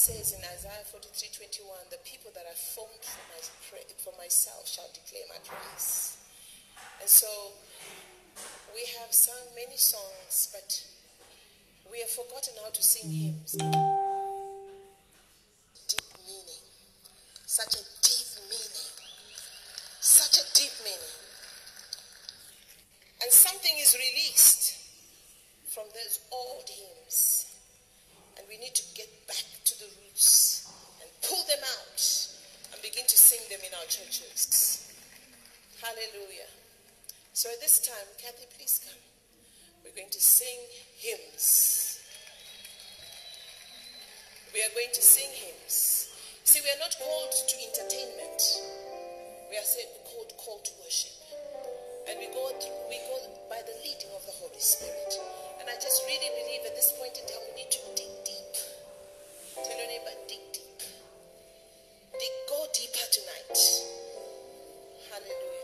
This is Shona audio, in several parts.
says in Isaiah 43:21, the people that I formed for myself shall declare my praise. And so we have sung many songs, but we have forgotten how to sing hymns. Deep meaning. Such a deep meaning. Such a deep meaning. And something is released from those old hymns. And we need to get back to the roots and pull them out and begin to sing them in our churches. Hallelujah. So at this time, Kathy, please come. We're going to sing hymns. We are going to sing hymns. See, we are not called to entertainment. We are called to worship. And we go by the leading of the Holy Spirit. And I just really believe at this point in time we need to dig deep. Tell your neighbor, dig deep. Go deeper tonight. Hallelujah.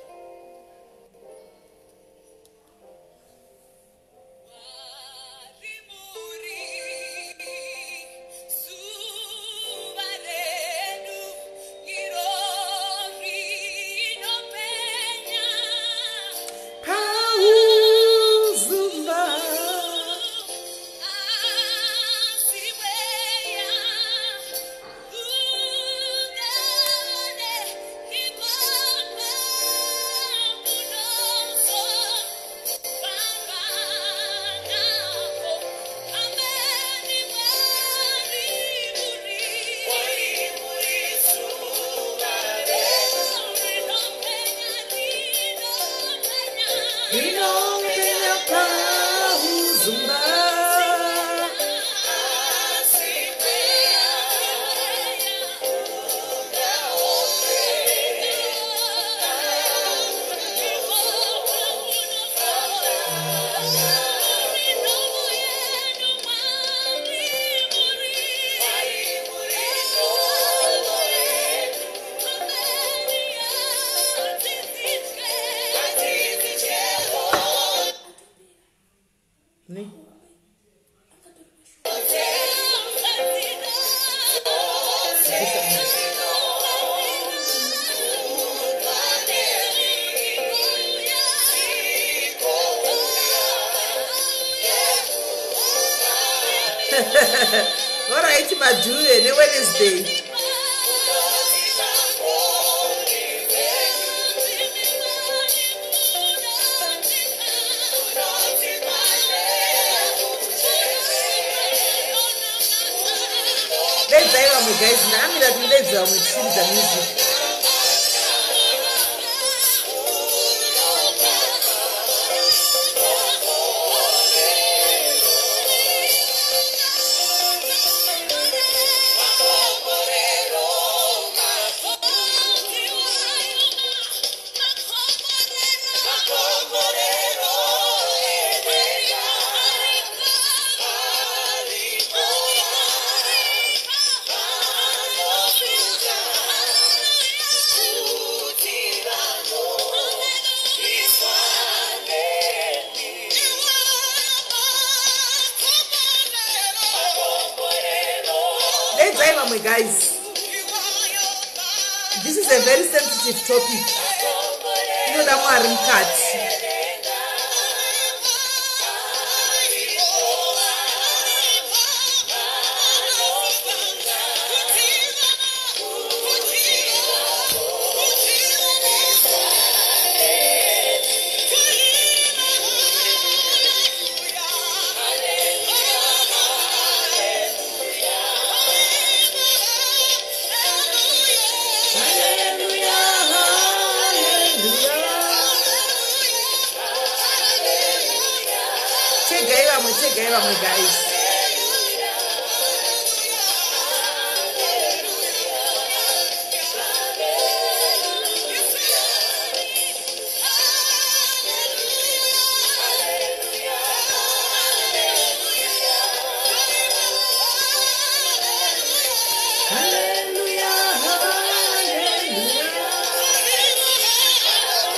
All right, Madhu, Wednesday. Let's guys, now I'm the music. Guys, this is a very sensitive topic. You know that one cut. Guys.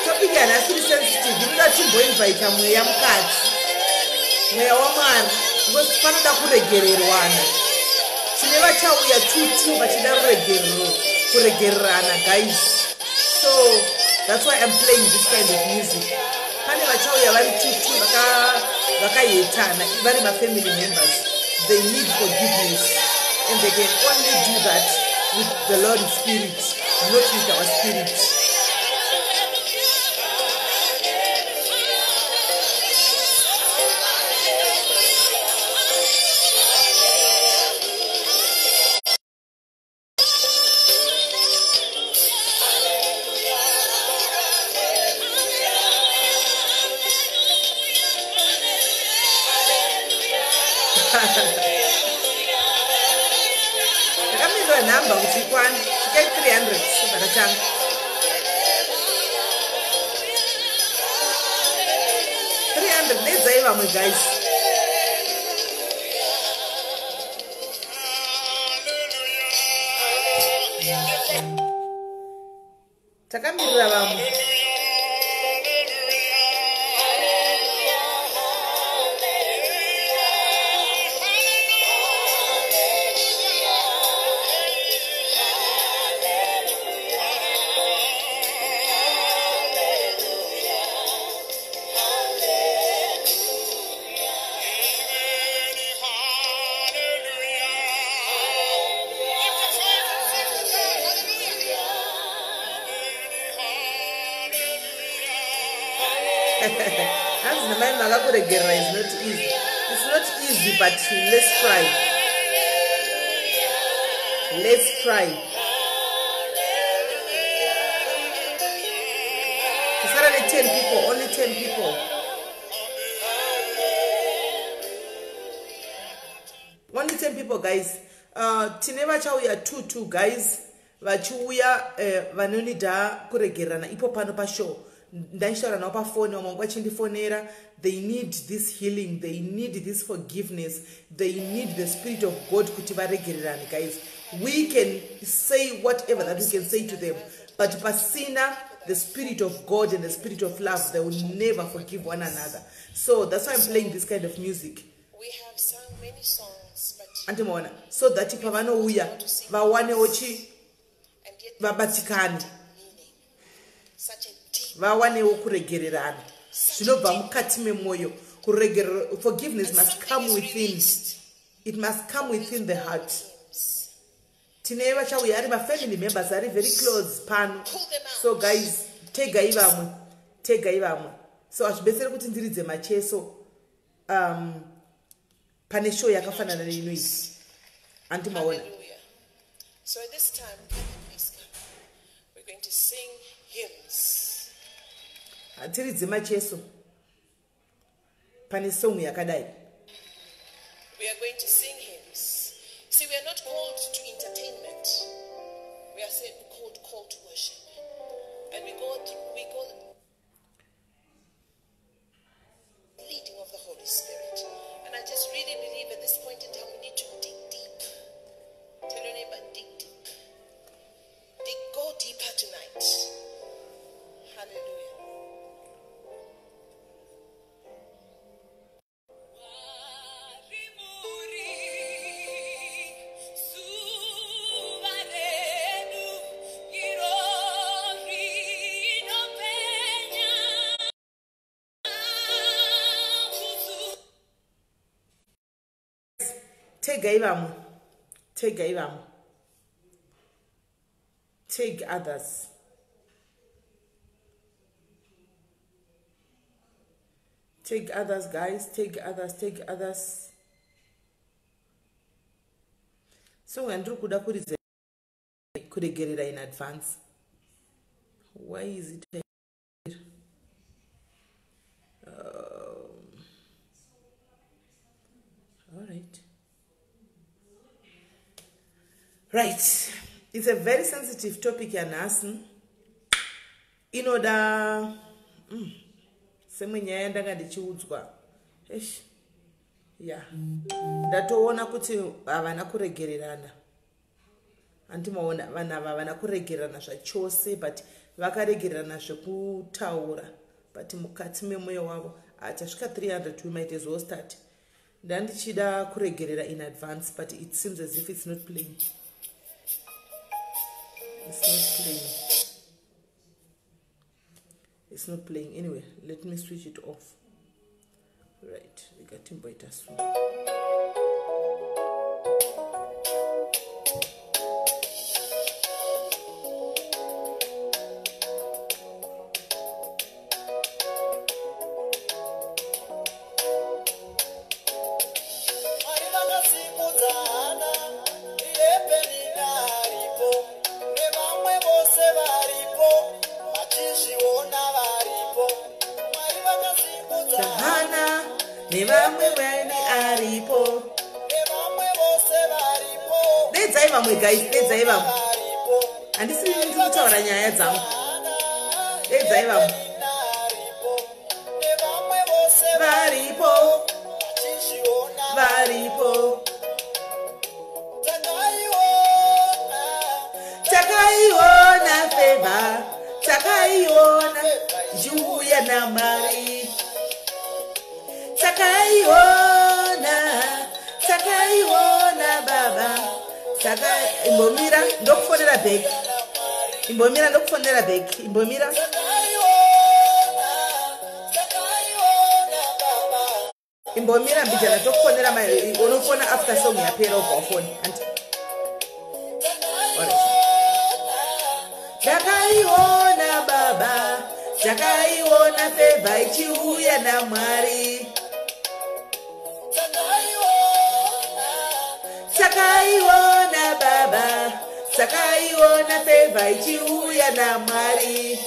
Topic yanhasi sensitive inoda timboinvita mweya mukati mweya waMwari because panoda kuregererwana. Tine vachauya 2-2 vachida ruregerero, kuregererana, guys. So that's why I'm playing this kind of music. Pane vachauya vari 2-2 vakahetana, vari mafamily members. They need forgiveness, and they can only do that with the Lord's Spirit, not with our spirit. Takamirira nhamba kuti ikwane, svikai 300 sobva tatanga. 300 nedzai vamwe, guys. Takamirira vamwe. Hanzi namai makakuregerera is not easy. It's not easy, but let's try. Let's try. Tasara ne-10 people, only 10 people. Only 10 people, guys. Tine vachauya 2-2, guys, vachiuya vanonida kuregererana ipo pano pashow. Ndaishara navo pafoni, vamwe vachindifonera. They need this healing, they need this forgiveness, they need the Spirit of God kuti varegererane. Guys, we can say whatever that we can say to them, but pasina the Spirit of God and the spirit of love, they will never forgive one another. So that's why I'm playing this kind of music. We have sung many songs, but Andimaona, so that pavanouya vawanewo chi and yet vabatikane, meaning. Such a deep vawanewo kuregererana zvinobva mukati memwoyo. Kuregerera, forgiveness and must something come is within. Released It must come within the heart. Hymns. Tine vachauya ari mafamily members ari very close pano. Pull them out. So guys, tegai vamwe, tegai vamwe. So hazvibetseri kuti ndiridze macheso pane show yakafanana neinoyi, andimaona. Hallelujah. So at this time, Kathy, please come. We're going to sing hymns. Hatiridze macheso pane song yakadai. We are going to sing hymns. See, we are not called to entertainment. We are said called to worship. And we go leading of the Holy Spirit. And I just really believe at this point in time we need to dig deep. Tell your neighbor, dig deep. Dig, go deeper tonight. Hallelujah. Tegai vamwe, tegai vamwe. Take others. Take others, guys. Take others, take others. So yandiri kuda kuridza, kuregerera in advance. Why is it? All right. Right, it's a very sensitive topic yanhasi. Inoda semwe nyaya yandanga ndichiudzwa. Eish, ya, ndatoona kuti havana kuregererana, handimaona. Vanhu ava havana kuregererana zvachose, but vakaregererana zvekutaura, but mukati memwoyo wavo. Achasvika 300, we might as well start. Ndandichida kuregerera in advance, but it seems as if it's not playing. It's not playing. It's not playing. Anyway, let me switch it off. Right, ngatimboita so. Mwari vakasimudza Hana, iye Penina aripo, nevamwe vose varipo, vachizviona varipo. Mwari vakasimudza Hana nevamwe vane aripo. Nevamwe vose varipo, Dedzai vamwe, guys, dedzai vamwe. varipo. Handisi ndiri kutaura nyaya dzangu. Hana, Dedzai vamwe. Penina aripo, nevamwe vose varipo, vachizviona. Varipo. Takaiona, Takaiona favor, takaiona ichiuya naMwari. Takaiona, takaiona baba. Taka imbomira ndokufonera back. Imbomira ndokufonera back. Imbomira. Takaiona, takaiona baba. Imbomira mbijana tokufonera unofona after song yapera ubva wafona. Anti. Alright. Takaiona baba, takaiona favor ichiuya naMwari. Takaiona baba, takaiona favor ichiuya naMwari.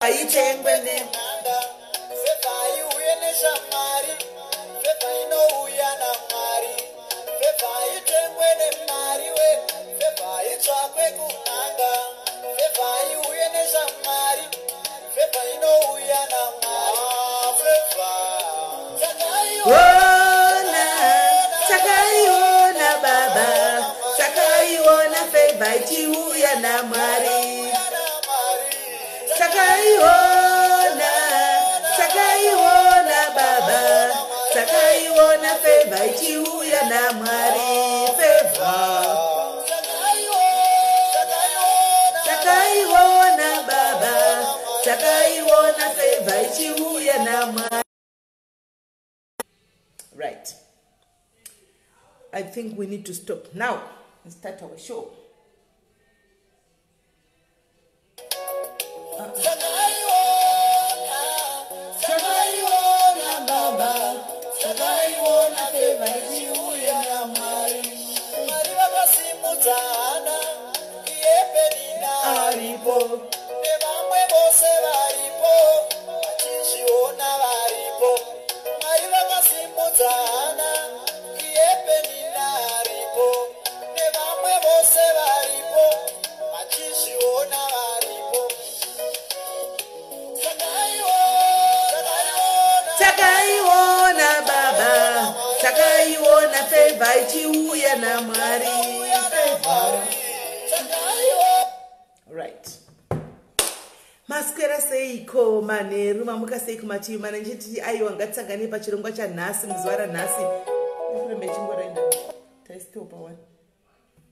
Aitengwe ne Favor iuye neshamwari, favor inouya naMwari, favor itengwe nemari we, favor itsvakwe kun'anga, favor iuye neshamwari, favor inouya naMwari. Favor Ona, takaiona baba, takaiona favor ichiuya naMwari. Takaiona, takaiona baba, takaiona favor ichiuya naMwari. Favor takaiona baba, takaiona favor ichiuya naMwari. Right, I think we need to stop now and start our show. Takaiona baba, takaiona favor ichiuya naMwari. Mwari vakasimudza Hana, iye Penina aripo, nevamwe vose varipo, vachizviona varipo. Mwari vakasimudza Hana, iye Penina aripo, nevamwe vose varipo, vachizviona varipo. Takaiona, Takaiona baba, takaiona favor ichiuya naMwari. Favor. Right, maswera seiko manheru? Mamuka seiko mativi mana? Ndichiti aiwa, ngatisangane pachirongwa chanhasi, muzuva ranhasi. Kurembe chingorenda taistopa one.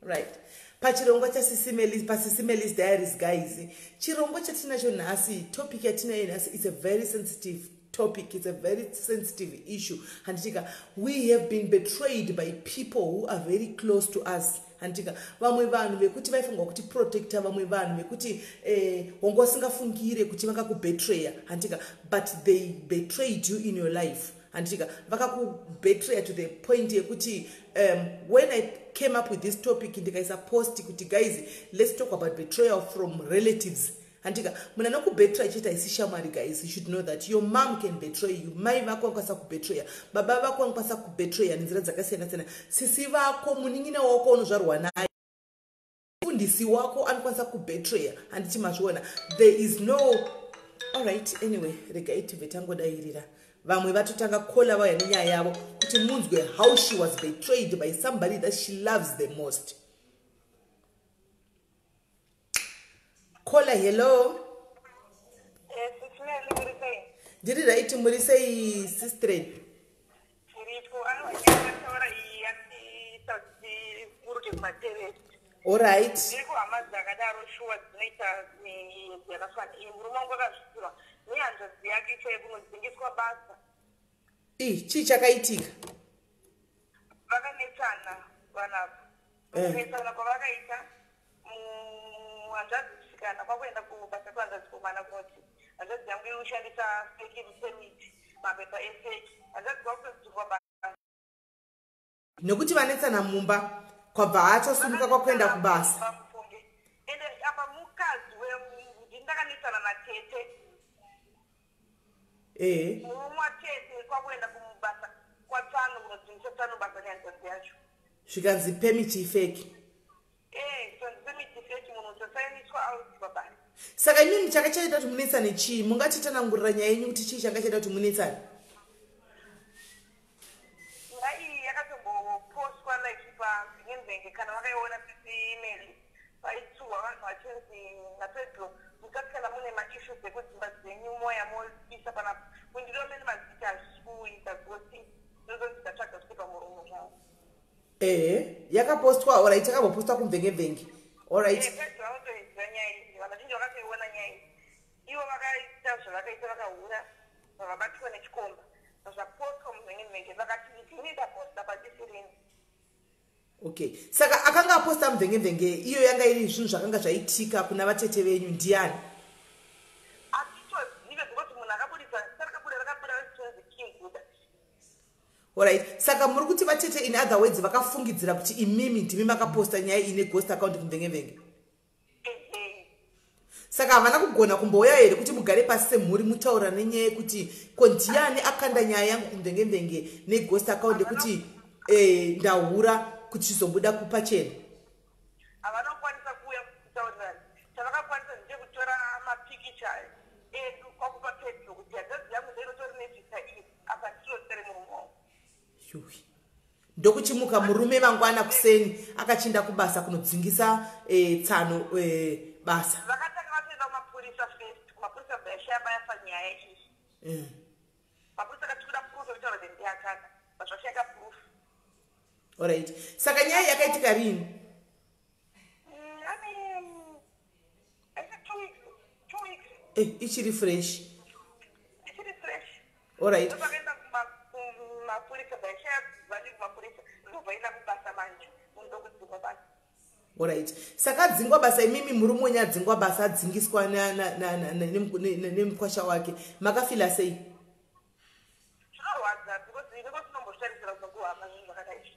Right, pachirongwa chaSisi paSisi Melly's Diaries, guys, chirongwa chatinacho nhasi, topic yatinayo nhasi is a very sensitive topic. It's a very sensitive issue, handitika? We have been betrayed by people who are very close to us, handitika? Vamwe vanhu vekuti vaifanirwa kuti protecta, vamwe vanhu vekuti wanga usingafungire kuti vangakubetraya, handitika? But they betrayed you in your life, handitika? Vakakubetraya to the point yekuti when I came up with this topic, ndikaisa post kuti, "Guys, let's talk about betrayal from relatives," handika? Munhu anokubetraya chete haisi shamwari. Guys, you should know that your mom can betray you. Mai vako vanokwanisa kubetraya, baba vako vanokwanisa kubetraya nenzira dzakasiyana siyana, sisi vako, munin'ina wako unozvarwa naye, mufundisi wako anokwanisa kubetraya, handiti mazviona? There is no, alright, anyway, regai tibve tangodayirira. Vamwe vatotanga kola vauya nenyaya yavo kuti munzwe how she was betrayed by somebody that she loves the most. Caller, hello. Yes, it's me, Liberty. Ndiri right, muri sei, sistren? Tiripo. Aiwa, iyi yatiita kuti tiburuke kumateresi. Allright. Ndiri kuhama dzakadaro shuwa, dzinoita miedzi yakafanana iyi. Murume wangu akazviziva nehanzvadzi yake chaiyo kunodzingiswa basa. I chii chakaitika? Vakanetsana vanapa. Kunetsana kwavakaita, hanzvadzi chisikana kwakuenda kubasa kwehanzvadzi komana kunoti hanzvadzi yangu iri kushandisa fake permit, mapepa efake. Hanzvadzi kwakutodzingwa basa. Nekuti vanetsana mumba, kwabva achasumuka kwakuenda kubasa. Pamufunge, ende apa mukadzi ndindakanetsana natete. Murume watete kwakuenda kumubasa kwatsano kunodzingisa tsano basa nehanzvadzi yacho. Zvikanzi permit ifake. Zvikanzi permit ifake, munhu usasainiswa out pabasa. Saka imimi changa chaita kuti munetsane chii? Mungatitsanangurira nyaya yenyu kuti chii changa chaita kuti munetsane? Nyaya iyi yakatombopostwa like pamvenge, kana vakaiona email, vaitsuhwa vanhu vachinzi naPedro, musati kana mune maissues ekudzimba dzenyu moya moisa panapa kundiromene mazita, hazvisi kuita gosi ndozonzi ndatsvaga kuti pamuromo zvavo. Ehe, yakapostwa, alright, yakambopostwa kumvengevhenge, alright. Pedro vanotoiziva nyaya iyi, vanhu vazhinji vakatoiona nyaya iyi. Ivo vakaita zvavakaita, vakahura, vakabatwa nechikomba, zvapostwa mumvengevhenge, vakati ndini ndaposta padisirini. Okay, saka akanga aposta mumvengevhenge iyo yanga iri zvinhu zvakanga zvaitika kuna vatete venyu ndiani? Hatitozive, because munhu akabudisa sarakabuda, rakabuda richinzi King Guda. Alright, saka muri kuti vatete, in other words, vakafungidzira kuti imimi ndimi makaposta nyaya ine ghost account kumvengevhenge? Ehe. Saka havana kugona kumbouya here kuti mugare pasi semhuri mutaura nenyaya yekuti ko ndiani akanda nyaya yangu kumvengevhenge neghost account yekuti ndahura, kuti zvizobuda kupachena? Havana kukwanisa kuuya kutaurirana. Chavakakwanisa ndechekutora mapikicha edu kwakupa Pedro kuti hanzvadzi yangu ndeinotori nezita iri, apa ndiro zita remurume wangu. Yuwi. Ndokuchimuka murume mangwana kuseni akachinda kubasa kunodzingisa tsano basa. Vakatanga vatoenda kumapurisa first. Kumapurisa bvayashaya bayafa nyaya iyi. Mapurisa akati kuda proof yekutaura kuti ndiakana, but zvashaika proof. Alright, saka nyaya yakaitika rini? I mean, I said 2 weeks, 2 weeks. Ichiri fresh. Ichiri fresh. Alright. Ndopakaenda kumapurisa, bvayashaya vani kumapurisa, ndobva enda kubasa manje, munhu ndokudzingwa basa. Alright, saka adzingwa basa, imimi murume wenyu adzingwa basa, adzingiswa nemukwasha wake, makafila sei? Zvinorwadza, because inenge usinombozvitarisira kubva kuhama zvinhu zvakadai izvi.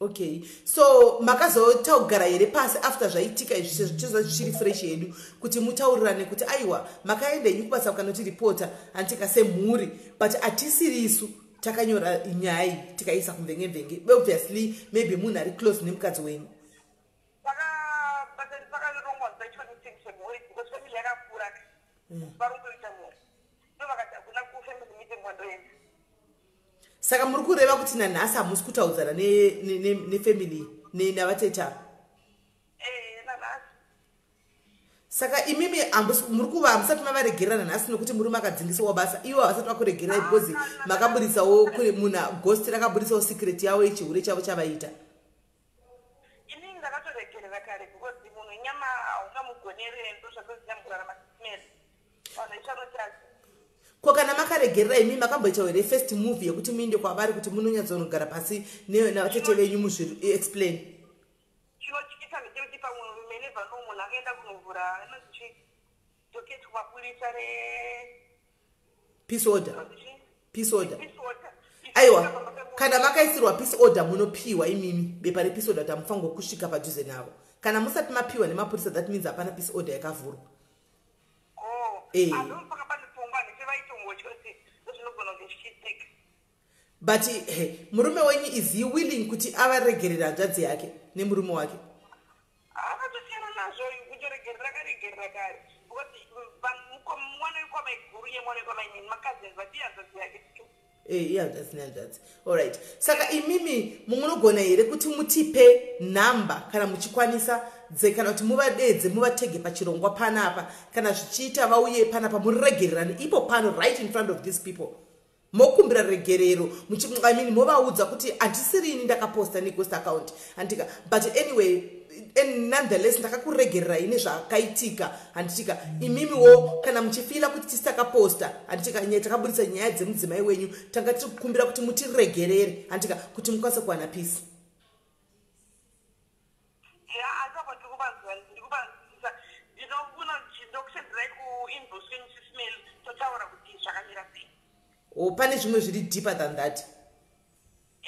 Okay, so makazotaugara here pasi after zvaitika izvi, sezvo tichiziva zvichiri fresh yedu, kuti mutaurirane kuti aiwa, makaenda henyu kubasa kukanoti hantika semhuri, but hatisirisu takanyora nyaya iyi tikaisa kumvenge-mvenge? Obviously maybe munhu ari close nemukadzi wenyu. Pakarongwa zvaitwa meeting semhuri, because family yakakura, vari kuita mhuri, ndo vakati hakuna kufamily meeting kwandoenda. Saka muri kureva kuti nanhasi hamusi kutaudzana nefamily navatete? Nanhasi. Saka imimi muri kuva hamusati mavaregerera nanhasi nokuti murume akadzingisiwa basa, ivo havasati vakuregererai because makaburitsawo kune munhu ghost rakaburitsawo secret yavo yechihure chavo chavaita? Inini ndakatoregerera kare, because munhu inyama, haungamugonere. Ndo zvandoziva mukurarama simeri, vanhu ichanotadza. Ko kana makaregerera, imi makamboitawo here first move yekuti muinde kwavari kuti munonyatsonogara pasi navatete venyu muzviexplain? Chinotyisa ndechekuti pamwe menevha no munhu akaenda kunovhura inonzi chi docket kumapurisa re Peace order. Inonzi chi? Peace order. Peace order. Aiwa, kana makaisirwa peace order, munopiwa imimi bepa repeace order kuti hamufanirwa kusvika padhuze navo. Kana musati mapiwa nemapurisa, that means hapana peace order yakavhurwa. Oh. Andopaka pane pfungwa nditi vaitongotya kuti ndozvinogona kunge zvichiitika. But he, murume wenyu, is he willing kuti avaregerera hanzvadzi yake nemurume wake? Akatosiyana nazvo, kutoregerera akaregerera kare, because mwana wekwamaiguru ye mwana wekwamainini macousins, vati hanzvadzi yake. Ihanzvadzi nehanzvadzi. Allright, saka imimi munogona here kuti mutipe nhamba kana muchikwanisa dze, kana kuti muvadedze, muvatege pachirongwa panapa, kana zvichiita vauye panapa, muregererane ipo pano, right in front of these people, mokumbira regerero, I mean, movaudza kuti handisirini ndakaposta neghost account, handika? But anyway and nonetheless, ndakakuregererai nezvakaitika, handitika? Imimiwo kana muchifeela kuti tisi takaposta, handitika, nyaya takabudisa nyaya dzemudzimai wenyu, tanga tiri kukumbira kuti mutiregerere, handitika, kuti mukwanise kuwana peace. Ya, asi apa ndikuvanzwisisa. Ndinofuna ndokusenderai kuinbox kwenyu, Sis Mel, totaura kuti zvakamira sei. O, pane zvimwe zviri deeper than that?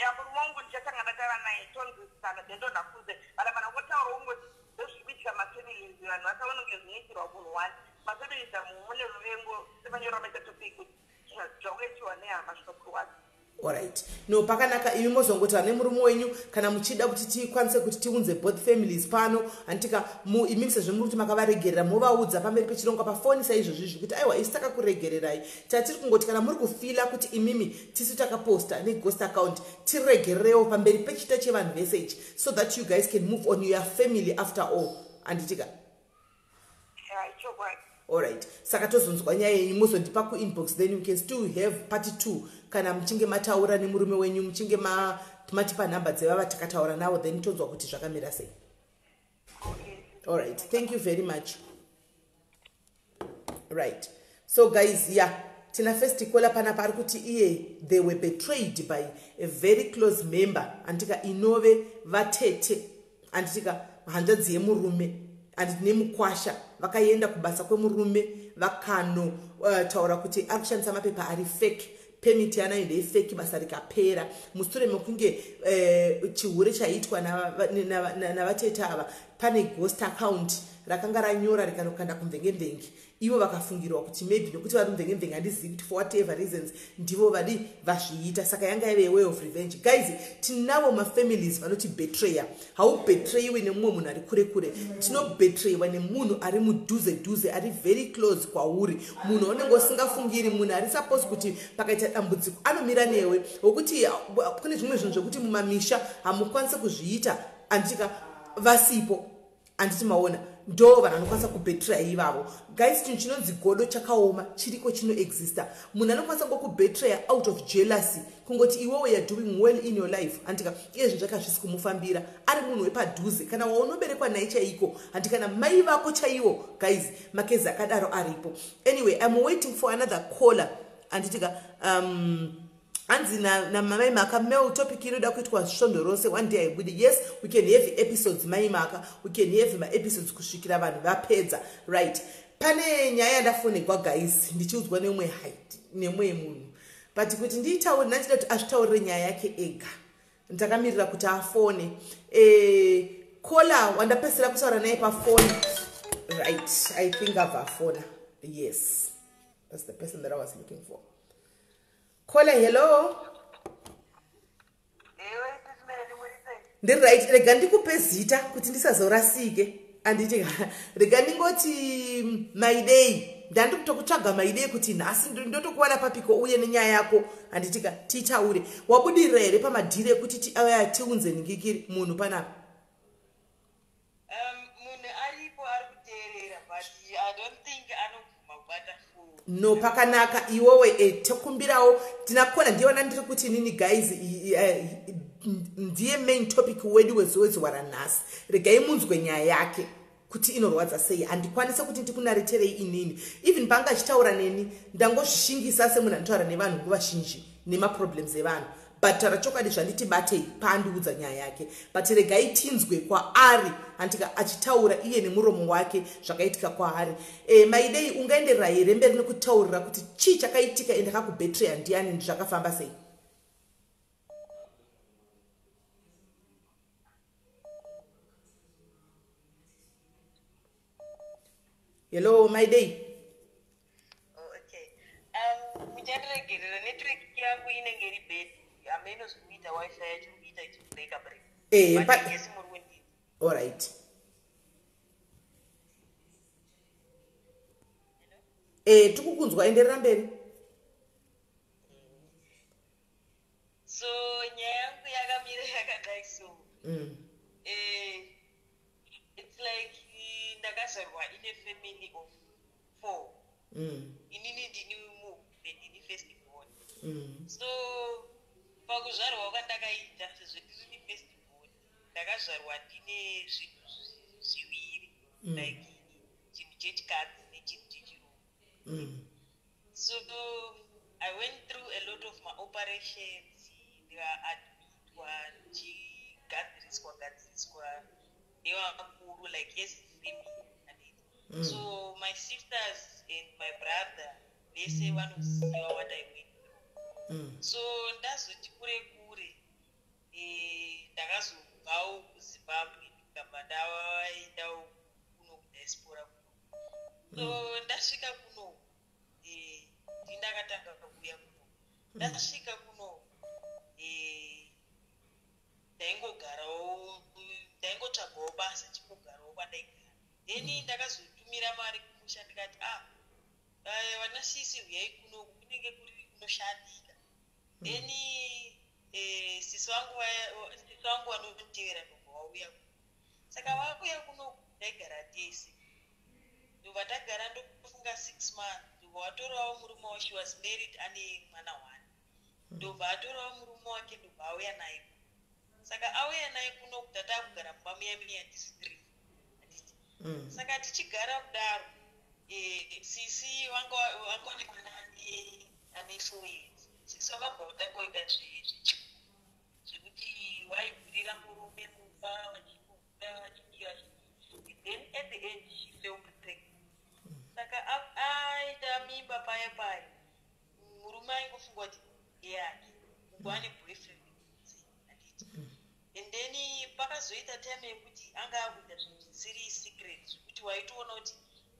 Ya, murume wangu ndichatanga ndataura naye, tonzwisisana, then ndondakuze. But kana ngotaura ungoti ndozviri kuitika mafamilies, vanhu vasaona kunge zvinoitirwa munhu one. Mafamilies amu mune ruvengo, semanyoro amaita topic kuti zvakuitiwa nehama zvinokurwadza. Allright, no, pakanaka. Imi mozongotaura nemurume wenyu kana muchida kuti tikwanise kuti tiunze both families pano, handitika? Imimi sezvo muri kuti makavaregerera, movaudza pamberi pechirongwa pafoni saizvozvizvi kuti aiwa, isu takakuregererai, tatiri kungoti kana muri kufeela kuti imimi tisu takaposta neghost account, tiregererewo pamberi pechita chevanhu vese ichi, so that you guys can move on your family after all, handitika? Ya, ichokwadi. Allright, saka tozonzwa nyaya yenyu, muzondipa kuinbox, then we can still have part two kana muchinge mataura nemurume wenyu, muchinge matipa nhamba dzevava takataura navo, then tonzwa kuti zvakamira sei. Okay. Allright, thank you very much. Right, so guys, yeah, tina first caller panapa ari kuti iye they were betrayed by a very close member, anditika, inove vatete, anditika, hanzvadzi yemurume, anditi, nemukwasha. Vakaenda kubasa kwemurume, vakanotaura kuti ari kushandisa mapepa ari fake, permit yanayo ndeyefake. Basa rikapera mushure mekunge chihure chaiitwa navatete ava. Pane ghost account rakanga ranyora rikanokanda kumvengemvenge. Ivo vakafungirwa kuti maybe nekuti vari mumvengemvenge, handizivi kuti for whatever reasons, ndivo vadi vazviita. Saka yanga yave way of revenge. Guys, tinavo mafamilies vanoti betraya. Haubetrayiwi nemumwe munhu ari kure kure, tinobetrayiwa nemunhu ari mudhuze dhuze, ari very close kwauri, munhu waunenge usingafungiri, munhu ari suppose kuti pakaita dambudziko anomira newe, wokuti kune zvimwe zvinhu zvekuti mumamisha hamukwanisi kuzviita, handitika, vasipo, handiti? Maona, ndo vanhu vanokwanisa kubetraya ivavo. Guys, chinhu chinonzi godo chakaoma, chiriko, chinoexista. Munhu anokwanisa ngokubetraya out of jealousy, kungoti iwewe you are doing well in your life, handika, iye zvinhu zvake hazvisi kumufambira, ari munhu wepadhuze, kana waunoberekwa naye chaiko, handi, kana mai vako chaiwo. Guys, makezi akadaro aripo. Anyway, I'm waiting for another caller, handitika? Hanzi namai Maka mail, topic inoda kuitwa svondo rose, one day haibudi. Yes, we can have episodes, mai Maka, we can have maepisodes kusvikira vanhu vapedza. Right, pane nyaya yandafonegwa, guys, ndichiudzwa nemumwe nemumwe munhu, but kuti ndiitaure, ndachida kuti azvitaurire nyaya yake ega. Ndakamirira kuti afone. Caller wandapedzisira kutaura naye pafoni, right, I think abva afona. Yes, that's the person that I was looking for. Caller, hello. Ewe, Sis Mel, muri sei? Ndiri right. Rega ndikupe zita kuti ndisazorasike, anditi? Rega ndingoti Maidei. Ndandi kutokutsvaga, Maidei, kuti nhasi ndotokuwana papiko, uye nenyaya yako, handitika, titaure. Wabudirira here pamadhiri ekuti aya tiunze ningikiri munhu panapa? Munhu aripo, ari kuteerera, but I don't think anobvuma kubata phone. No, pakanaka. Iwewe tokumbirawo tinakona ndiona ndiri kuti inini, guys, ndiye main topic wedu wezuva ranhasi. Regai munzwe nyaya yake kuti inorwadza sei. Handikwanisi kuti ndikunareterei inini. Even panga achitaura neni, ndangozvishingisa semunhu anotaura nevanhu nguva zhinji nemaproblems evanhu, but taura chokwadi, zvanditi batei paandiudza nyaya yake. But regai tinzwe kwaari, handika, achitaura iye nemuromo wake zvakaitika kwaari. Maidei, ungaenderera here mberi nekutaurira kuti chii chakaitika, ende akakubetreya ndiani, zvakafamba sei? Hello, Maidei. Oh, okay. Muchandiregerera, network yangu inenge iri bad, hameno zvikuita wifi yacho kuita ichibreaka break. But yes, muri kundinzwa? Allright, tikukunzwa, enderera mberi. It's like ndakazvarwa in a family of four. Inini ndini muhombe, ndini first born. So pakuzvarwa kwandakaita, sezvo ndirini first born, ndakazvarwa ndine zvinhu zviviri, like chinhu chechikadzi nechinhu chechirume. So I went through a lot of maoperations, ndikaadmitwa, ndichigadziriswa gadziriswa nevakuru, like as a family, handiti? So my sisters and my brother vese vanoziva what I went through. So ndazoti kure kure, ndakazobvawo kuZimbabwe, ndikabva ndaendawo kuno kudiaspora kuno. So ndasvika kuno, ndindakatanga kuuya kuno. Ndasvika kuno, ndaingogarawo, ndaingotsvagawo basa, chingogarawo kwandaigara. Then ndakazotumira mari kumusha, ndikati, "Ah, vana sisi, huyai kunoku, kunenge kuri kunoshandika." Then sisi vangu vanonditevera ndobva vauya kuno. Saka vauya kunoku, ndaigara tese. Ndobva tagara, ndofunga 6 months, ndobva watorawo murume wake. She was married, ane mwana one. Ndobva atorawo murume wake, ndobva auya naye kuno. Saka auya naye kuno, tatakugara mumba muya muya tisi three, handiti? Saka tichigara kudaro, sisi vanga vane mwana ane 4 years. Sisi vakabva vatangoita zvechiku, zvekuti vaigurira murume mumba, vachimuda, vachidii, vachidii. Then at the end she fell pregnant. Saka aita mimba paya paya, murume aingofunga kuti ndeyake, uku ane boyfriend kunze, handiti? And then pakazoita time yekuti anga akuita zvinhu zvisiri secret, zvekuti waitoona kuti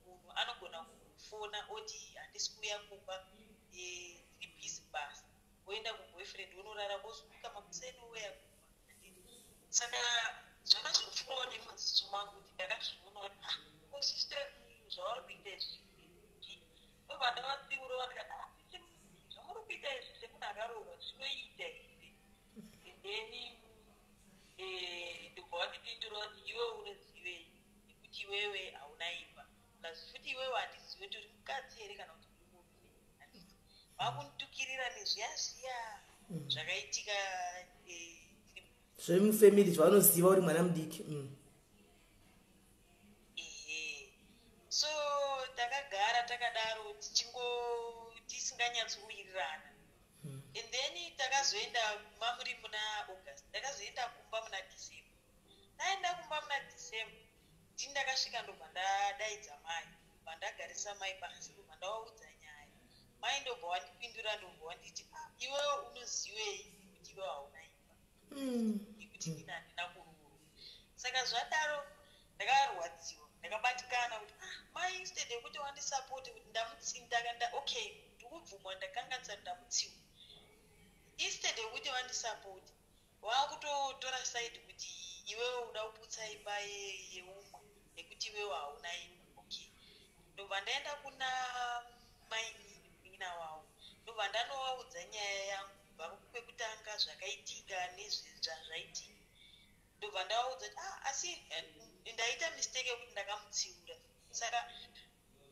munhu anogona kufona oti, "Handisi kuuya kumba, ndiri busy basa," oenda kuboyfriend, onorara, ozomuka makuseni, ouya kumba, handiti? Saka zvakazopfuurawo nemaziso mangu kuti ndakazviona kuti, ah, ko sister, zvavari kuita izvi, ndobva ndavatsiura vakati, "Ah, sisi, zvamuri kuita izvi semunhu akaroorwa zvinoita here?" And then ndobva vandipindura kuti, "Iwe unozivei, nekuti iwewe hauna imba, plus futi iwewe handizivi kuti uri mukadzi here kana kuti uri murume," handiti? Vakunditukirira nezviya zviya zvakaitika Zvemufamily zvavanoziva uri mwana mudiki. Ehe, so takagara takadaro, tichingo tisinganyatsowirirana. And then takazoenda mamuri muna August, ndakazoenda kumba muna December. Ndaenda kumba muna December, ndini ndakasvika, ndobva ndadaidza mai, ndobva ndagarisa mai pasi, ndobva ndavaudza nyaya. Mai ndobva wandipindura, ndobva wanditi, "Ah, iwewe unozivei kuti iwewe hauna imba, nekuti ndini handina kuroorwa?" Saka zvadaro ndakarwadziwa, ndakabatikana kuti, ah, mai, instead yekuti wandisapoti kuti ndamutsinda, okay, ndikubvumwa, ndakanganisa, ndamutsiwa, instead yekuti vandisapoti, vakutotora side kuti iwewe uda kuputsa imba yeumwe nekuti iwewe hauna imba. Okay, ndobva ndaenda kuna mainini, munin'ina wavo, ndobva ndanovaudza nyaya yangu kubva kwekutanga, zvakaitika nezvazvaitika. Ndobva ndavaudza kuti, ah, asi ndaita mistake yekuti ndakamutsiura. Saka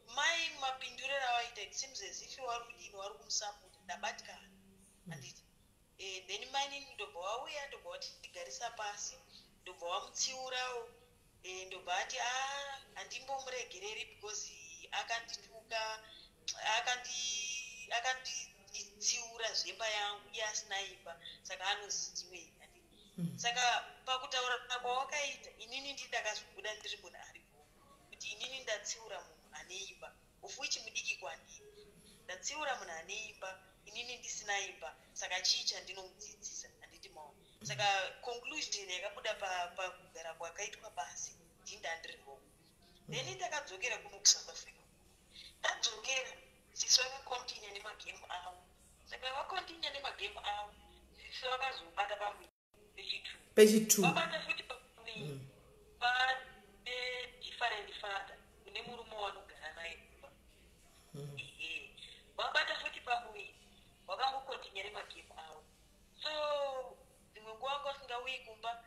mai mapinduriro avaita, it seems as if wari kudini, wari kumusapota. Ndabatikana, handiti? Then mainini ndobva wauya, ndobva watigarisa pasi, ndobva wamutsiurawo. Ndobva ati, a, handimbomuregereri because akandituka, akanditsiura zvemba yangu, iye asina imba, saka anoziwei, handiti? Saka pakutaura kwawakaita, inini ndindakazobuda ndiri munhu aripo, kuti inini ndatsiura munhu ane imba, of which mudiki kwandiri. Ndatsiura munhu ane imba, inini ndisina imba, saka chii chandinomudzidzisa, handiti maona? Saka conclusion yakabuda pakugara kwakaitwa pasi, ndindandiri wrong. Then takadzokera kuno kuSouth Africa. Tadzokera, sisi vakakontinya nemagemu avo. Saka vakontinya nemagemu avo, sisi vakazobata pamuviri pechi2. Pechi2. Vabata futi pamuviri pane different father kune murume wanogara naye kumba. Ehe, vabata futi pamuviri, vakangokontinya nemagemu avo. So dzimwe nguva vanga vasingauyi kumba.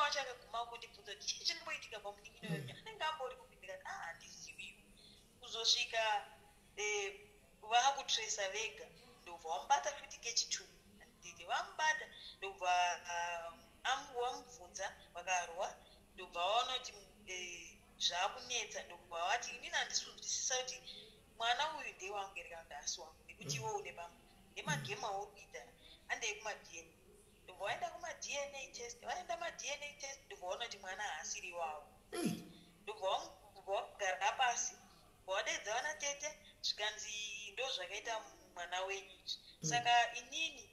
Wacho akaguma kundibvunza kuti chii chinomboitika pamunin'ina wenyu, anenge ambori kupi? Ndikati, "Ah, handiziviwo." Kuzosvika vakutresa vega, ndobva wamubata futi kechi2. Handiti vamubata, ndobva wamubvunza, vakarwa, ndobva vaona kuti zvaakunetsa. Ndobva vati, "Inini handisi kunzwisisa kuti mwana uyu ndewangu here kana kuti haasi wangu, nekuti iwe une pamba nemagemu auri kuita, handei kumaDNA." Ndobva vaenda kumaDNA test. Vaenda maDNA test, ndobva vaona kuti mwana haasiri wavo. Ndobva vagara pasi, vadaidza vana tete, zvikanzi, "Ndo zvakaita mwana wenyu izvi. Saka inini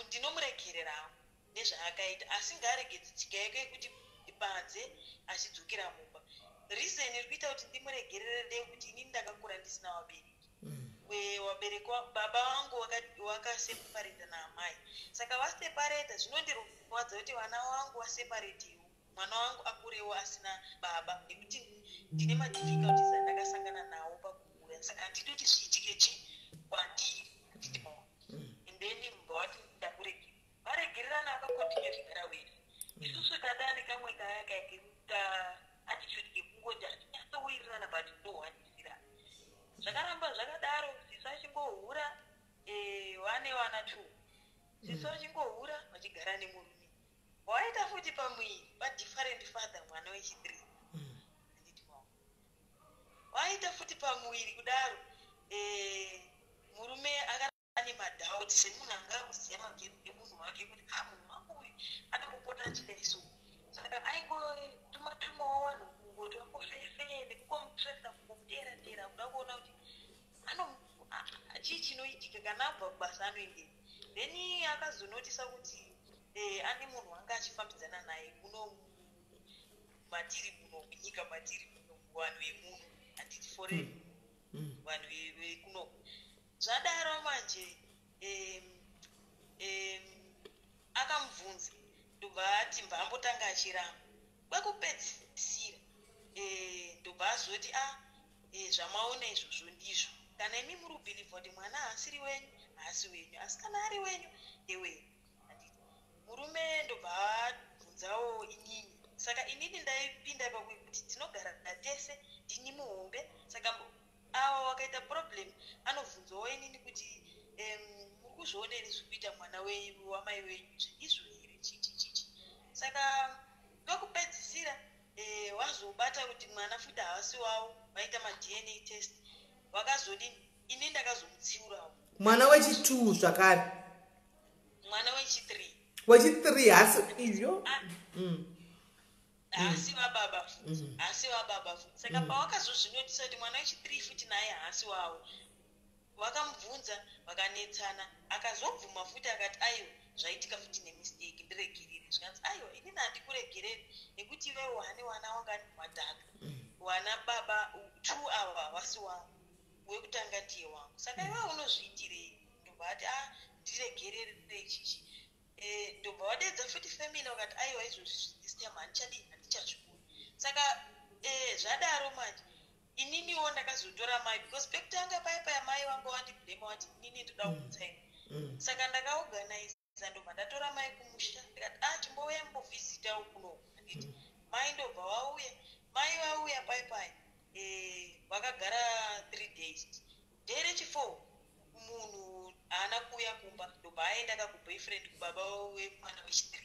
ndinomuregererawo nezvaakaita, asi ngaaregedze tsika yake yekuti panze achidzokera mumba. Reason iri kuita kuti ndimuregerere ndeyekuti inini ndakakura ndisina vabereki. Vabereki baba vangu wakaseparata naamai, saka vaseparata, zvinondirwadza kuti vana vangu vaseparatiwo, mwana wangu akurewo asina baba, nekuti ndine madifficulties andakasangana nawo pakukura, saka handidi kuti zviitike chi kwandiri." Handiti maona? And then mbva wati, "Ndakuregera." Varegererana, vakakontinue kugara wese. Isusu tadani kamwe kaya ka attitude kekungoti hatinyatsowirirana, but ndohwanisira. Zvakaramba zvakadaro, sisi achingohura, vane vana two. Sisi vachingohura, vachigara nemurume waita futi pamuviri padifferent father, mwana wechi3. Handiti maona? Waita futi pamuviri kudaro, murume ane madoubt semunhu anga akuziva magemu emunhu wake kuti a munhu wangu uyu anombopota achidai. So saka aingotuma tumawo vanhu kungoti vangofefee nekungomutresa, kungomuteera teera, kuda kuona kuti chii chinoitika kana abva kubasa, anoendei. Then akazonotisa kuti ane munhu wanga achifambidzana naye muno matiri muno munyika matiri muno, vanhu vemuno, handiti, foreign, vanhu vekuno. Zvadaro manje, akamubvunza, ndobva ati, mbva ambotanga achiramba. Kwekupedzisira ndobva azoti, "A zvamaona izvozvo ndizvo. Kana imi muri kubhilivha kuti mwana haasiri wenyu, haasi wenyu, asi kana ari wenyu, ndewenyu." Handiti? Murume ndobva abvunzawo inini. Saka inini ndaipinda pakuti tinogara tese, ndini muhombe, saka ava wakaita problem anobvunzawo inini kuti, "Muri kuzviona here zviri kuita mwana wamai wenyu izvo here, chichi chichi?" Saka kwekupedzisira wazobata kuti mwana futi havasi wavo. Vaita maDNA test, vakazodini, ini ndakazomutsiurawo. Mwana wechi2 zvakare? Mwana wechi3. Wechi3 hasi izvo. Haasi wababa futi, haasi wababa futi. Saka pawakazozvinotisa kuti mwana wechi3 futi naye haasi wavo, vakamubvunza, vakanetsana, akazobvuma futi, akati, "Aiwa, zvaitika futi nemistake, ndiregerere." Zvikanzi, "Aiwa, inini handikuregereri nekuti iwewe wane wana wanga wadhaka wana baba two, ava havasi wangu, wekutanga ndiye wangu, saka iwewe unozviitirei?" Ndobva ati, "A ndiregerere chichi." Ndobva vadedza futi family, vakati, "Aiwa, izvozvi this time handichadii, handichazvikuri." Saka zvadaro manje, ininiwo ndakazotora mai, because pekutanga paya paya mai vangu vandiblema, vati inini ndoda kumutsaina. Saka ndakaorganiza, ndobva ndatora mai kumusha, ndikati, "A chimbouya mumbovhizitawo kunoku." Handiti mai ndobva vauya? Mai vauya pai pai, vakagara 3 days. Day rechi4 munhu haana kuuya kumba, ndobva aenda kakuboyfriend, kubaba wemwana wechi3.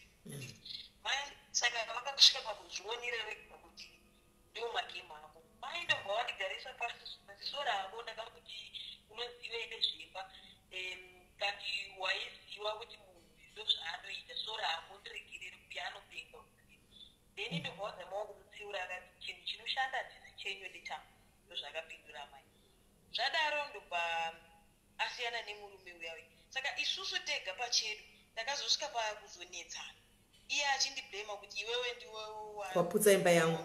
Mai saka vakasvika pakuzvionera vega kuti ndo magemu ako. Mai ndobva vandigarisa pasi, ziso ravo, ndakakuti unoziva nezvemba, kati waiziva kuti munhu ndo zvaanoita, so rako, ndiregerere, kuya anopenga. Then ndobva wazamawo kumutsiura, akati, "Chinhu chinoshanda handisi chenyu, ndechangu." Ndo zvakapindura mai. Zvadaro ndobva asiyana nemurume uya uya. Saka isusu tega pachedu takazosvika pakuzonetsana, iye achindiblema kuti, "Iwewe ndiwe waputsa imba yangu."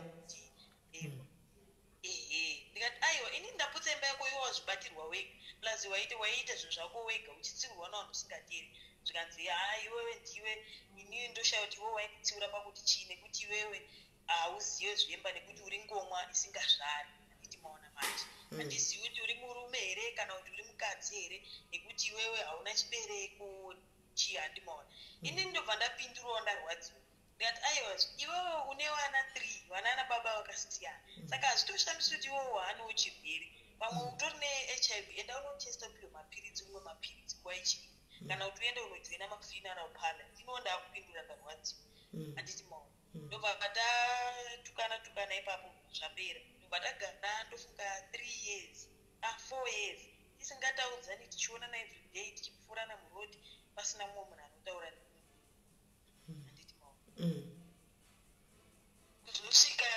Ehe, ndikati, "Aiwa, inini ndaputsa imba yako? Iwe wazvibatirwa wega, plus waiita zvinhu zvako wega, uchitsiurwa navanhu usingateri." Zvikanzi, "Ha, iwewe ndiwe." Inini ndoshaya kuti iwe wainditsiura pakuti chii, nekuti iwewe hauzive zvemba, nekuti uri ngomwa isingazvari. Handiti maona manje? Handizivi kuti uri murume here kana kuti uri mukadzi here, nekuti iwewe hauna chibereko. Chii, handimaona. Inini ndobva ndapindurawo ndarwadziwa, ndikati, "Aiwa, iwewe une vana three, vana nababa vakasiyana, saka hazvitoshamisi kuti iwewe haanewo chirwere. Pamwe utori neHIV. Enda unotesta, upiwe mapiritsi, umwe mapiritsi nguva ichiripo, kana kuti uende unojoina mafuneral parlor." Iniwo ndakupindura ndarwadziwa, handiti maona? Ndobva tatukana tukana ipapo, zvapera. Ndobva tagara, ndofunga 3 years, ah, 4 years tisingataudzani, tichionana everyday, tichipfuurana murodhi, pasina mumwe munhu anotaura nemumwe, handiti maona? Kuzosvika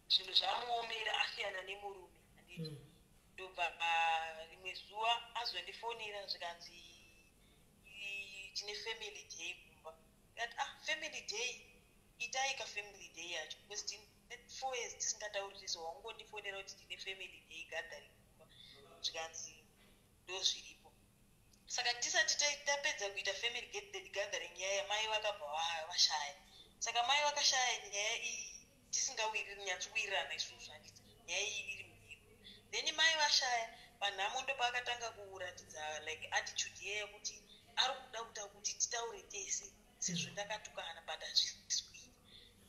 zvinhu zvamuomera, asiyana nemurume, handiti? Ndobva rimwe zuva azondifonera, zvikanzi, "Tine family day kumba." Ndikati, "Ah, family day, itai ka family day yacho, because tine 4 years tisingatauriri, so waungondifonera kuti tine family day gathering kumba?" Zvikanzi, "Ndo zviripo." Saka tisati tapedza kuita family gathering yaya, mai vakabva vashaya. Saka mai vakashaya, nyaya iyi tisinganyatsowirirana isusu, handiti? Nyaya iyi iri mhiro. Then mai vashaya, panhamo ndopaakatanga kuratidza like attitude iye yekuti ari kuda kuta kuti titaure tese sezvo takatukana, but hazvisi kuita.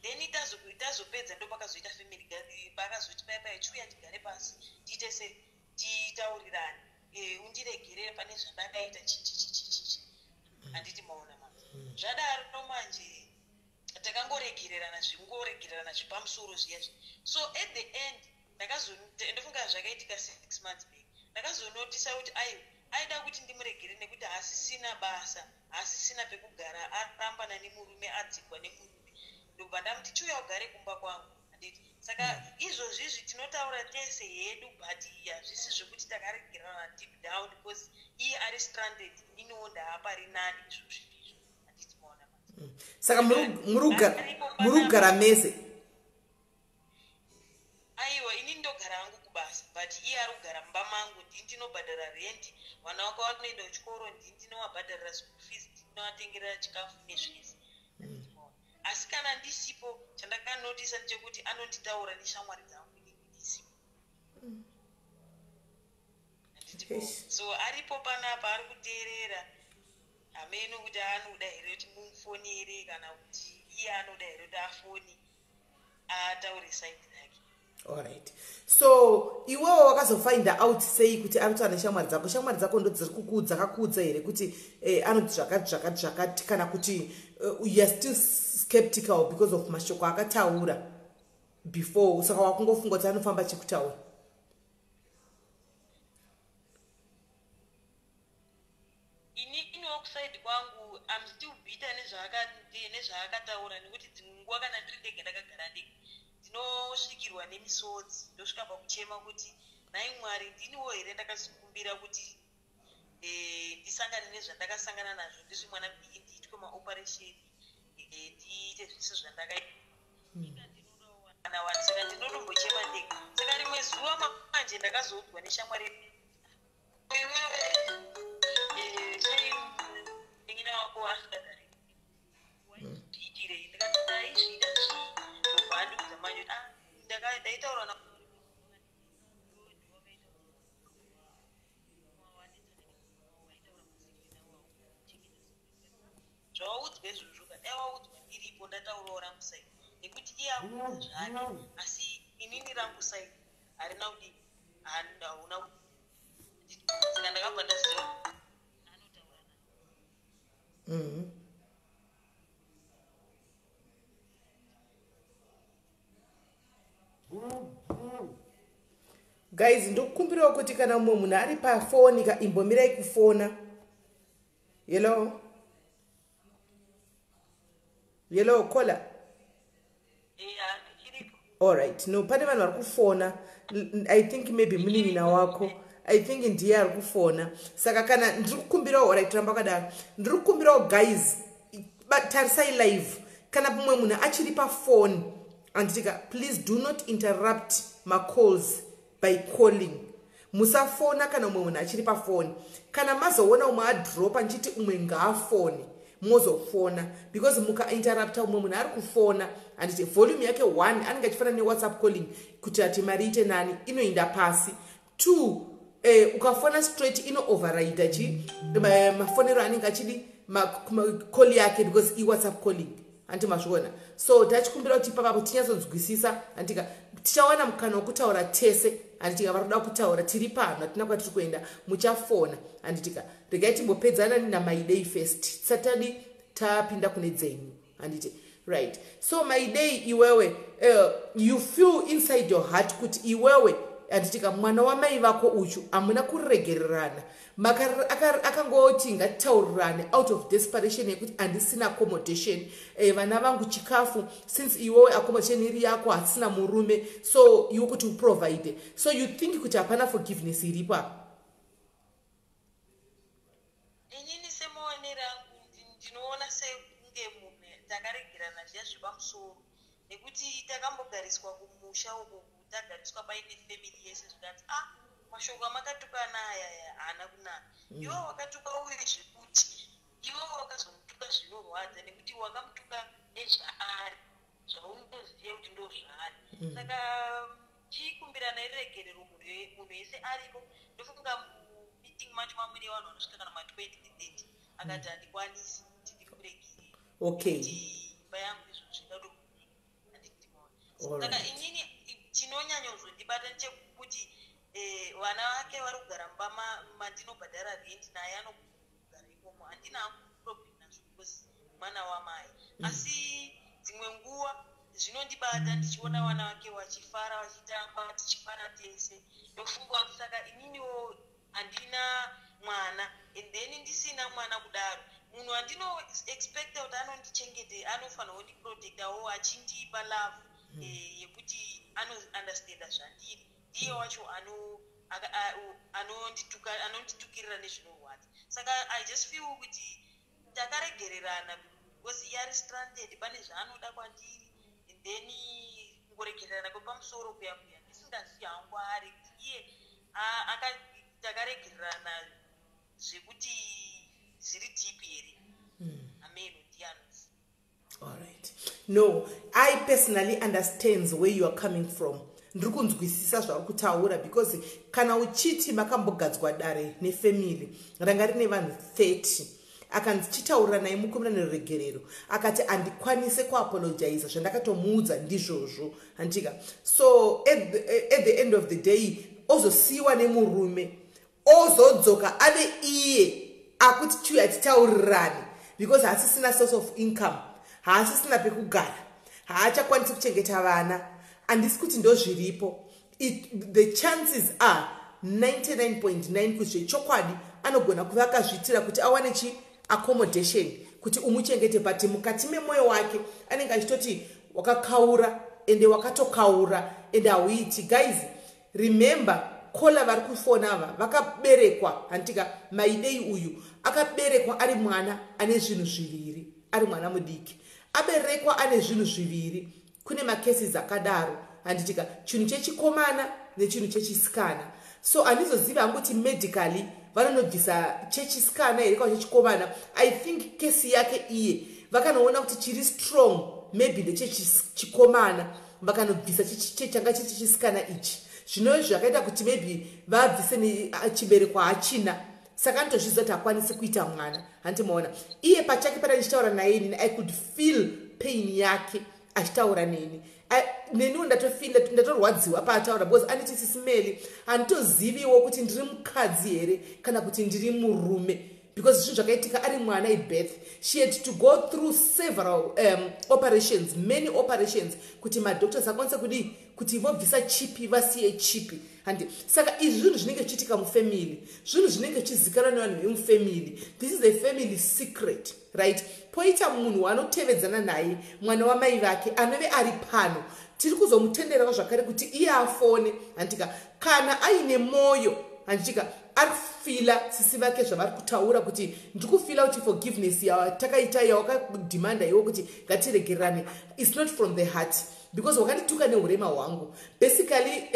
Then tazopedza, ndopakazoita family gathering, paakazoti pai pai, "Chiuya tigare pasi, tiite se titaurirane, undiregerere pane zvandakaita, chichichichichichi," handiti maona? Manje zvadaro manje takangoregererana, zvingoregererana zvepamusoro zviya zvi. So at the end ndofunga zvakaitika 6 months back, ndakazonotisa kuti aiwa, aida kuti ndimuregere nekuti haasisina basa, haasisina pekugara, arambana nemurume, adzingwa nemurume. Ndobva ndamuti, "Chiuya ugare kumba kwangu," handiti? Saka izvozvi izvi tinotaura tese hedu, but hazvisi zvekuti takaregerana deep down, because iye ari stranded, iniwo ndaapari nani izvozvi izvo, handiti maona manje? Saka muri kugara mese? Aiwa, ini ndogara hangu kubasa, but iye ari kugara mumba mangu. Ndini ndinobhadhara rendi, vana vaka vanoenda kuchikoro, ndini ndinovabhadharira school fees, ndinovatengerera chikafu nezvese. Asi kana ndisipo, chandakanotisa ndechekuti anonditaura neshamwari dzangu inini ndisipo. Handiti? Eish. So aripo panapa, ari kuteerera. Hameno kuti anoda here kuti mumufonere, kana kuti iye anoda here kuti afone ataure side rake. Alright, so iwewo wakazofinda out sei kuti ari kutaura neshamwari dzako? Shamwari dzako ndo dziri kukuudza, kakuudza here kuti anoti zvakati zvakati zvakati, kana kuti you are still skeptical because of mashoko akataura before, saka wakungofunga kuti anofamba chekutaura? Ininiwo kuside kwangu am still bitter nezvaakataura, nekuti dzimwe nguva kana ndiri ndega, ndakagara ndega, ndinosvikirwa nemisodzi, ndosvika pakuchema kuti, "Nhai Mwari, ndiniwo here ndakazokumbira kuti ndisangane nezvandakasangana nazvo ndiri mwana mudiki, ndiitwe maoperation, ndiite zvese zvandakaita? Ndinodawo wani." Saka ndinotombochema ndega. Saka rimwe zuva manje ndakazoudzwa neshamwari, "Iwewe, sei munin'ina wako asingadari, waizviitirei?" Ndikati, "Ndaizviita zvii?" Ndobva andiudza manje kuti, "Ah, ndaitaura na zvawaudzwa izvozvo. Kadai waudzwa ndiripo, ndataurawo rangu side, nekuti iye akuudza zvake, asi inini rangu side harina kudii, hauna." Saka ndakabva ndaziva anotaura. Guys, ndokukumbirawo kuti kana mumwe munhu ari pafoni ka, imbomirai kufona. Hello, hello, caller. Eya, ndichiripo. Alright, no, pane vanhu vari kufona. I think maybe munin'ina wako, I think ndiye ari kufona. Saka kana ndiri kukumbirawo, alright, ramba kwakadaro. Ndiri kukumbirawo guys, tarisai live. Kana mumwe munhu achiri pafoni, anditika, please do not interrupt macalls by calling. Musafona kana umwe munhu achiri pafoni. Kana mazoona umwe adropa, nchiti umwe ngaafone, mozofona, because mukainterrupta umwe munhu ari kufona, handiti volume yake one anenge achifanana newhatsapp calling, kuti ati mari ite nani, inoinda pasi. Two, Ukafona straight ino override chi mafonero anenge achidi call yake, because iWhatsApp calling, handi mazviona? So tachikumbira kuti ipapapo tinyatsonzwisisa, handika? Tichawana mukana wekutaura tese, handitika? Vari kuda kutaura, tiri pano, hatina kwatiri kuenda, muchafona, handitika? Regai timbopedzana naMaidei first, tisatadi tapinda kune dzenyu, handiti? Right, so Maidei, iwewe, you feel inside your heart kuti iwewe, handitika, mwana wamai vako uchu hamuna kuregererana. Akangoti ngatitaurirane out of desperation yekuti handisina accommodation, vana vangu chikafu, since iwewe accommodation iri yako, hasina murume, so iwe kuti uprovide. So you think kuti hapana forgiveness iripo apa? Inini semaonero angu, ndinoona sekunge munhu takaregerana zviya zvepamusoro, nekuti takambogariswa kumusha uko, tagariswa paine family yese, zvikanzi, "A ah, mashoko amakatukana aya haana kunaka. Iwe wakatuka uye zvekuti iwe wakazomutuka zvinorwadza, nekuti wakamutuka nezvaari, zvaunoziva kuti ndo zvaari. Saka chikumbirana iregerero, munhu wese aripo." Ndofunga mumeeting macho mamune vanhu vanosvika kana ma20 30. Akati, "Handikwanisi kuti ndikuregerere, kuti imba yangu izvo zvingatobudika." Saka inini chinonyanyozondibata ndechekuti vana vake vari kugara mumba mandinobhadhara rent, naye anogara imomo. Handina problem nazvo because mwana wamai. Asi dzimwe nguva zvinondibata ndichiona vana vake vachifara, vachitamba, tichifara tese. Ndofunga kuti saka ininiwo handina mwana, and then ndisina mwana kudaro, munhu andinoexpecta kuti anondichengete, anofanira kundiprotectawo, achindipa love yekuti anounderstanda zvandiri, ndiye wacho anonditukirira nezvinorwadza. Saka I just feel kuti takaregererana because iye ari stranded, pane zvaanoda kwandiri, and then kungoregererana kwepamusoro kuya kuya, ndisingazivi hangu ari kuti iye takaregererana zvekuti zviri deep here. Ameno, ndiye anoziva. All right, no, I personally understands where you are coming from. Ndiri kunzwisisa zvauri kutaura, because kana uchiti makambogadzwa dare nefamily ranga rine vanhu 30, akanzi chitaurira naye mukumbira neruregerero, akati handikwanise kuapologiza, zvandakatomuudza ndizvozvo, handika? So at the end of the day ozosiyiwa nemurume, ozodzoka ave iye akuti chiuya titaurirane, because haasisina source of income, haasisina pekugara, haachakwanisi kuchengeta vana. Handisi kuti ndo zviripo. The chances are 99.9 kuti zvechokwadi anogona kuva akazviitira kuti awane chi accommodation kuti umuchengete, but mukati memwoyo wake anenge achitoti wakakaura, ende wakatokaura, ende hauiti. Guys, remember, caller vari kufona ava vakaberekwa, handitika? Maidei uyu akaberekwa ari mwana ane zvinhu zviviri, ari mwana mudiki, aberekwa ane zvinhu zviviri. Kune macases akadaro, handitika? Chinhu chechikomana nechinhu chechisikana. So handizozivi hangu kuti medically vanonobvisa chechisikana here kana chechikomana. I think case yake iye vakanoona kuti chiri strong maybe ndechechikomana, vakanobvisa changa chiri chechisikana ichi. Zvinove zvakaita kuti maybe vabvise chibereko hachina, saka anotozviziva kuti hakwanisi kuita mwana, handimaona? Iye pachake pana ndichitaura naye inini, I could feel pain yake achitaura neni. Neniwo ndatofeela, ndatorwadziwa paataura, because anditi, "Sisi Melly, handitoziviwo kuti ndiri mukadzi here kana kuti ndiri murume," because zvinhu zvakaitika ari mwana ibirth. She had to go through several operations, many operations, kuti madoctors akwanise kudii, kuti vobvisa chipi, vasiye chipi, handi? Saka izvi zvinhu zvinenge zvichiitika mufamily, zvinhu zvinenge zvichizikanwa nevanhu vemufamily. This is a family secret, right? Poita munhu waanotevedzana naye, mwana wamai vake, anove ari pano. Tiri kuzomutenderawo zvakare kuti iye afone, handika? Kana aine mwoyo, handitika, ari kufeela sisi vake zvavari kutaura kuti ndiri kufeela kuti forgiveness yatakaita, yawakademanda iwo kuti ngatiregererane, is not from the heart, because wakandituka neurema hwangu. Basically,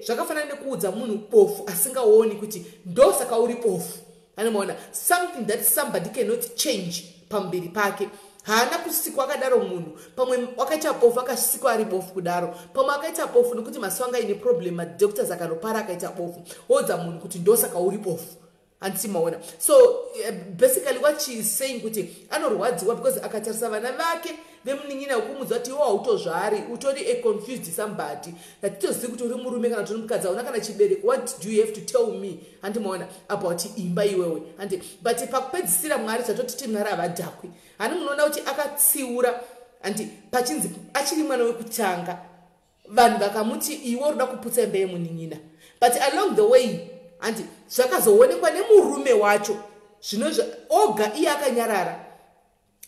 zvakafanana nekuudza munhu bofu asingaoni kuti ndosaka uri bofu. Anomaona something that somebody cannot change pamuviri pake. Haana kusikwa akadaro munhu. Pamwe wakaita bofu, akasikwa ari bofu kudaro. Pamwe akaita bofu nekuti maso anga aine problem, madoctors akanopara, akaita bofu. Woudza munhu kuti ndosaka uri bofu, handiti maona? So basically what she is saying kuti anorwadziwa because akatarisa vana vake vemunin'ina wekumudza kuti iwo hautozvari, utori a confused somebody, hatitozivi kuti uri murume kana kuti uri mukadzi, hauna kana chibereko. What do you have to tell me, handimaona, about imba iwewe? Handi? But pakupedzisira Mwari, zvatotiti Mwari havadhakwi. Hani munoona kuti akatsiura, handi? Pachinzi achiri mwana wekutanga, vanhu vakamuti iwe unoda kuputsa imba yemunin'ina. But along the way, handi, zvakazoonekwa nemurume wacho zvino oga, iye akanyarara,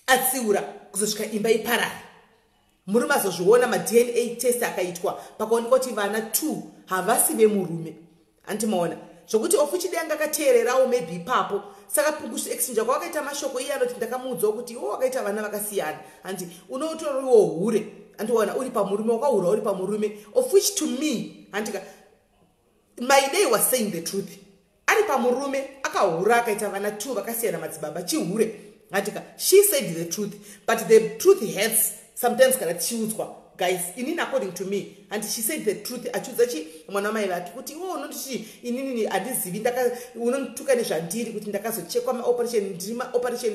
atsiura kuzosvika imba iparara. Murume azozviona, maDNA test akaitwa, pakaonekwa kuti vana 2 havasi vemurume, handimaona? Zvokuti ofuchidai anga akateererawo maybe ipapo. Saka kuexchange kwavakaita mashoko, iye anoti ndakamuudzawo kuti iwo wakaita vana vakasiyana, handi, unotoriwo hure, handiona, uri pamurume, wakahura uri pamurume. Of which to me, handika, Maidei was saying the truth. Ari pamurume, akahura, akaita vana 2 vakasiyana madzibaba, chihure, handika? She said the truth, but the truth hurts sometimes kana tichiudzwa, guys. Inini, according to me, and she said the truth, achiudza chi mwana wamai vake kuti iwo unonditi inini handizivi, unondituka nezvandiri kuti ndakazochekwa maoperation, ndiri maoperation,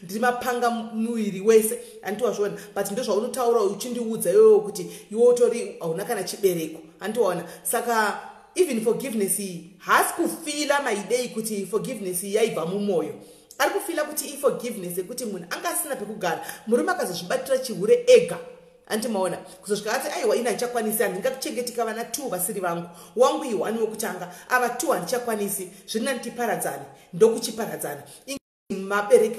ndiri mapanga muviri wese, handiti wazviona? But ndo zvaunotaura uchindiudza iwewo kuti iwe utori hauna kana chibereko, handiwaona? Saka even forgiveness iyi, haasi kufeela Maidei kuti forgiveness iyi yaibva mumwoyo. Ari kufeela kuti iforgiveness yekuti munhu anga asina pekugara, murume akazozvibatira chihure ega, andimaona? Kuzosvika ati aiwa, ini handichakwanisi, handingakuchengetika vana 2 vasiri vangu. Wangu i1 wekutanga, ava 2 handichakwanisi, zviri nani tiparadzane. Ndokuchiparadzana. Mabereki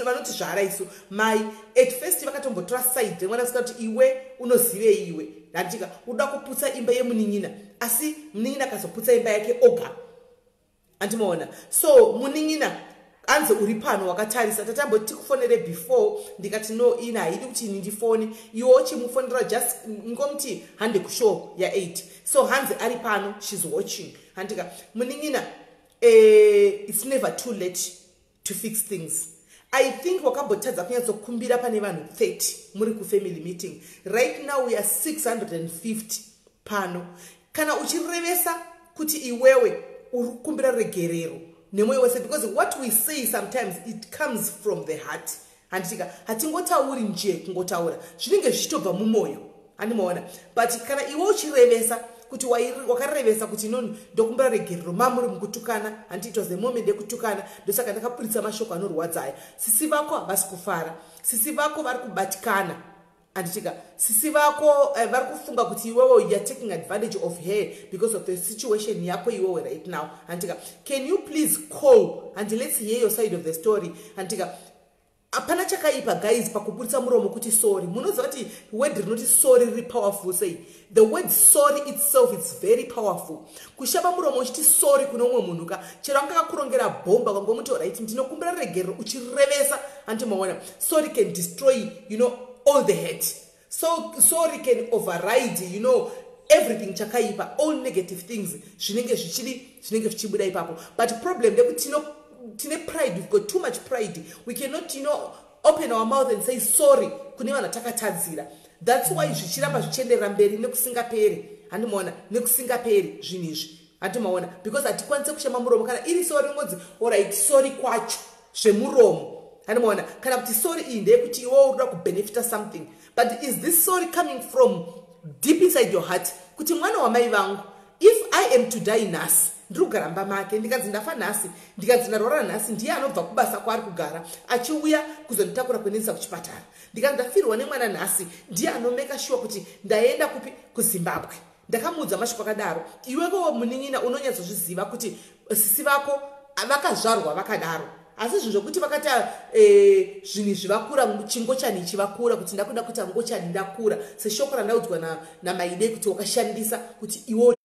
vanotizvara isu, mai at first vakatombotora side remwana kusika kuti iwe unozivei iwe, handika, uda kuputsa imba yemunin'ina. Asi munin'ina akazoputsa imba yake oga, andimaona? So munin'ina anzi uri pano wakatarisa, tatamboti tikufonere before, ndikati no, ini haidi kuti ini ndifone, iwe uchimufonera, just ngomuti hande kushow ya8. So hanzi ari pano, she's watching, handika? Munin'ina, it's never too late to fix things. I think wakambotadza kunyatsokumbira pane vanhu 30 muri kufamily meeting. Right now we are 650 pano. Kana uchirevesa kuti iwewe uri kukumbira regerero nemwoyo wese, because what we say sometimes, it comes from the heart, handitika? Hatingotauri nje kungotaura, zvinenge zvichitobva mumwoyo, handimaona? But kana iwe uchirevesa kuti wakarevesa kuti inoni ndokumbira regerero, mamuri mukutukana, handi, it was the moment yekutukana, ndosaka ndakaburitsa mashoko anorwadzaya. Sisi vako havasi kufara, sisi vako vari kubatikana, handitika? Sisi vako vari kufunga kuti iwewe you are taking advantage of her because of the situation yako iwewe right now, handitika? Can you please call and let's hear your side of the story, handitika? Hapana chakaipa, guys, pakuburitsa muromo kuti sorry. Munoziva kuti word rinoti sorry riri powerful sei? The word sorry itself is very powerful. Kushama muromo uchiti sorry kune umwe munhu ka, chero anga akakurongera bhomba, kangomuti right, ndinokumbira regerero, uchirevesa, handimaona? Sorry can destroy all the hate. So sorry can override everything chakaipa, all negative things zvinenge zvichidi, zvinenge zvichibuda ipapo. But problem ndekuti tine pride. We've got too much pride. We cannot open our mouth and say sorry kune vanhu vatakatadzira. That's why zvichiramba zvichienderera mberi nekusingaperi, handimaona? Nekusingaperi zvinhu izvi, handimaona? Because hatikwanisi kushama muromo. Kana iri sorry, ingonzi alright, sorry kwacho zvemuromo, handimaona? Kana kuti sorry iyi ndeyekuti iwe uri kuda kubenefita something. But is this sorry coming from deep inside your heart kuti mwana wamai vangu, if I am to die nhasi, ndiri kugara mba make, ndikanzi ndafa nhasi, ndikanzi ndarwara nhasi, ndiye anobva kubasa kwaari kugara achiuya kuzonditakura kuendesa kuchipatara. Ndikanzi ndafirwa nemwana nhasi, ndiye anomeka sure kuti ndaenda kupi, kuZimbabwe. Ndakamuudza mashoko akadaro. Iwekowo munin'ina unonyatsozviziva kuti sisi vako vakazvarwa vakadaro. Asi zvinhu zvokuti vakati zvinhu izvi vakura, chingochani ichi vakura kuti ndakuda kuita ngochani, ndakura, seshoko randaudzwa naMaide kuti wakashandisa kuti iwe,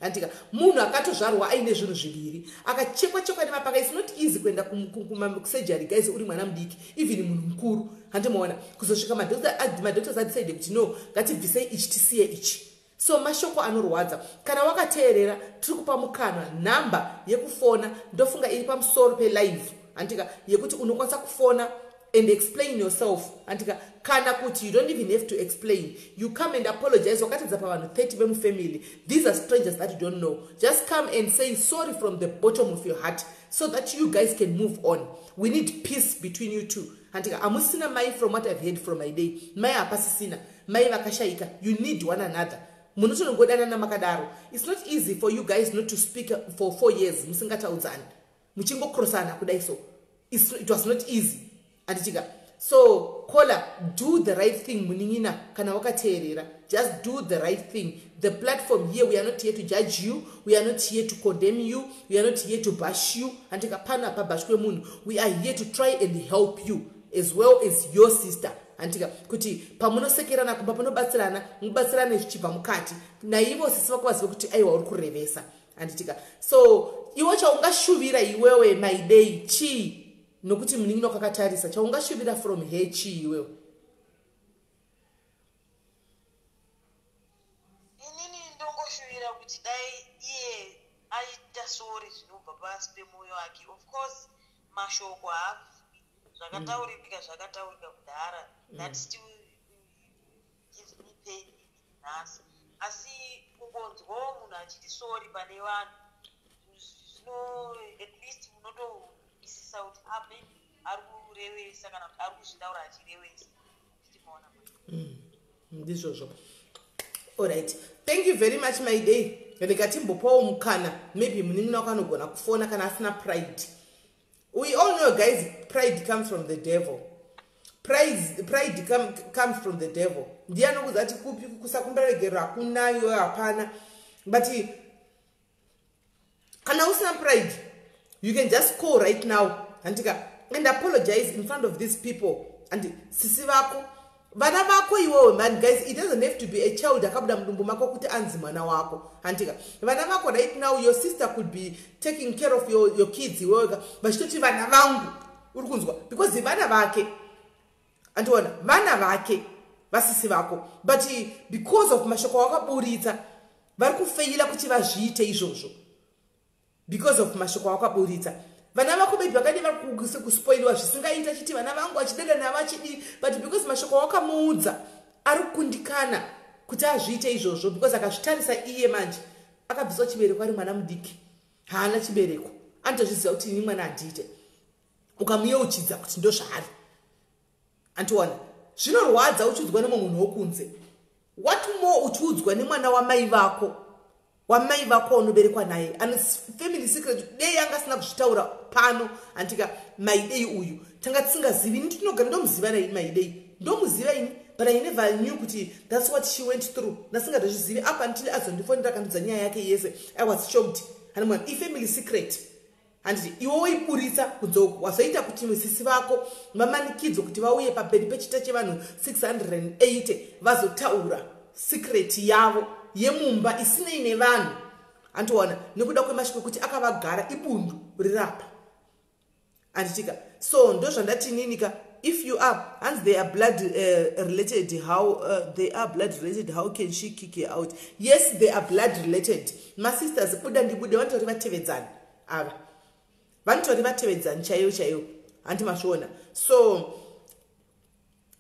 andika, munhu akatozvarwa aine zvinhu zviviri, akachekwa chekwa nemapanga. It's not easy kuenda kusurgery, guys, uri mwana mudiki, even munhu mukuru, handimaona? Kuzosvika madoctors adecide kuti no, ngatibvisei ichi, tisiye ichi. So mashoko anorwadza. Kana wakateerera, tiri kupa mukana, nhamba yekufona ndofunga iri pamusoro pelive. Handika yekuti unokwanisa kufona and explain yourself, handika? Kana kuti you don't even have to explain, you come and apologize wakatidza pavanhu 30 vemufamily. These are strangers that you don't know. Just come and say sorry from the bottom of your heart so that you guys can move on. We need peace between you two, handika? Hamusina mai. From what I've heard from my day, mai hapasisina, mai vakashayika. You need one another. Munotongodanana makadaro. It's not easy for you guys not to speak for 4 years, musingataudzani, muchingokrosana kudai. So it was not easy, handitika? So caller, do the right thing, munin'ina. Kana wakateerera, just do the right thing. The platform here, we are not here to judge you, we are not here to condemn you, we are not here to bash you, handika? Pana pabashwe munhu. We are here to try and help you as well as your sister, handika? Kuti pamunosekerana kumba, panobatsirana, mubatsirane zvichibva mukati. Naivo sisi vako vazive kuti aiwa, uri kurevesa, handitika? So iwe chaungashuvira iwewe, Maidei, chii? Nokuti munin'ina kwakatarisa, chaungashuvira from her chii iwewe? Inini ndongoshuvira kuti dai iye aita sorry zvinobva pasi pemwoyo wake. Of course mashoko haabvumi, zvakataurika zvakataurika kudhara. That still gives me pain nhasi, asi kungonzwawo munhu achiti sorry pane vanhu zvino at least munotohwisisa kuti ah, maybe ari kurevesa kana kuti ari kuzvitaura achirevesa. Tichimaona. Ndizvozvo. Alright, thank you very much, my day. Rega timbopawo mukana, maybe munin'ina wako anogona kufona kana asina pride. We all know, guys, pride comes from the devil. Pride comes from the devil. Ndiye anokuudza kuti kupi kusakumbira regero hakuna, iwe hapana. But kana usina pride, you can just call right now, handika, and apologize in front of these people and sisi vako, vana vako iwewe. Man, guys, it doesn't have to be a child akabuda mudumbu mako kuti anzi mwana wako, handika? Vana vako right now, your sister could be taking care of your kids iwewe, vachitoti vana vangu, uri kunzwa? Because vana vake, andiona, vana vake vasisi vako, but because of mashoko awakaburitsa, vari kufeila kuti vazviite izvozvo because of mashoko awakaburitsa. Vana vako maybe vakadi vari kuspoiliwa zvisingaita, chiti vana vangu vachidada navo achidii, but because mashoko awakamuudza, ari kukundikana kuti azviite izvozvo, because akazvitarisa iye manje akabviswa chibereko ari mwana mudiki, haana chibereko, anotozviziva kuti ini mwana handiite. Ukamuyeuchidza kuti ndo zvaari, antiona zvinorwadza uchiudzwa nemumwe munhu wokunze. What more uchiudzwa nemwana wamai vako, wamai vako unoberekwa naye, ane family secret. Dei anga asina kuzvitaura pano, handika, Maidei uyu tanga tisingazivi. Ini tinogara ndomuziva nai Maidei, ndomuziva ini, but I never knew kuti that's what she went through. Ndasingatozvizivi up until azondifonera akandudza nyaya yake yese. I was shocked. Hanimwana ifamily secret, handiti? Iwe woiburitsa kunze uku, wazoita kuti sisi vako vamanikidzwe kuti vauye pamberi pechita chevanhu 680 vazotaura secret yavo yemumba isinei nevanhu, andiona, nekuda kwemashoko ekuti akavagara ibundu rirapa, handitika? So ndo zvandati ninika, if you are, hanzi they are blood related. How they are blood related, how can she kick her out? Yes, they are blood related, masisters. Buda ndibude, vanotori vatevedzani ava, vanotori vatevedzani chaivo chaivo, handi mazviona? So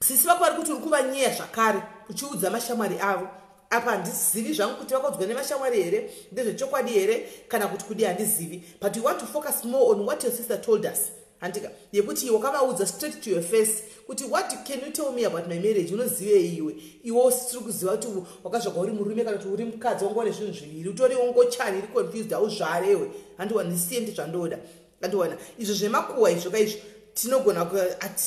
sisi vako vari kuti uri kuvanyeya zvakare uchiudza mashamwari avo. Apa handizivi zvangu kuti vakaudzwa nemashamwari here, ndezvechokwadi here kana kuti kudi, handizivi. But you want to focus more on what your sister told us, handika, yekuti wakavaudza straight to your face kuti, "What can you tell me about my marriage? Unozivei iwe?" Iwe usiri kuziva kuti wakazvagwa uri murume kana kuti uri mukadzi, wanga une zvinhu zviviri, utori ngochani iri confused, hauzvarewe. Handiwa, ndisiye ndi zvandoda, andiwana izvo zvemakuhwa izvo kaizvo tinogona,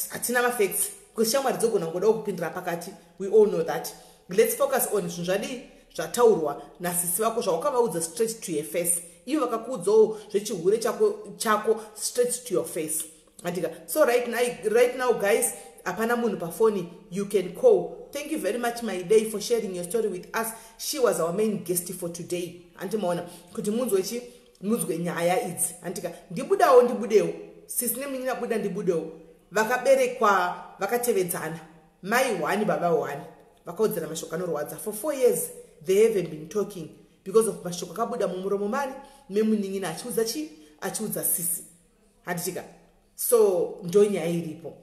hatina mafacts, because shamwari dzogona kungodawo kupindira pakati. We all know that. Let's focus on zvinhu zvadii, zvataurwa nasisi vako, zvawakavaudza straight to your face. Ivo vakakuudzawo zvechihure chako, chako straight to your face, andika? So right now, guys, hapana munhu pafoni. You can call. Thank you very much, my day, for sharing your story with us. She was our main guest for today. Handimaona kuti munzwe chi, munzwe nyaya idzi, handika? Ndibudawo, ndibudewo, sisi nemunyina, buda ndibudewo. Vakaberekwa vakatevedzana, mai one, baba one, vakaudzana mashoko anorwadza. For 4 years they haven't been talking because of mashoko akabuda mumuromo mani memunin'ina achiudza chi, achiudza sisi, handitika? So ndonyaya iripo,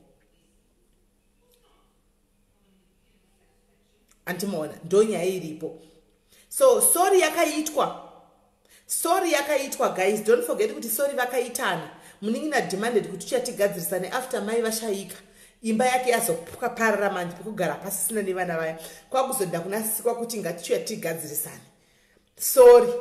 andimaona, ndonyaya iripo. So sorry yakaitwa, sorry yakaitwa. Guys, don't forget kuti sorry vakaitana. Munin'ina demanded kuti tichatigadzirisane after mai vashayika, imba yake yazoparara manje, pekugara pasisina nevana vaya, kwakuzoda kuna sikwa kuti ngatichiuya tigadzirisane. Sorry,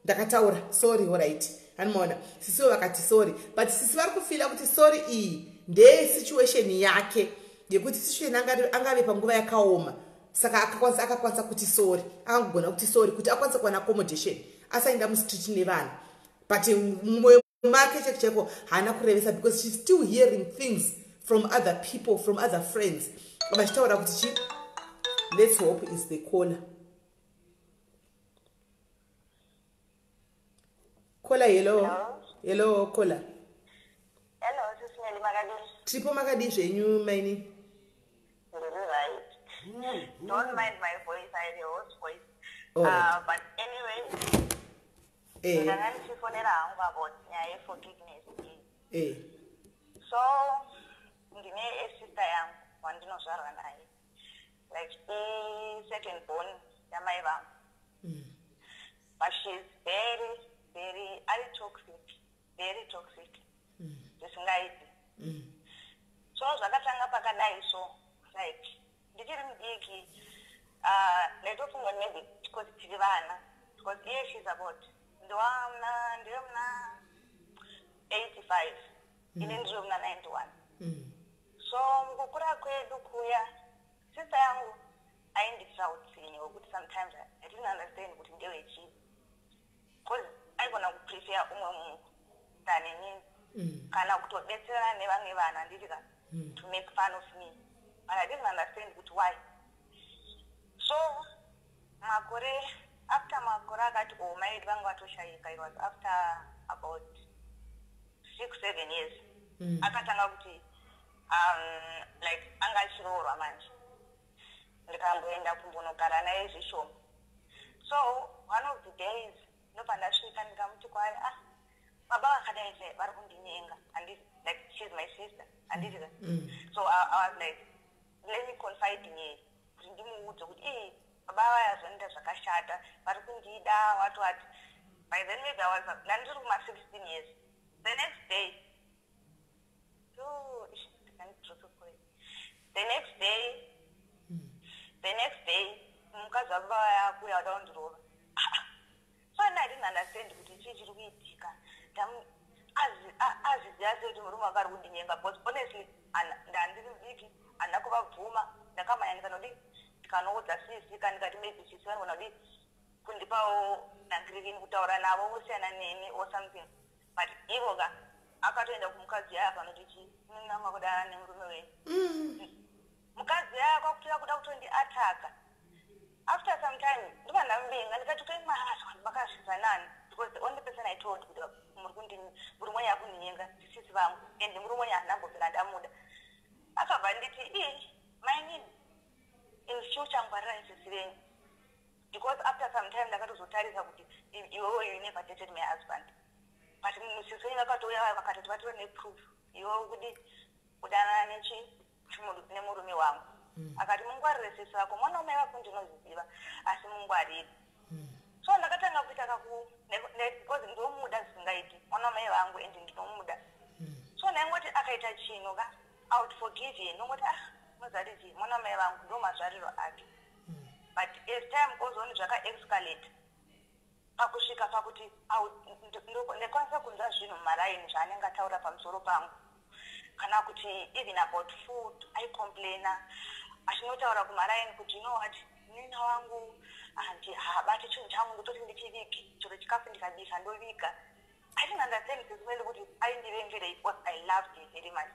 ndakataura sorry, alright, anomaona. Sisiwo vakati sorry, but sisi vari kufeela kuti sorry iyi ndeyesituation yake, yekuti situation angave panguva yakaoma, saka akakwanisa kuti sorry, akangogona kuti sorry kuti akwanise kuwana accommodation, asaenda mustreet nevana. But mumwoyo make cheko cheko haana kurevesa, because she's still hearing things from other people, from other friends, vachitaura kuti chi. Let's hope is the caller. Caller, hello. Hello? Hello, caller. Hello, Sisi Melly, makadii? Tiripo, makadii zvenyu, maini? Ndiri right. Don't mind my voice, I have a hoarse voice. All right. But anyway, ndanga ndichifonera hangu about nyaya yeforgiveness iyi. So, ndine sister yangu wandinozvarwa naye. Like i-second born yamai vangu. But she's very, very, ari toxic, very toxic. Zvisingaiti. So zvakatanga pakadai, so like ndichiri mudiki, ndaitofunga kuti maybe because tiri vana, because iye she's about ndiwamuna ndiwe muna 85, ini ndiri muna 91. So mukukura kwedu kuya, sister yangu aindiitira utsinye hwekuti sometimes I didn't understand kuti ndewechii, because aigona kuprefer umwe munhu than inini, kana kutobetserana nevamwe vanhu, handiti ka, to make fun of me, but I didn't understand kuti why. So makore after makore akati o mai vedu vanga vatoshayika, it was after about 6, 7 years, akatanga kuti like anga achiroorwa manje, ndikamboenda kumbonogara naye zvishoma. So one of the days ndobva ndasvika, ndikamuti kwaari, "Ah, baba vakadai se vari kundinyenga." Handiti, like she's my sister, handiti ka? So I was like, let me confide in her kuti ndimuudze kuti ii, baba vaya zvanoita zvakashata, vari kundida, what what. By then maybe I was ndandiri kuma 16 years. The next day, oh, ish, ndikandidrope point. The next day mukadzi wababa vaya kuuya kuda kundirova. So ini I didn't understand kuti chii chiri kuitika. Azviziva sei kuti murume wanga ari kundinyenga? Because honestly ndandiri mudiki, handina kuvabvuma. Ndakamhanya ndikanodi, ndikanoudza sisi ka, ndikati maybe sisi vanogona kudi kundipawo nhangirireni kutaura navo vosiyana neni or something. But ivo ka akatoenda kumukadzi yaya akanoti chi inanga kudanana nemurume wenyu. Mukadzi yaya kwakutoya kuda kutondiataka. After some time ndobva ndamuvenga, ndikati koimazwa makazvidza nani? Because the only person I told kuti muri murume wenyu akundinyenga ndisisi vangu, and murume wenyu handina mbobvira ndamuda. Akabva nditi, "Ii, mainini, in future ngwarirai sisi venyu," because after some time ndakatozotarisa kuti iwewe you never dated my husband, but musisi wenyu vakatouya vakatoti vatori neproof iwewe kuti kudanana nechi nemurume wangu. Akati, "Mungwarire sisi vako, mwana wamai vako ndinoziziva, asi mungwarire." So ndakatanga kuita kaku because ndomuda zvisingaiti mwana wamai vangu, and ndinomuda. So ndaingoti akaita chinhu ka, I would forgive him, ndongoti, "Ah, muzati chii, mwana wamai vangu, ndo mazvariro ake." But as time goes on zvakaescalate pakusvika pakuti ndikwanisa kunzwa zvinhu mumaraini zvaanenge ataura pamusoro pangu, kana kuti even about food aicomplaina, achinotaura kumaraini kuti, "You know what, nina wangu handi haabati chinhu changu, ndototi ndichivige chero chikafu ndikabika ndoviga." I didn't understand sesimele kuti aindivengerei, because I loved him very much.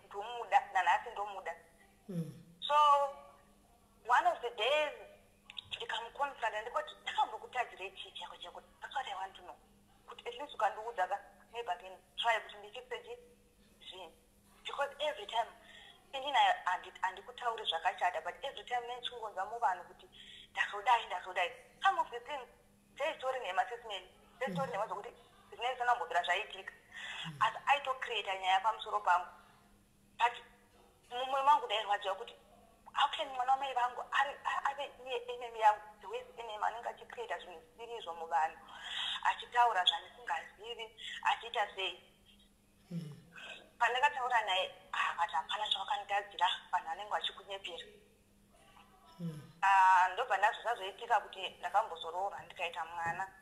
Ndomuda nanhasi, ndomuda. So one of the days ndikamuconfronta, ndikoti, "Ndakambokutadzirei chii chako chako? That's what I want to know, kuti at least ukandiudza ka, maybe I can try kuti ndifixe chi zvinhu, because every time inini handikutauri zvakashata, but every time nechingonzwa muvanhu kuti ndazodai, ndazodai." Some of the things dzeitori nhema, sesimeni, dzeitori nhema, zvokuti zvinenge zvisina kumbobvira zvaitika. Asi aitocreata nyaya pamusoro pangu, but mumwoyo mangu ndairwadziwa kuti how can mwana wamai vangu ave iye enemy yangu, the worst enemy, anenge achicreata zvinhu zvisiri izvo muvanhu, achitaura zvandisingazivi, achiita sei. Pandakataura naye akati hapana chawakanditadzira, vanhu vanenge vachikunyepera. Ah, ndobva ndazvo zvazoitika kuti ndakambozoroorwa, ndikaita mwana.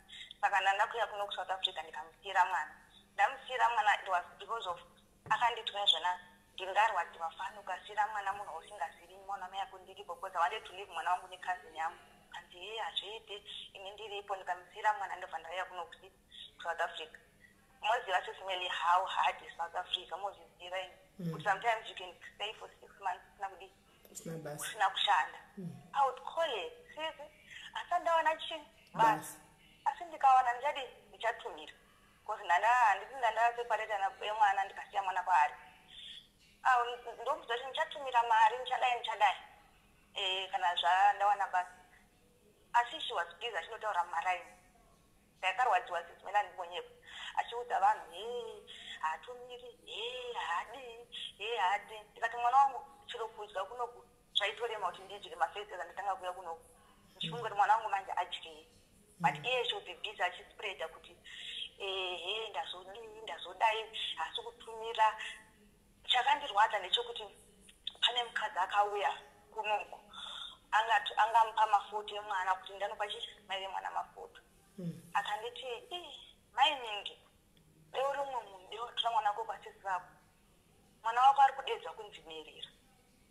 Saka ndandakuya kuno kuSouth Africa, ndikamusiyira mwana. Ndamusiyira mwana, it was because of akanditwa zvona. Ndingarwadziwa fani ukasiyira mwana munhu wausingazivi, mwana mai ako ndiripo, because I wanted to leave mwana wangu necousin yangu. Kanzi, "Ye, hazviiti, ini ndiripo." Ndikamusiyira mwana, ndobva ndauya kuno kuSouth Africa. Moziva, Sis Melly, how hard is South Africa. Mozviziva ini kuti sometimes you can stay for 6 months usina kudii? Usina basa. Usina kushanda. I would call it, "Sisi, asi ndawana chii?" Basa. Basa. Asi ndikawana ndichadi, ndichatumira, because ndanda handiti ndandaseparata nemwana, ndikasiya mwana kwaari. Ndomudza kuti ndichatumira mari, ndichadai, ndichadai, kana zvandawana basa. Asi she was busy achinotaura mumaraini. Ndakarwadziwa, Sis Melly, andibonyepa, achiudza vanhu, "He, haatumiri, he, haadii, he, haadii." Ndikati mwana wangu chero kudya kunoku zvaitorema kuti ndidye mafesi andatanga kuuya kunoku, ndichifunga kuti mwana wangu manje adyei. But iye she would be busy achispreada kuti ehe, ndazodii, ndazodai, hasi kutumira. Chakandirwadza ndechekuti pane mukadzi akauya kunoku, angamupa mafoto emwana kuti ndanopa chi mai vemwana mafoto. Akanditi, "Ii, mainingi, deuri umwe munhu, dewatora mwana wako kwasisi vako, mwana wako ari kudedzwa kunzi Merera."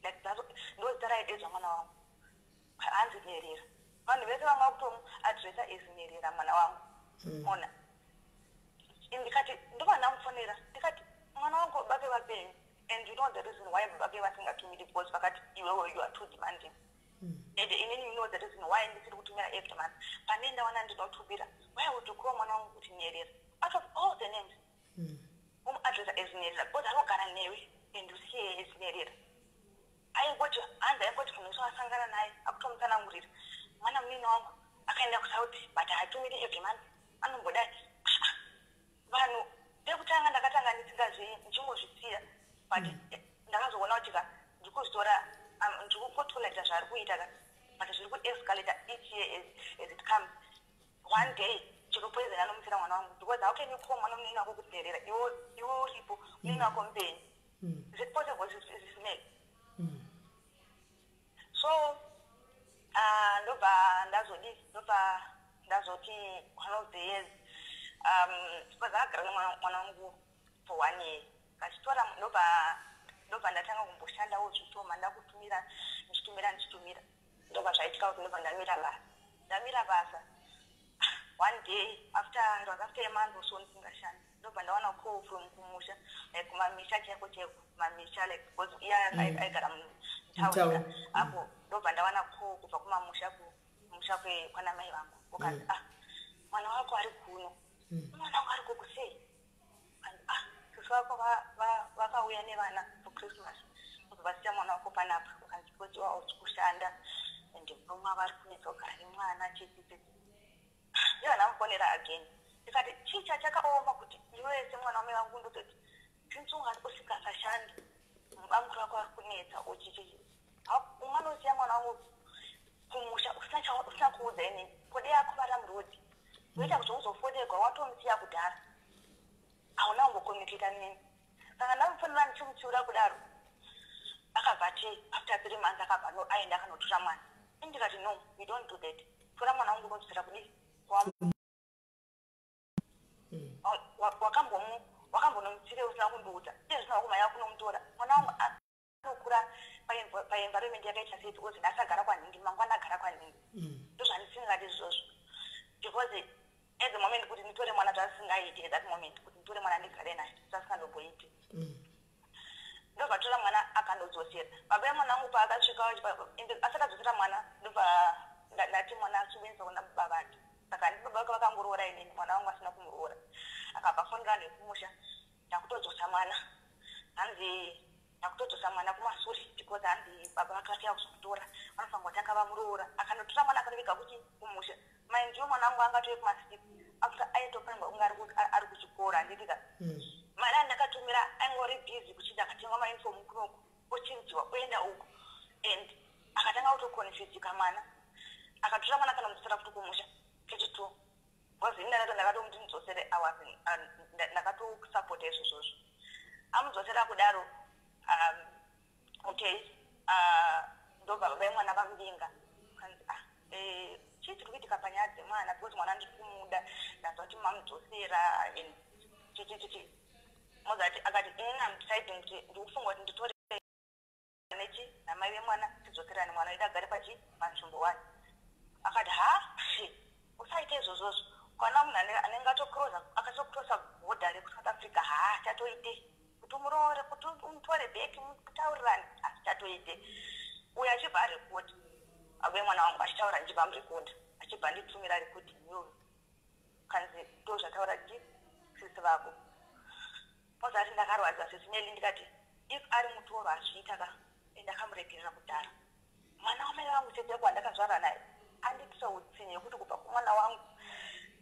Like ndo zita raidedzwa mwana wangu, hanzi Merera. Vanhu vese vanga kutomuadresa as Merera mwana wangu. Ona, ndikati, ndobva ndamufonera, ndikati mwana wangu bake vapenyu, and you know the reason why bake vasingatumiri, because vakati iwewe you are too demanding. And inini, you know the reason why ndisiri kutumira every month. Pane ndawana ndinotumira, why would you call mwana wangu kuti Nyerera out of all the names, umuadresa as Nyerera, because anogara newe and you see her as Nyerera? Aingoti hanzi, aingoti munhu wese wasangana naye akutomutsanangurira, mwana munini wangu akaenda kuSaudi, but haatumiri every month, anombodai. Vanhu pekutanga ndakatanga ndisingazvi, ndichingozvisiya, but ndakazoona kuti ka ndikuzvitora, ndiri kutolerata zvaari kuita ka, but zviri kuescalata each year as it comes. One day chero poison anomusira mwana wangu, because how can you call mwana munini wako kuti Nyerera, iwe uripo, munini wako mupenyu? Is it possible, Sis Melly? So ndobva ndazodi, ndobva ndazoti one of the years, because akagara nemwana mwana wangu for one year, kachitora, ndobva ndatanga kumboshandawo zvishoma, ndakutumira, ndichitumira, ndichitumira. Ndobva zvaitika kuti ndobva ndamira basa. Ndamira basa, one day after, it was after a month or so ndisingashandi, ndobva ndawana call from kumusha, like kumamisha chaiko chaiko, kumamisha, like because iye aigara mutauni. Mutauni. Apo ndobva ndawana call kubva kumamusha, kumusha kwana mai vangu, ukanzi, "Ah, mwana wako ari kuno." "Mwana wangu ari kukusei?" And, "Ah, sisi vako vakauya nevana for Christmas, kubva vasiya mwana wako panapa." Ukanzi, "Because iwa usi kushanda and murume vari kunetsa kugara nemwana chichichi." Ndiva ndamufonera again, ndikati chii chachakaoma kuti iwe semwana wamai vangu ndototi since unga usingasashandi, mubamukuru wako ari kunetsa, uchichichi, unganosiya mwana wangu kumusha usina usina kuudza inini? Kode akuvara murodhi, woita kuti uzofonerwa watomusiya kudhara, hauna kumbokommunicata neni. Saka ndamufonera ndichimutsiura kudaro, akabva ati after 3 months akabva aenda akanotora mwana. Indikati, "No, you don't do that. Tora mwana wangu unodzosera kudii? Wakambonomutsire usina kundiudza. Iye zvino wakumhanya kunomutora. Mwana wangu anokura paenvironment yakaita sei? Because nhasi agara kwanhingi, mangwana agara kwanhingi. Ndozvandisingadi izvozvo, because at the moment kuti nditore mwana zvasingaiti, at that moment kuti nditore mwana ndigare naye zvasingandomboiti." Ndobva tora mwana akandodzosera. Baba emwana wangu paakasvika, asati adzosera mwana, ndobva ndati mwana achiuendesa kuna baba vake. Saka handi baba vake vakangoroora inini, mwana wangu asina kumuroora. Akabva afonera vanhu vekumusha, "Ndakutodzosa mwana." Hanzi, "Ndakutodzosa mwana kumasure, because hanzi baba vake vachiya kuzomutora, vanofanira kutanga vamuroora." Akanotora mwana akanoviga kuchi kumusha. Mind you, mwana wangu angatove kumasix after aitofanirwa kunge ari kuchikoro, handitika? Akatoconfusika mwana, akatora mwana akanomudzosera futi kumusha kechi2, because ini ndakatomuti mudzosere, ndakatosapota izvozvozvo. Amudzosera kudaro, okay, ndobva baba vemwana vamuvinga. Kanzi, "Ah, chii chiri kuitika panyaya dzemwana? Because mwana ndiri kumuda, ndanzwa kuti mamudzosera and chichichichi." Mozati akati, "Inini am deciding kuti ndikufunga kuti nditore nechi namai vemwana, tidzokerane, mwana wedu agare pachi panzvimbo one." Akati, "Ha, usaite izvozvozvo. Kana munhu anenge akatokrosa bhodha rekuSouth Africa, ha, chatoite kuti umuroore, kuti umutore back, mutaurirane, asi chatoite." Uyo achibva arekodha ave mwana wangu achitaura, ndichibva amurekodha, achibva anditumira recording iyoyo. Kanzi, "Ndo zvataura chi sisi vako." Mozati ndakarwadza, Sisi Meli. Ndikati, if ari mutoro azviita ka, ndakamuregerera kudhara. Mwana wamai vangu chete wandakazvara naye andiitira utsinye yekuti kubva kumwana wangu,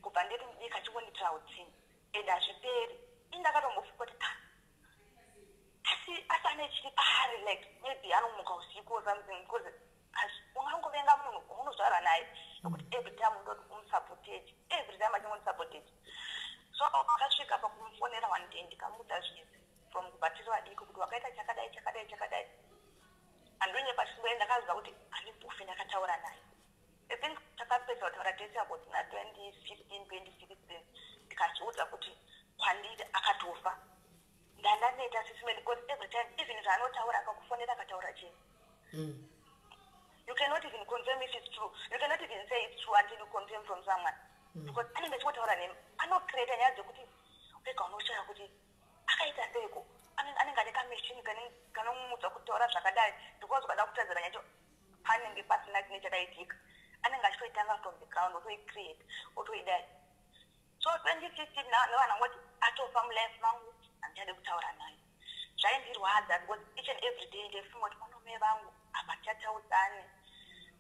kubva ndiri mudiki achingondiitira utsinye, and hazviperi. Ini ndakatombofunga kuti, ah, asi ane chiri paari, like maybe anomuka usiku or something, because ungangovenga munhu waunozvara naye nekuti every time unoti umusapoteji, every time achingondisapotegi. So akasvika pakumufonera one day, ndikamuudza zvese from kubva tiri vadiki, kuti wakaita chakadai, chakadai, chakadai. Handonyepa chimwe, ndakaziva kuti handimbofi ndakataura naye. I think takapedza kutaura tese about na 2015, 2016. Ndikazviudza kuti kwandiri akatofa. Ndandaneta, Sisi Meli, because every time, even zvaanotaura, akakufonera akataura chii, you cannot even confirm if it's true. You cannot even say it's true until you confirm from someone, because anenge achingotaura nemi, anocreata nyaya dzekuti wega unoshaya kuti akaita seiko. Anenge ane kamachine kanomudza kutaura zvakadai, because ukada kutadzira nyacho, panenge pasina chine chakaitika. Anenge achitoitanga from the ground, otoicreate, otoidai. So 2015 nevana ngoti atofa mulife mangu, handichade kutaura naye. Zvaindirwadza because each and every day ndaifunga kuti mwana wamai vangu apa tichataudzane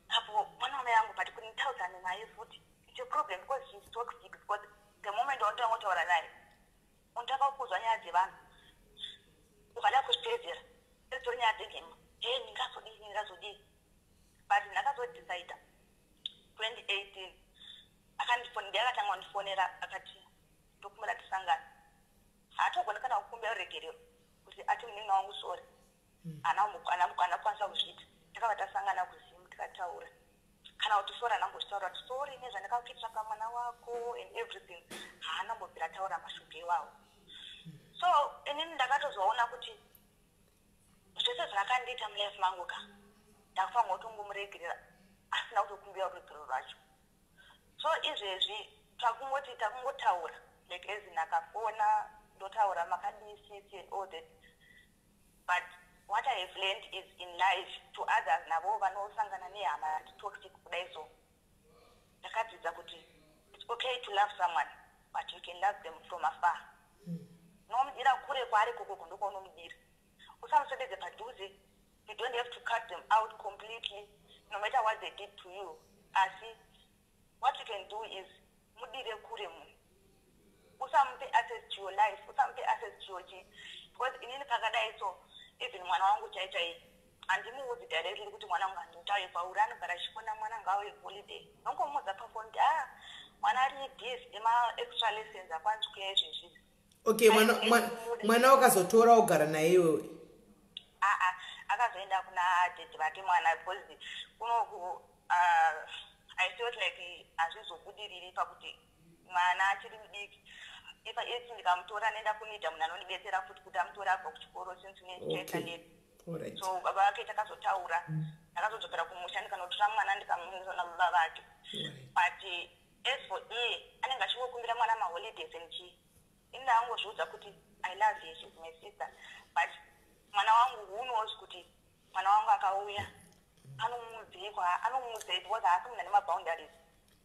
apo mwana wamai vangu, but kuti nditaudzane naye futi, it's a problem because she's toxic, because the moment waunotanga kutaura naye, unotanga kuzwa nyaya dzevanhu. Ukada kuzviteedzera, dzitori nyaya dzenhema. E, ndingazodii, ndingazodii? But ndakazodecida 2018, akandifoni, akatanga kundifonera, akati, "Ndokumbira tisangane." Haatogoni kana kukumbira ruregerero kuti ati, "Munin'ina wangu, sorry." Haana kukwanisa kuzviita. Takabva tasangana kuZimu, tikataura. Kana kuti sorry haanambozvitaura, kuti sorry nezvandakakuitira pamwana wako and everything. Haanambobvira taura mashoko iwawo. So inini ndakatozoona kuti zvese zvaakandiita mulife mangu ka, ndakufanira kutongomuregerera asina kutokumbira ruregerero rwacho. So izvezvi takungoti takungotaura, like as in akafona, ndotaura, "Makadii sisi?" and all that. But what I have learned is, in life, to others navo vanosangana nehama toxic kudai, so ndakadzidza kuti it's okay to love someone, but you can love them from afar. Unomudira kure kwaari kokoko, ndokwaunomudira. Usamuswededze padhuze. You don't have to cut them out completely, no matter what they did to you. Asi what you can do is mudire kure munhu, usamupe access to your life, usamupe access to your chi, because inini pakadai so, even mwana wangu chai chai, handimuudzi directly kuti mwana wangu handitaure kwauri. Anogara achifona, "Mwana ngauye holiday." Nongomuudza pafoni kuti, "Ah, mwana ari busy nema-extra lessons, akwanisi kuya izvezvizvi." Okay, mwana wakazotora ugara naye iwewe? Aa, akazoenda kuna daddy vake mwana, because kunoku I felt like hazvizobudiriri pakuti mwana achiri mudiki. If ndikamutora nenda kunoita munhu anondibetsera futi kuti amutora abva kuchikoro, since unechaita late. So baba vake takazotaura, ndakazodzokera kumusha, ndikanotora mwana, ndikamuendesa nababa vake. But as for iye, anenge achingokumbira mwana maholidays and chii. Ini ndangozviudza kuti I love her, she's my sister, but mwana wangu, who knows kuti mwana wangu akauya anomudzikwa, anomudzei? Because haasi munhu ane maboundaries.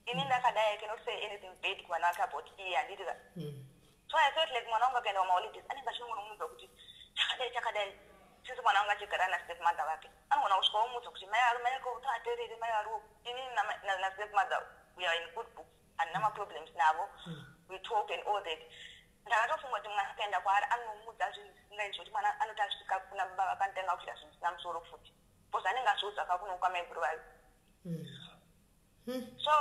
Ini ndakadai, I cannot say anything bad kumwana wake about iye, handiti? So I felt like mwana wangu akaenda kumaholidays, anenge achinongonomuudza kuti chakadai, chakadai. Since mwana wangu achigara nastep mother vake, anogona kusvika omuudza kuti mai mai utaterere mai variwo. Inini nastep mother, we are in good books, handina maproblems navo. We talk and all that. Ndakatofunga kuti mwana akaenda kwaari, anomuudza zvinhu zvisingai, zvekuti mwana anoti asvika kuna baba, vakanotanga kuita zvinhu zvisina musoro futi, because anenge azviudza kakuno kwamaiguru vayo. So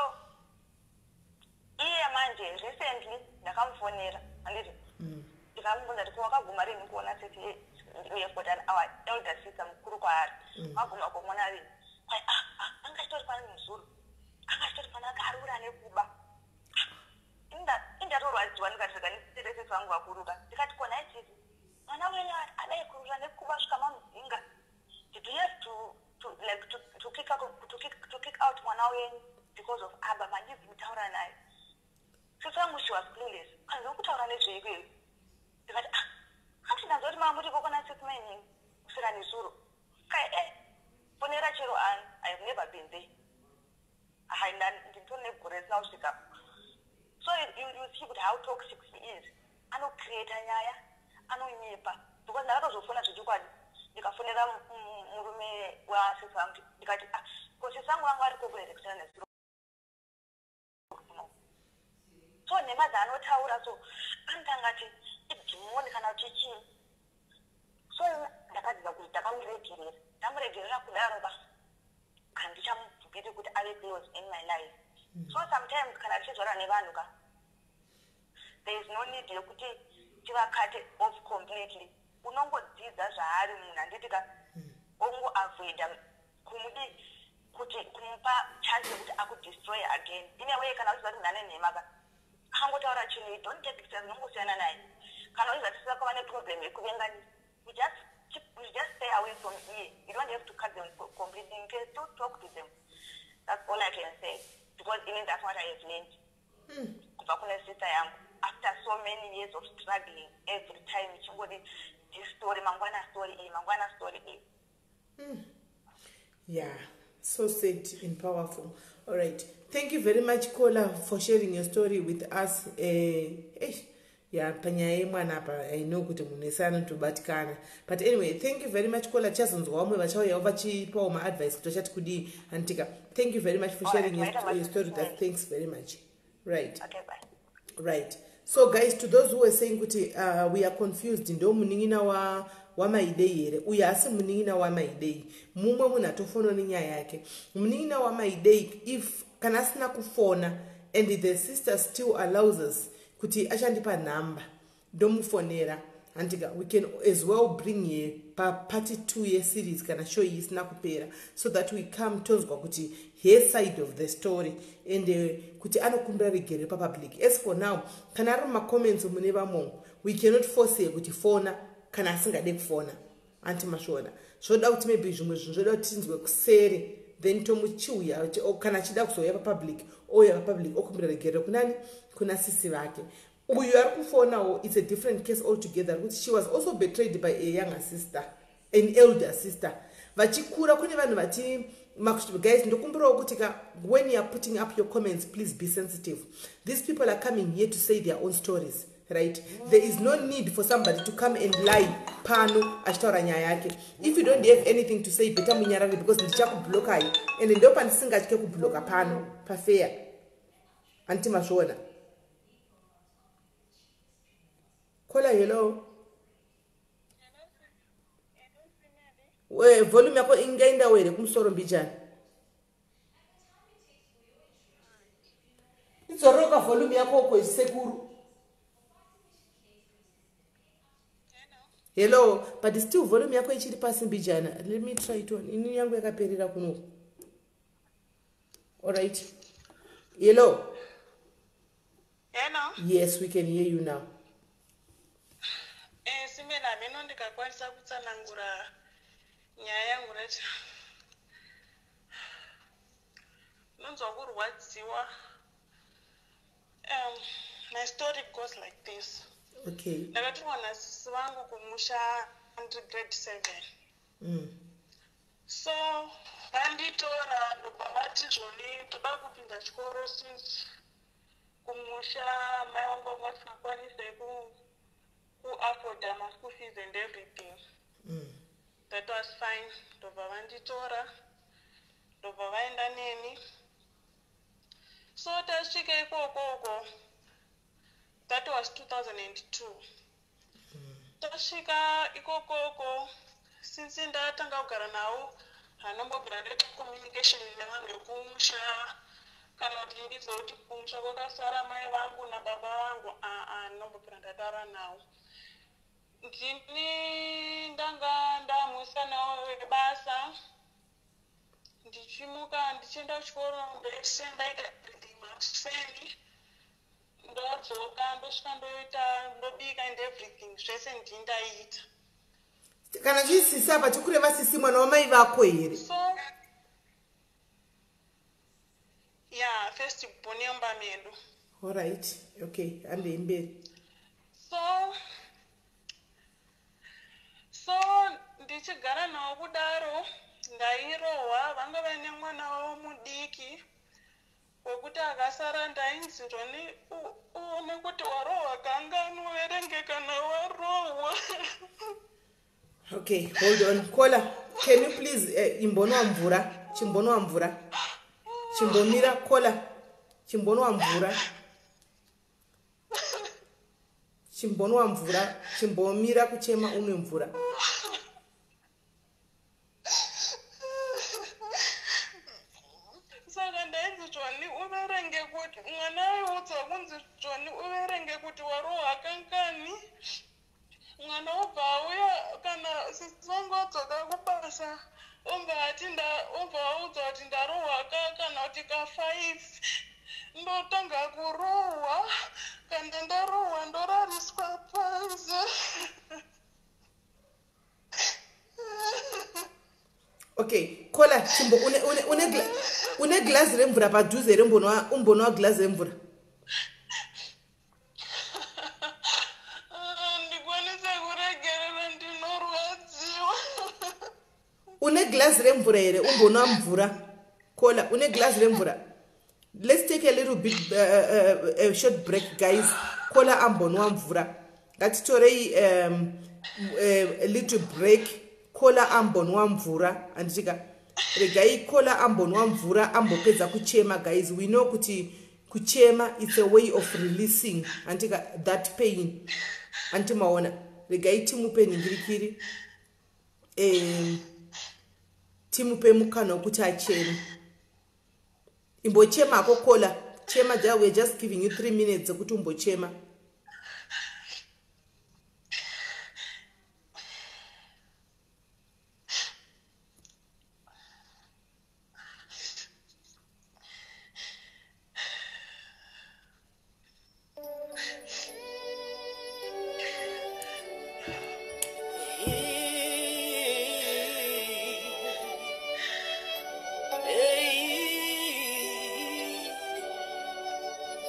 iye manje recently ndakamufonera, handiti? Ndikamubvunza kuti, "Wakaguma rini kuona sisi?" We have got our elder sister mukuru kwaari. "Waguma kumuona rini?" Kwai, "Ah, ah, anga chitori pano muzuru, anga chitori pano, akarura nekuba." Indatorwadziwa, ndikati rega nditsere sisi vangu vakuruka. Ndikati, "Kona ichisi mwana wenyu adai kurura nekuba, svika mamudzinga, did you have to like to kick out mwana wenyu because of aba? Mandizi kutaura naye?" Sisi vangu, she was clueless. "Kanzi kutaura nezveikweyo?" Ndikati, "Ah, hanti ndanzwa kuti mama muriko kona sisi mainini kusvika nezuro." Kai, "E, fonera chero ani, I have never been there." Hai, nditori negore risina kusvika. So you see kuti how toxic she is. Anocreata nyaya, anonyepa, because ndakatozofona zvechokwadi, ndikafonera murume wasisi vangu, ndikati, "Ah, ko sisi vangu vanga variko here kusina nezuro kuno?" So nhema dzaanotaura, so anotangati idhimoni kana kuti chii. So ndakadzidza kuti ndakamuregerera, ndamuregerera kudaro ba, handichamubvumiri kuti ave close in my life. So sometimes kana tichizvara nevanhu ka, there is no need yekuti tivacute off completely. Unongodzidza zvaari munhu, handiti ka? Ongoavoida kumudi kuti kumupa chance yekuti akudestroy again. In a way, kana uchiziva kuti munhu ane nhema ka, akangotaura chinhu, you don't take it serious, unongosiyana naye. Kana uchiziva kuti tisakava neproblem yekuvenganisa, you just stay away from iye. You don't have to cut them completely, you can still talk to them. That's all I can say, because even that's what I have learned kubva kune sister yangu after so many years of struggling. Every time ichingoti this story, mangwana story iyi, mangwana story iyi. Yeah, so sad and powerful. All right, thank you very much, Kola, for sharing your story with us. Yeah, panyaya yemwana apa, I know kuti munhu ese anotobatikana, but anyway, thank you very much, Kola. Tichazonzwa vamwe vachauyawo vachipawo maadvice kuti vachati kudii, handitika? Thank you very much for All sharing right, your story with us. Thanks very much. Right. Okay, bye. Right, so guys, to those who were saying kuti we are confused, ndo munin'ina wa wamaidei here uyu? Asi munin'ina wamaidei mumwe munhu atofonawo nenyaya yake. Munin'ina wamaidei, if kana asina kufona and the sister still allows us kuti achandipa nhamba ndomufonera, handika? We can as well bring her papart 2 yeseries kana show iyi isina kupera, so that we come tonzwa kuti her side of the story and kuti anokumbira regere papublic. As for now, kana ari mumacomments mune vamwe, we cannot force her kuti fona kana asingade kufona, anti masvona? Zvoda kuti maybe zvimwe zvinhu zvoda kuti tinzwe kuseri, then tomuchiuya kana achida kuzouya papublic, ouya papublic okumbira regerero kunani? Kuna sisi vake. Uyu ari kufonawo, it's a different case altogether, kuti she was also betrayed by a younger sister, an elder sister, vachikura. Kune vanhu vati, guys, ndokumbirawo kuti ka, when you are putting up your comments, please be sensitive. These people are coming here to say their own stories, right? There is no need for somebody to come and lie pano achitaura nyaya yake. If you don't have anything to say, better munyarare, because ndichakublokai, and ndo pandisingatye kubloka pano pafeya, handiti mazviona? Kola, hello. Volume yako ingaendawo here kumusoro mbijani? Idzoroka volume yako uko, sekuru. Hello, but still volume yako ichiri pasi mbijana. Let me try it on. Ini yangu yakaperera kunoku. Alright, hello. Hello. Yes, we can hear you now. Simela, mino ndikakwanisa kutsanangura nyaya yangu racho, nonzwa kurwadziwa. My story goes like this. Ndakatorwa nasisi vangu kumusha ndiri grade 7. So vanditora, ndobva vati zvoni toda kupinda chikoro, since kumusha mai vangu vanga vasingakwanise kuafforda maschool fees and everything. That was fine. Ndobva vanditora, ndobva vaenda neni. So tasvika ikoko uko, that was 2002. Tasvika ikokoko, since ndatanga kugara navo Handinombobvira ndaita communication nevanhu vekumusha kana kuti ndizive kuti kumusha kwakasara mai vangu nababa vangu. Aa, ndinombobvira ndataura navo. Ndini ndanga ndamusanawo webasa, ndichimuka ndichienda kuchikoro, ndese ndaita everything. Makuseni ndodzoka, ndosvika, ndoita, ndobika and everything, zvese ndini ndaiita. Kana chii sisi apa, tikureva sisi mwana wamai vako here? So ya, first born yemba medu. Alright, okay, handei mberi. So ndichigara navo kudaro, ndairohwa. Vanga vaine mwana wavo mudiki wekuti akasara. Ndainzi zvoni uone kuti warohwa kangani, uverenge kana warohwa. Okay, hold on, caller. Can you please imbonwa mvura, chimbonwa mvura, chimbomira. Caller, chimbonwa mvura, chimbonwa mvura, chimbomira kuchema, unwe mvura. Saka ndainzi zvoni uverenge kuti mwana aiudzwa kunzi zvoni uverenge kuti warohwa kangani. Mwana obva auya, kana sisi vangu vadzoka kubasa, obva ati obva audzwa kuti ndarohwa ka kana kuti ka5, ndotanga kurohwa. Kana ndarohwa, ndorariswa panze. Okay, caller, chimbo une glazi remvura padhuze here? Umbonwa glazi remvura. Ah, ndikwanise kuregerera, ndinorwadziwa. Une glazi remvura here? Umbonwa mvura. Caller, une glazi remvura? Let's take a little bit a short break, guys. Caller ambonwa mvura. Ngatitorei a little break, caller ambonwa mvura, handitika? Regai caller ambonwa mvura, ambopedza kuchema. Guys, we know kuti kuchema, it's a way of releasing, handitika, that pain, handiti maona? Regai timupe nhingirikiri, timupe mukana wekuti acheme. Imbochemako, caller, chema. We are just giving you 3 minutes dzekuti umbochema.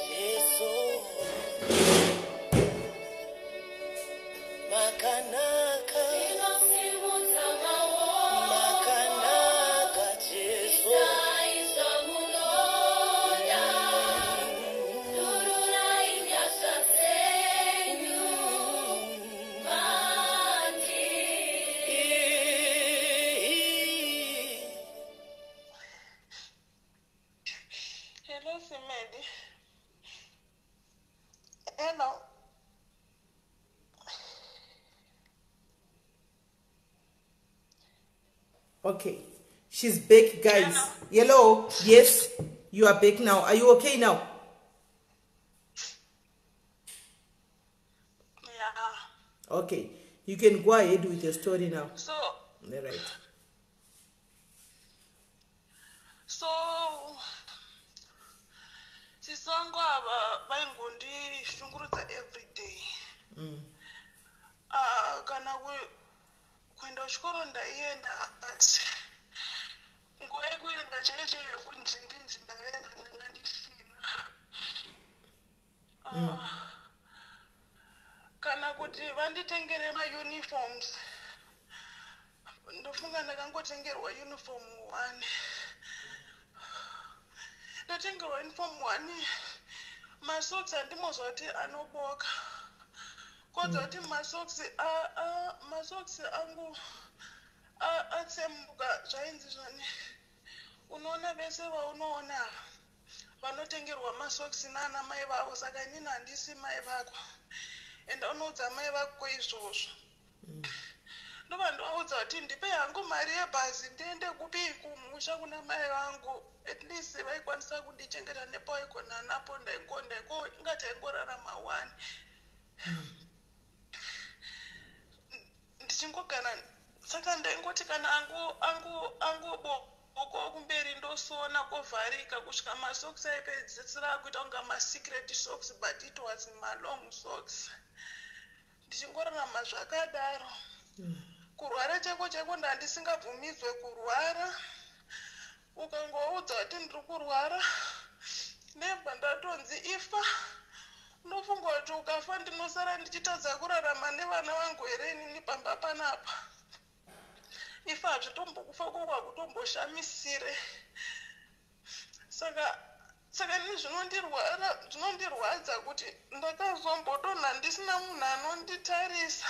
Jesu makanaka, makanaka Jesu. Hello, Simedi. Hello. Okay, she's back, guys. Hello, yes, you are back now. Are you okay now? Yeah. Okay, you can go ahead with your story now. So All right. So sisi vangu ava vaingondishungurudza every day. Ah, kana kuenda kuchikoro ndaienda, but nguva yekuenda chaiyo chaiyo yekunzi ndinzi ndaenda ndanga ndisina. Ah, kana kuti vanditengere mauniforms, ndofunga ndakangotengerwa uniform one. Ndatengerwa uniform one, masocks handimozwa kuti anoboka kodza kuti masocks masocks angu atsemuka. Zvainzi zvani, unoona vese vaunoona ava vanotengerwa masocks naana mai vavo, saka inini handisi mai vako, enda unoudza mai vako izvozvo. Ndobva ndovaudza kuti ndipe hangu mari yebhazi ndiende kupi, kumusha kuna mai vangu. At least vaikwanisa kundichengeta nepawaigona napo. Ndaingo taingorarama one, ndichingogara. Saka ndaingoti kana angoboko kumberi, ndosona kovharika kusvika masocks aipedzisira akuita kunga masecret socks, but it was malong socks. Ndichingorarama zvakadaro. Kurwara cheko cheko, ndandisingabvumidzwe kurwara. Ukangoudza kuti ndiri kurwara, nebva ndatonzi ifa. Unofunga kuti ukafa ndinosara ndichitadza kurarama nevana vangu here inini pamba panapa? Ifa, hazvitombokufa koko hakutomboshamisire. Saka ini zvinondirwadza kuti ndakazombodonha ndisina munhu anonditarisa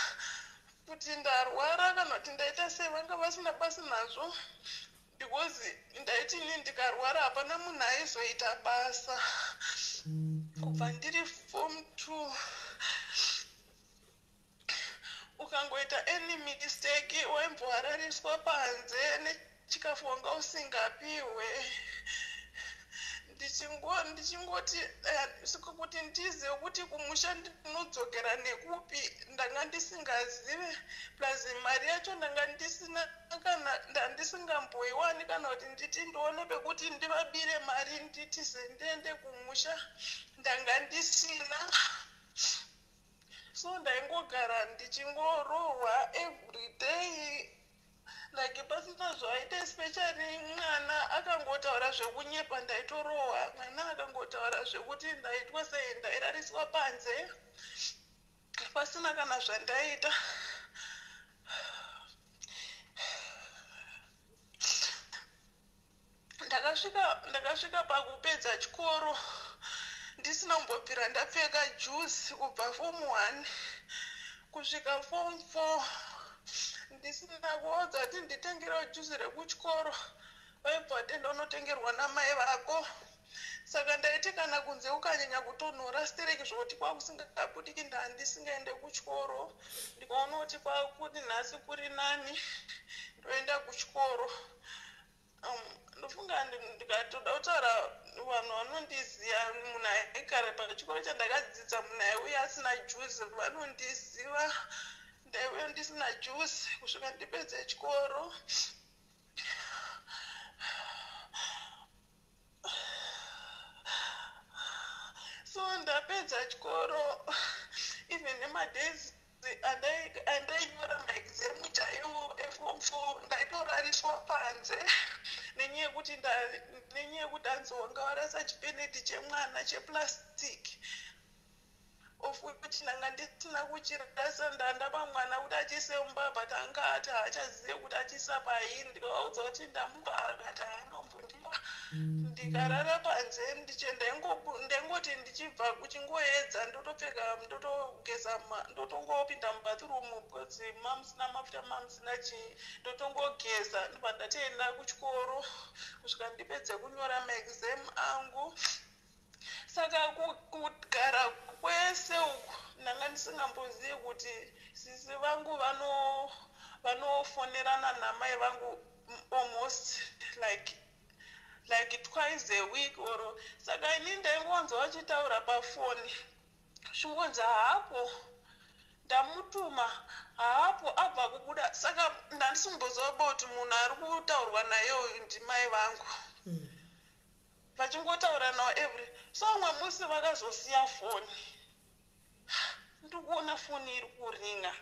kuti ndarwara kana kuti ndaita sei. Vanga vasina basi nazvo because ndaiti ini ndikarwara hapana munhu aizoita basa. Kubva ndiri form 2, ukangoita any mistake waimbowarariswa panze, nechikafu wanga usingapiwe. Ndichingoti kuti ndizive kuti kumusha ndinodzokera nekupi, ndanga ndisingazive. Plus mari yacho ndanga ndisina, kana ndandisingamboiwani, kana kuti nditi ndione pekuti ndivabire mari nditize ndiende kumusha, ndanga ndisina. So ndaingogara ndichingorohwa every day, like pasina zvaita, especially mwana akangotaura zvekunyepa, ndaitorohwa. Mwana akangotaura zvekuti ndaitwa sei, ndairariswa panze pasina kana zvandaita. Ndakasvika pakupedza chikoro ndisina kumbobvira ndapfeka juzi, kubva form 1 kusvika form 4, ndisina kuodza kuti nditengerewo juzi rekuchikoro. Vaibva vatenda unotengerwa namai vako. Saka ndaiti kana kunze kukanyanya kutonhora stereki zvokuti kwakusingabudiki, ndandisingaende kuchikoro. Ndikaona kuti kwakuti nhasi kuri nani, ndoenda kuchikoro. Ndofunga ndikatoda kutaura, vanhu vanondiziva, munhu aigara pachikoro chandakadzidza, munhu aiuya asina juzi, vanondiziva. Ndaiuya ndisina juzi kusvika ndipedze chikoro. So ndapedza chikoro, even nemadays andainyora maexam chaiwo eform 4, ndaitorariswa panze nenyaya yekuti hanzi wanga warasa chipeneti chemwana cheplastic, of which ndanga ndisina kuchirasa. Ndandapa mwana kuti achiise mumba, but anga ati haachazive kuti achiisa paini. Ndikavaudza kuti ndamupa, akati haanombondipa. Ndikarara panze. Ndaingoti ndichibva kuchingoedza, ndotopfeka, ndotogeza, ndotongopinda mubathroom because mamusina mafuta, mamusina chii. Ndotongogeza, ndobva ndatoenda kuchikoro kusvika ndipedze kunyora maexam angu. Saka kugara kwese uku ndanga ndisingambozivi kuti sisi vangu vanofonerana namai vangu almost like twice a week or. Saka ini ndaingonzwa vachitaura pafoni, chingonzi haapo, ndamutuma, haapo, abva kubuda. Saka ndandisimboziva kuti munhu ari kutaurwa naye uyu ndimai vangu vachingotaura nawo every. So umwe musi vakazosiya foni, ndikuona foni iri kuringa,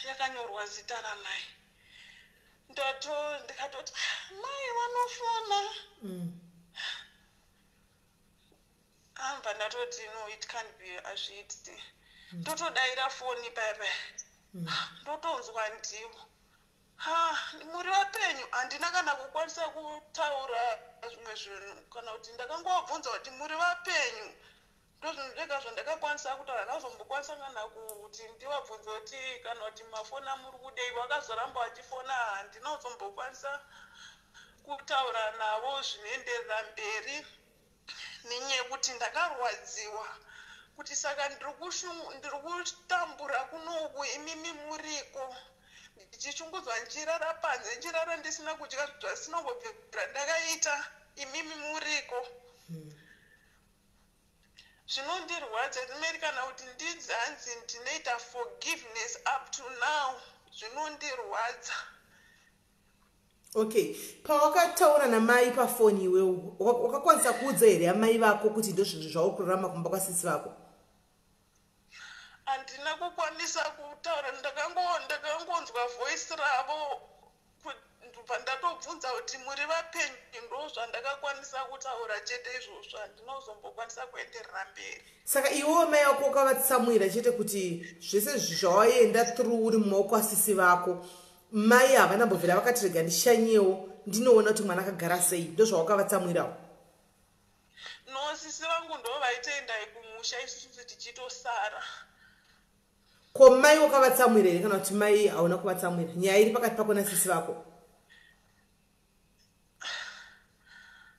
yakanyorwa zita ramai. Ndato ndikatoti, "Ah, mai vanofona." Ambva ndatoti, "No, it can't be, hazviiti." Ndotodayira foni paya paya, ndotonzwa ndivo, "Ha, muri vapenyu?" Handina kana kukwanisa kutaura zvimwe zvinhu, kana kuti ndakangovabvunza kuti, "Muri vapenyu?" Ndozvinhu zvega zvandakakwanisa kutaura. Ndazombokwanisa kana kuti ndivabvunze kuti, kana kuti mafoni amuri kudei. Vakazoramba vachifona, handina kuzombokwanisa kutaura navo zvinoenderera mberi nenyaya yekuti ndakarwadziwa kuti saka ndiri kutambura kunoku, imimi muriko. Ndichishungudzwa, ndichirara panze, ndichirara ndisina kudya, zvasina kumbobvira ndakaita, imimi muriko. Zvinondirwadza Mary, kana kuti ndinzanzi ndinoita forgiveness up to now, zvinondirwadza. Okay, pawakataura namai pafoni iwewo, wakakwanisa kuudza here amai vako kuti ndo zvinhu zvauri kurarama kumba kwasisi vako? Handina kukwanisa kutaura. Ndakangonzwa voice ravo, ndobva ndatobvunza kuti muri vapenyu. Ndo zvandakakwanisa kutaura chete izvozvo, handina kuzombokwanisa kuenderera mberi. Saka iwewo mai vako wakavatsamwira chete kuti zvese zvawaenda through uri mumaoko asisi vako, mai havana mbobvira vakati, "Rega ndishanyewo ndinoona kuti mwana akagara sei"? Ndo zvawakavatsamwirawo? No, sisi vangu ndo vaitoendai kumusha, isusu tichitosara. Ko mai wakavatsamwira here, kana kuti mai hauna kuvatsamwira? Nyaya iri pakati pako nasisi vako.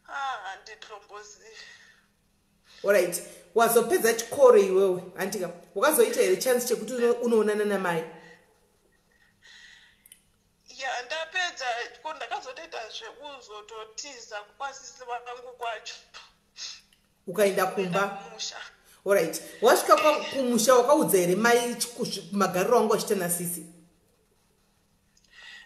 Ah, handitombozivi. Alright, wazopedza chikoro iwewe, handika? Wakazoita here chance chekuti unoonana namai? Ya, ndapedza ko, ndakazotoita zvekuzototiza kwasisi vangu kwacho. Ukaenda kumba? Kumusha. Alright, wasvika kumusha, wakaudza here mai magariro wangu achiita nasisi?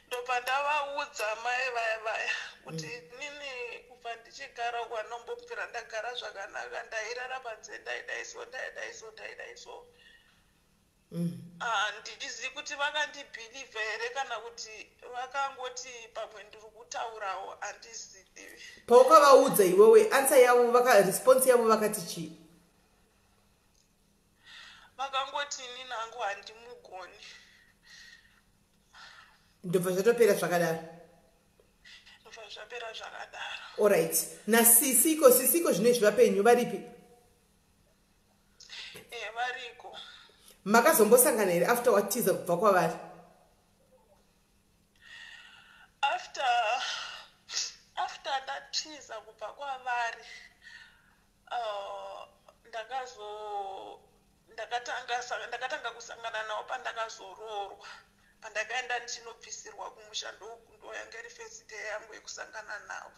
Ndobva ndavaudza mai vaya vaya kuti nini kubva ndichigara kwanombobvira ndagara zvakanaka, ndairara panze, ndaidai so, ndaidai so, ndaidai so. Handizivi kuti vakandibhilivha here kana kuti vakangoti pamwe ndiri kutaurawo, handizivi. Paukavaudza iwewe, answer yavo, response yavo vakati chii? Vakangoti inini hangu handimugoni. Ndobva zvatopera zvakadaro? Ndobva zvapera zvakadaro. Alright, nasisiko, sisiko zvino vapenyu, varipi? E, variko. Makazombosangana here after watiza kubva kwavari? After ndatiza kubva kwavari, ndakazo ndakatanga ndakatanga kusangana navo pandakazoroorwa, pandakaenda ndichinobvisirwa kumusha. Ndo yanga iri first day yangu yekusangana navo.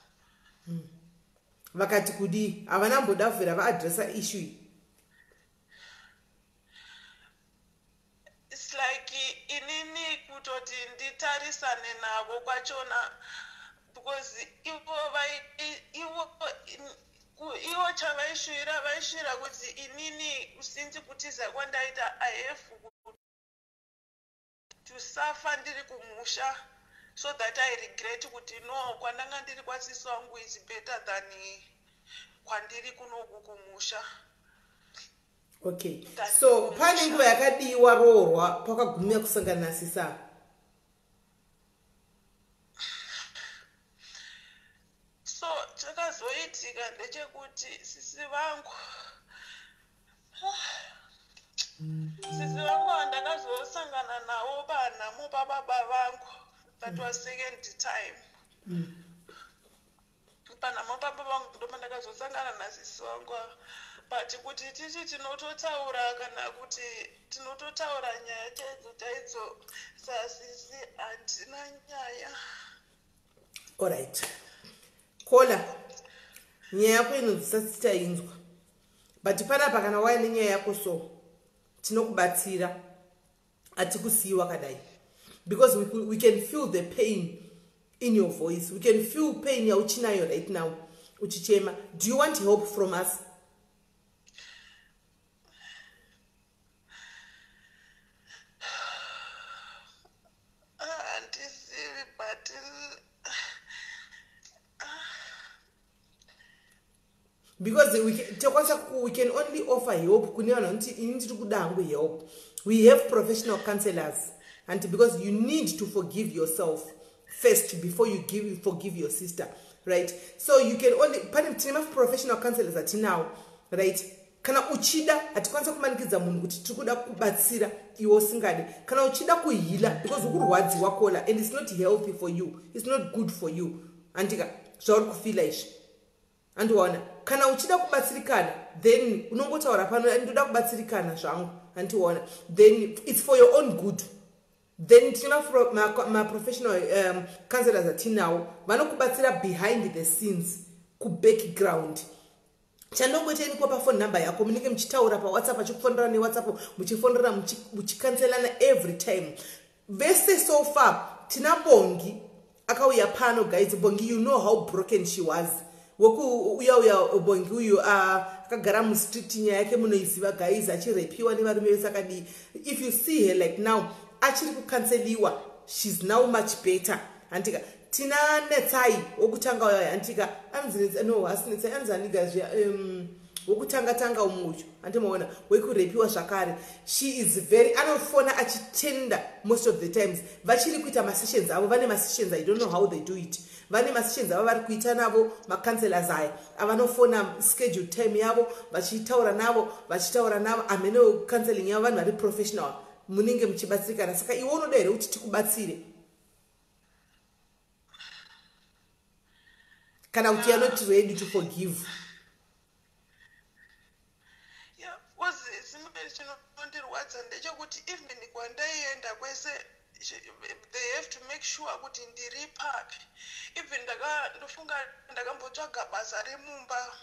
Vakati kudii? Havana mboda kubvira vaaddressa issue iyi? It's like inini kutoti nditarisane navo kwachona, because ivo ivo chavaishuvira, vaishuvira kuti inini since kutiza kwandaita, I have to suffer ndiri kumusha, so that I regret kuti no, kwandanga ndiri kwasisi wangu is better than kwandiri kunoku kumusha. Okay, so pane nguva yakadiwa roorwa pakagumira kusangana nasisa? So chakazoitika ndechekuti sisi vangu vandakazosangana navo panhamo pababa vangu, that was second time. Panhamo pababa vangu ndo pandakazosangana nasisi vangu ava, but kuti titi tinototaura kana kuti tinototaura nyaya chaidzo chaidzo sasisi, handina nyaya. Alright, kola nyaya yako inonzi tainzwa, but panapa kana waya nenyaya yako, so tinokubatsira, hatikusiyi wakadai, because we can feel the pain in your voice. We can feel pain yauchinayo right now uchichema. Do you want help from us? Ah, handizivi, but Because tokwanisa we can only offer help kune vanhu vanoti, "Ini ndiri kuda hangu help." We have professional counselors, and because you need to forgive yourself first before you forgive your sister, right? So you can only, pane, tine maprofessional counselors atinawo, right? Kana uchida, hatikwanisa kumanikidza munhu kuti tiri kuda kubatsira iwe usingade. Kana uchida kuheala, because ukurwadziwa, kola, and it's not healthy for you, it's not good for you, handika? Zvauri kufeela izvi, andiwaona? Kana uchida kubatsirikana, then unongotaura pano, "Ndoda kubatsirikana zvangu," andiwaona? Then it's for your own good. Then tine maprofessional counselors atinawo vanokubatsira behind the scenes, kubackground. Chandongoita ini kupa phone number yako, munenge muchitaura paWhatsApp, achikufonera neWhatsApp, muchifonera, muchicounselana every time. Vese so far tina Bongi akauya pano, guys. Bongi, you know how broken she was. Wekuuya uya Bongi uyu akagara mustreet, nyaya yake munoiziva, guys, achirepiwa nevarume vese akadii. If you see her like now, achiri kucounseliwa, she's now much better, handika? Tina Netsai wokutanga uya, handika? Anzi no, asi Netsai anzi aniga wokutanga tanga umwe uyu, handimaona, wekurepiwa zvakare. She is very, anofona achitenda most of the times. Vachiri kuita masessions avo, vane masessions. I don't know how they do it. Vane masessions avo vari kuita navo macounselors aya avanofona, schedule time yavo, vachitaura navo, vachitaura navo amene counseling yavo. Vanhu vari professional, munenge muchibatsirikana. Saka iwe unoda here kuti tikubatsire, kana kuti you are not ready to forgive? Yeah, because simbe chinondirwadza ndechekuti even kwandaienda kwese, they have to make sure kuti ndiri papi. Even ndofunga ndakambotsvaga basa remumba,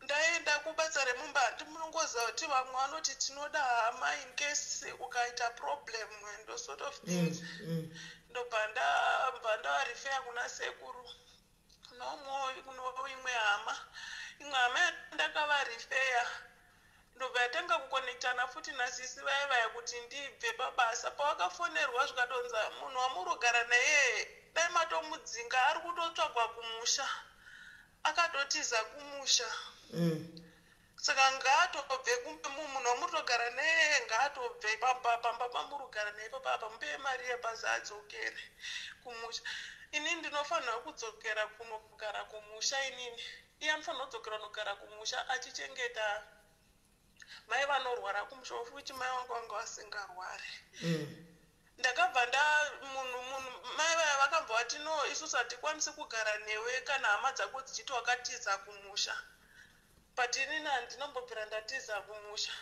ndaenda kubasa remumba. Ndimunongoziva kuti vamwe vanoti tinoda hama in case ukaita problem and those sort of things. Ndobva ndabva ndavarefera kuna sekuru nomwe, kuno imwe hama. Imwe hama yandakavarefera ndobva yatanga kuconnectana futi nasisi vaya vaya kuti ndibve pabasa. Pavakafonerwa zvikatonza, "Munhu wamurugara naye dai matomudzinga, ari kutotsvagwa kumusha, akatotiza kumusha." Saka ngaatobve kumbe, munhu wamurikutogara naye ngaatobve pamba pamurikugara naye papapa, mupe mari yebhazi adzokere kumusha. Inini ndinofanira kudzokera kunogara kumusha inini, iye anofanira kudzokera kunogara kumusha achichengeta mai vanorwara kumusha, of which mai vangu vanga vasingarwari. Ndakabva nda munhu mai vaya vakabva vati, "No, isusu hatikwanisi kugara newe kana hama dzako dzichiti wakatiza kumusha." But inini handinombobvira ndatiza kumusha.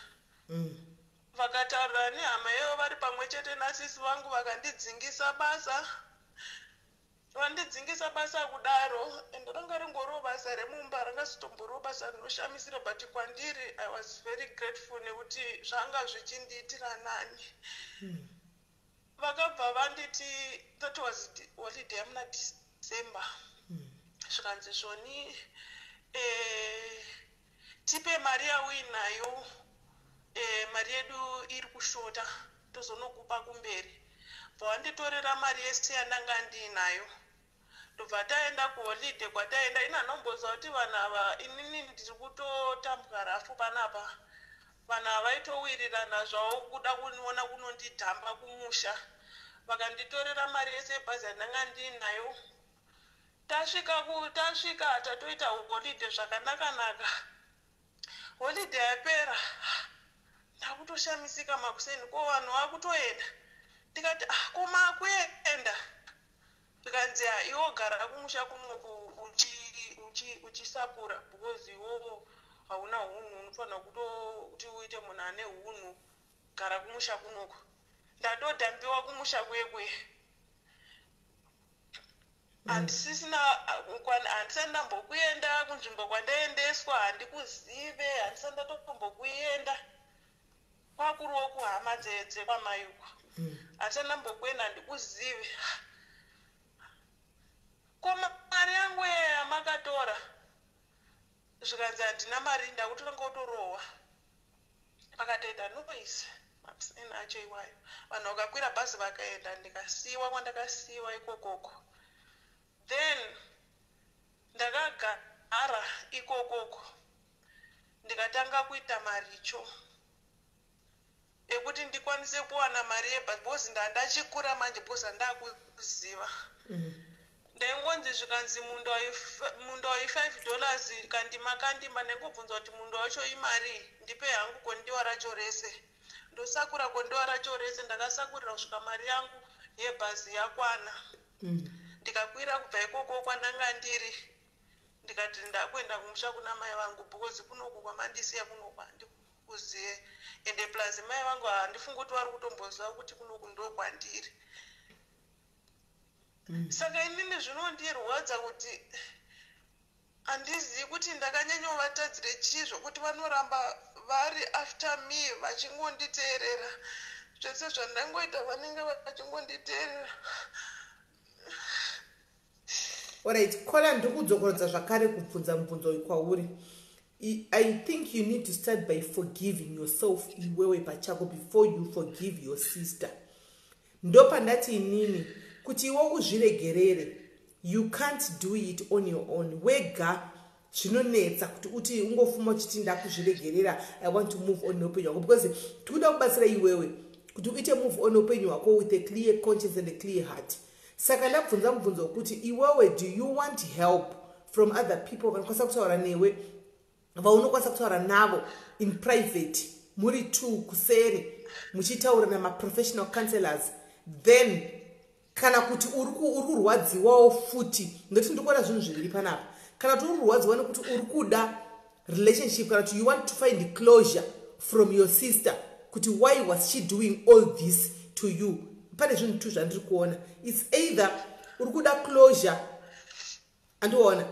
Vakataurira nehama iyoyo vari pamwe chete nasisi vangu, vakandidzingisa basa. Vandidzingisa basa kudaro, and ranga ringoriwo basa remumba, rangasitomboriwo basa rinoshamisira, but kwandiri I was very grateful nekuti zvanga zvichindiitira nani. Vakabva vanditi, that was holiday yamuna December, zvikanzi zvoni, tipe mari yauinayo, mari yedu iri kushota, tozonokupa kumberi. Bva vanditorera mari yese yandanga ndiinayo. Ndobva taenda kuholiday. Kwataenda ina anomboziva kuti vanhu ava, inini ndiri kutotambwa rafu panapa, vanhu ava vaitowirirana zvavo kuda kuniona kunondidhamba kumusha. Vakanditorera mari yese yebhazi yandanga ndiinayo. Tasvika tasvika, tatoita holiday zvakanaka-naka. Holiday yapera, ndakutoshamisika makuseni, ko vanhu vakutoenda? Ndikati, "Ah, ko makuenda?" Zvikanzi, "Ah, iwo gara kumusha kunoku uchisakura because iwowo hauna hunhu, unofanira kutoti uite munhu ane hunhu, gara kumusha kunoku." Ndatodhambiwa kumusha kwekwe, handisisina, handisati ndambokuenda kunzvimbo kwandaendeswa, handikuzive, handisati ndatombokuenda kwakuriwo kuhama dzekwamai uku, handisati ndambokuenda, handikuzive. Ko mari yangu yaya yamakatora? Zvikanzi, "Handina mari, ndakutotanga kutorohwa." Pakatoita noise makuseni acho iwayo, vanhu vakakwira bhazi vakaenda, ndikasiyiwa kwandakasiyiwa ikokoko. Then ndakagara ikokoko, ndikatanga kuita maricho ekuti ndikwanise kuwana mari yebhazi, because ndandachikura manje, because handakuziva. Ndaingonzi, zvikanzi munda wai$5 kandima kandima. Ndaingobvunza kuti munda wacho imari, ndipe hangu kondiwa racho rese. Ndosakura kondiwa racho rese. Ndakasakurira kusvika mari yangu yebhazi yakwana. Ndikakwira kubva ikoko kwandanga ndiri, ndikati ndakuenda kumusha kuna mai vangu, because kunoku kwamandisiya kunoku handikuzive. Kuzive. Ende plus mai vangu handifungi kuti vari kutomboziva kuti kunoku ndokwandiri. Saka inini zvinondirwadza kuti handizivi kuti ndakanyanyovatadzire chii zvokuti vanoramba vari after me, vachingonditeerera. Zvese zvandangoita vanenge vachingonditeerera. Alright, caller, ndiri kudzokorodza zvakare kubvunza mubvunzo uyu kwauri. I think you need to start by forgiving yourself iwewe pachako before you forgive your sister. Ndopandati inini kuti iwe uzviregerere, you can't do it on your own. Wega zvinonetsa kuti uti ungofuma uchiti ndakuzviregerera, I want to move on neupenyu hwako, because tikuda kubatsira iwewe kuti uite move on neupenyu hwako with a clear conscience and a clear heart. Saka ndabvunza mubvunzo wekuti iwewe, do you want help from other people vanokwanisa kutaura newe, vaunokwanisa kutaura navo in private, muri two kuseri, muchitaura namaprofessional counselors? Then kana kuti uri kurwadziwawo futi, ndoti ndiri kuona zvinhu zviviri panapa. Kana kuti uri kurwadziwa nekuti uri kuda relationship, kana kuti you want to find closure from your sister kuti why was she doing all this to you? Pane zvinhu two zvandiri kuona. It's either uri kuda closure, andiona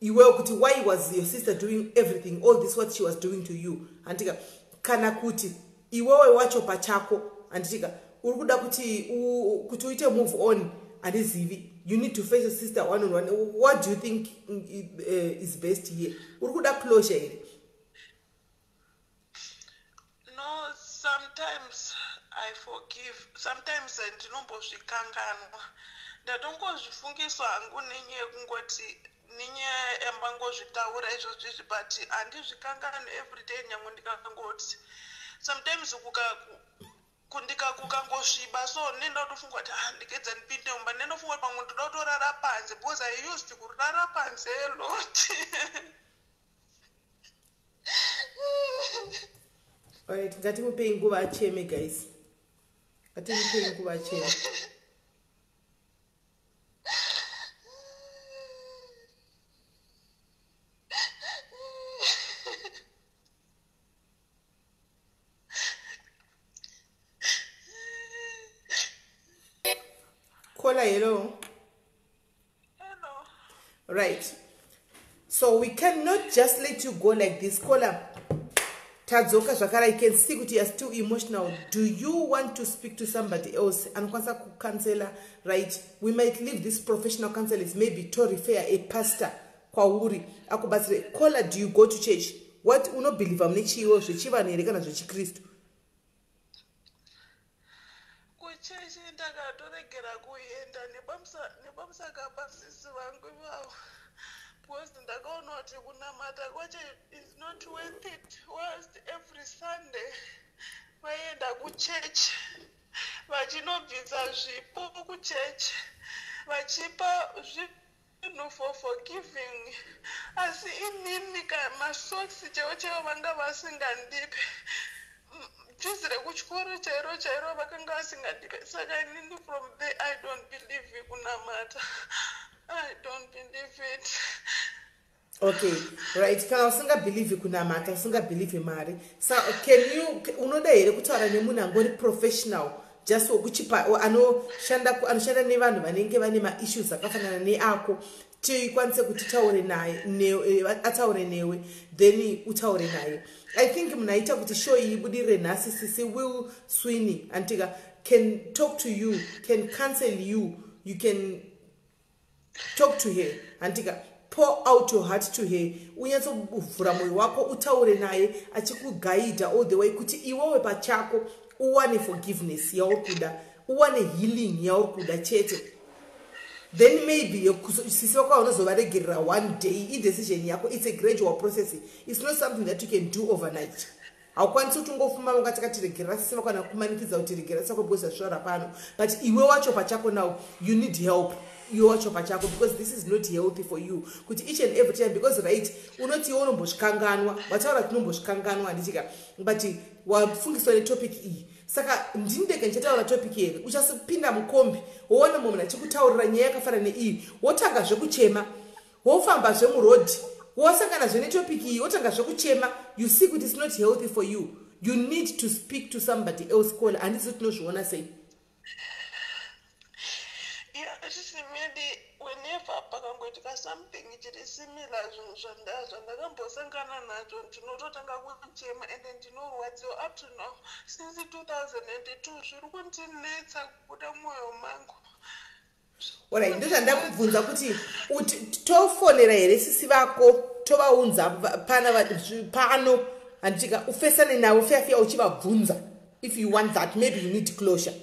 iwewo, kuti why was your sister doing everything, all this what she was doing to you, handitika? Kana kuti iwewe wacho pachako, handitika, uri kuda kuti uite move on. Handizivi. You need to face your sister one on one. What do you think is best here? Uri kuda closure here? No, sometimes I forgive, sometimes ndinombozvikanganwa. Ndatongozvifungiswa hangu nenyaya yekungoti nenyaya yambangozvitaura izvozvizvi, but handizvikanganwi everyday. Nyange ndikangoti sometimes kukangosviba so, nenda kutofunga kuti, ah, ndikedza ndipinde mumba, ndendofunga kuti pamwe ndoda kutorara panze, because I used kurara panze a lot. Alright, ngatimupei nguva acheme, guys. Ngatimupei nguva acheme. Caller, hello. Hello. Right, so we cannot just let you go like this, caller. Tadzoka zvakare. I can see kuti you are still emotional. Do you want to speak to somebody else anokwanisa kucounsela? Right, we might leave this professional counselors, maybe to refer a pastor kwauri akubatsire. Caller, do you go to church? What unobelieva mune chiiwo, zvechivanhu here kana zvechikristu? Kuchechi ndakatoregera kuenda nepamusaka pasisi vangu ivavo, because ndakaona kuti kunamata kwacho is not worth it. Was every Sunday vaienda kuchechi vachinobvisa zvipo kuchechi, vachipa zvinhu for forgiving, asi inini masocks chaivo chaivo vanga vasingandipe, fees rekuchikoro chairo chairo vakanga vasingandipe. Saka inini from there I don't believe kunamata. I don't believe it. Okay, right. Kana usingabelieve kunamata, usingabelieve mari, so can you, unoda here kutaura nemunhu angori professional, just wekuchipa, anoshanda nevanhu vanenge vane maissues akafanana neako, tikwanise kuti taure naye, ataure newe, then utaure naye? I think munhu aita kuti show iyi ibudirire nhasi, sisi Will Sweeney, antika, can talk to you, can counsel you. You can talk to her, handika? Pour out your heart to her, unyatsovhura mwoyo wako, utaure naye achikuguida all the way kuti iwewe pachako uwane forgiveness yauri kuda, uwane healing yauri kuda chete. Then maybe sisi vako vanozovaregerera one day. Idecision yako. It's a gradual process. It's not something that you can do overnight. Haukwanisi kuti ungofuma ungati katiregerera sisi vako, kana kumanikidza kuti regerera sisi vako because zvasvara pano. But iwe wacho pachako now, you need help, iwe wacho pachako, because this is not healthy for you kuti each and every time, because, right, unoti iwe unombozvikanganwa, wataura kuti unombozvikanganwa, handitika? But wafungiswa netopic iyi, saka ndini ndega ndichataura topic here? Uchasipinda mukombi, woona mumwe munhu achikutaurira nyaya yakafanana neiyi, wotangazve kuchema, wofambazve murodhi. Wasangana netopic iyi, wotanga zvekuchema. You see kuti it's not healthy for you. You need to speak to somebody else, caller. Handisi tinozviona sei? Yeah, chisimedi, whenever pakangoitika something chiri similar, zvinhu zvandakambosangana nazvo, ndinototanga kuchema ende ndinorwadziwa. Up to now, since 2002, zviri kundinetsa kubuda mwoyo mangu. Alright, ndozvandida kubvunza kuti tofonera here sisi vako, tovaunza pana pano, handitika ufesane navo fiya uchivabvunza? If you want that, maybe you need closure,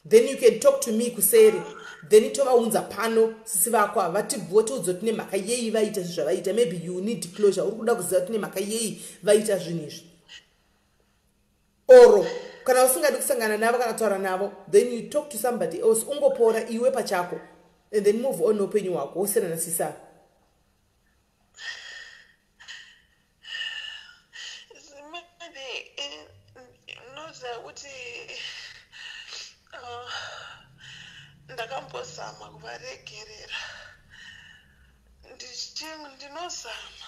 then you can talk to me kuseri, then tovaunza pano sisi vako ava, vatiudza kuti nemhaka yei vaita zvi zvavaita. Maybe you need closure, uri kuda kuziva kuti nemhaka yei vaita zvinhu izvi. Oro kana usingadi kusangana navo kana kutaura navo, then you talk to somebody else, ungopora iwe pachako and then move on neupenyu hwako, wosiyana nasisa. Maybe noziva kuti ndakambozama kuvaregerera. Ndinozama,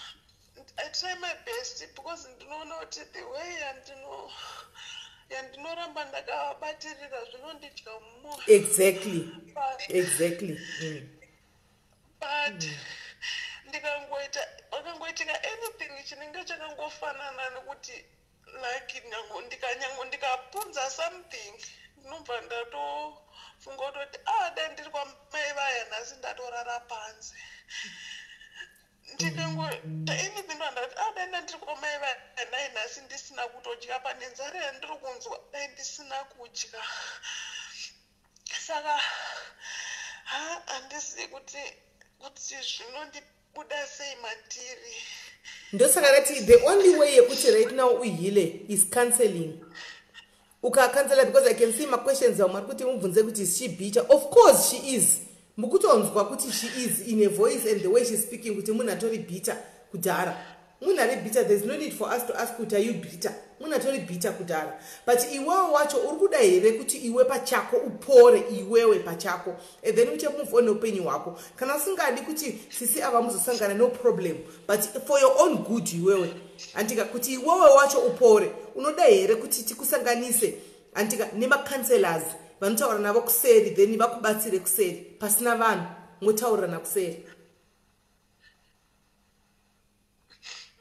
I try my best, because ndinoona kuti the way yandinoramba ndakavabatirira zvinondidya mumwoyo. But ndikangoita, pakangoitika anything chinenge chakangofanana nekuti like nyango ndikapunza something, ndinobva ndatofunga kutoti, ah, dai ndiri kwamai vaya nhasi, ndatorara panze. Ndikangoita anything, ndandati, ah, dai ndandiri kwamai vaya, dai nhasi ndisina kutodya, pane nzara yandiri kunzwa, dai ndisina kudya. Saka ha, handisi kuti zvinondibuda sei mandiri. Ndosaka ndati the only way yekuti right now uheale is counseling, ukacounsela, because I can see maquestions amwe ari kuti mubvunze kuti, is she bitter? Of course she is. Mukutonzwa kuti she is in a voice and the way she's speaking kuti munhu atori bitter kudhara. Munhu ari bitter, there's no need for us to ask kuti, are you bitter? Munhu atori bitter kudhara. But iwewe wacho uri kuda here kuti iwe pachako upore, iwewe pachako, and then uche move on neupenyu hwako? Kana usingadi kuti sisi ava muzosangana, no problem, but for your own good iwewe, andika, kuti iwewe wacho upore, unoda here kuti tikusanganise, andika, nemacounselors vanotaura navo kuseri, then vakubatsire kuseri pasina vanhu, motaurirana kuseri?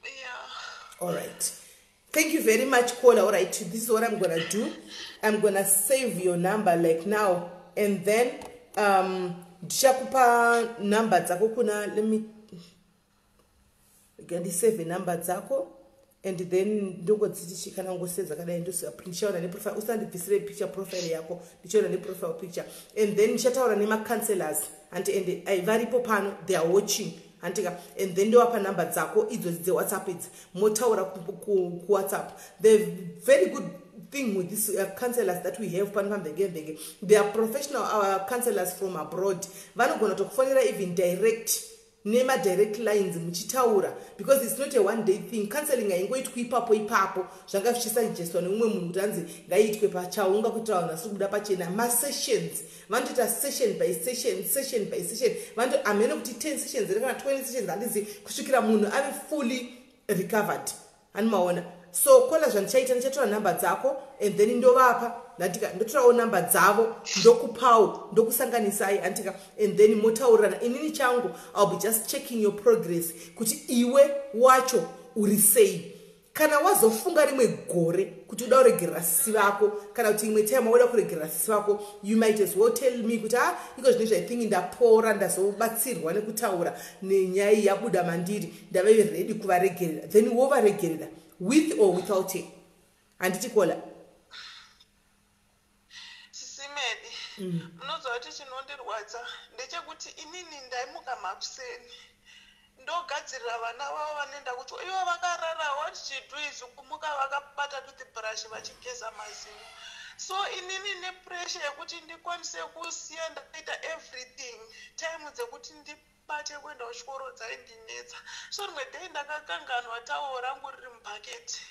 Yeah. All right, thank you very much, caller. All right, this is what I'm gonna do. I'm gonna save your number like now and then ndichakupa number dzako kuna, let me ngandisave number dzako and then ndongodziti kana ngosave dzakadai, ndichaona neprofile. Usandibvisire picture profile yako, ndichaona neprofile picture and then ndichataura nemacounselors, hanti, and varipo pano, they are watching, handika, and then ndowapa number dzako idzodzi dzeWhatsApp idzi, motaura kuWhatsApp. The very good thing with these counselors that we have pano paMvengemvenge, they are professional counselors from abroad. Vanogona kutokufonera even direct nemadirect lines muchitaura, because it's not a one day thing. Counseling haingoitwi ipapo ipapo. Zvanga zvichisugestwa neumwe munhu kuti anzi ngaiitwe pachaunga kuitira vanhu vasiri kubuda pachena. Masessions vanotoita session by session, session by session. Vanoto hamene kuti 10 sessions here kana 20 sessions, handizi, kusvikira munhu ave fully recovered, hanimaona. So caller, zvandichaita, ndichatora nhamba dzako and then ndovapa, handika, ndotorawo nhamba dzavo, ndokupawo, ndokusanganisai, handika, and then motaurirana. Inini changu, I'll be just checking your progress kuti iwe wacho uri sei. Kana wazofunga rimwe gore kuti uda kuregerera sisi vako, kana kuti imwe time wauda kuregerera sisi vako, you might as well tell me kuti, ah, iko zvino izvi I think ndapora, ndazobatsirwa nekutaura nenyaya iyi, yabuda mandiri, ndave ready kuvaregerera, then wovaregerera with or without her, handiti, caller? Sisimedi, munoziva kuti chinondirwadza ndechekuti inini ndaimuka makuseni, ndogadzirira vana vavo vanoenda kuchikoro, ivo vakarara. What she do is kumuka vakabata toothbrush vachigeza mazino. So inini nepressure yekuti ndikwanise kusiya ndaita everything, time dzekuti ndibate kuenda kuchikoro dzaindinetsa. So rimwe day ndakakanganwa tauro rangu riri mubhaketi,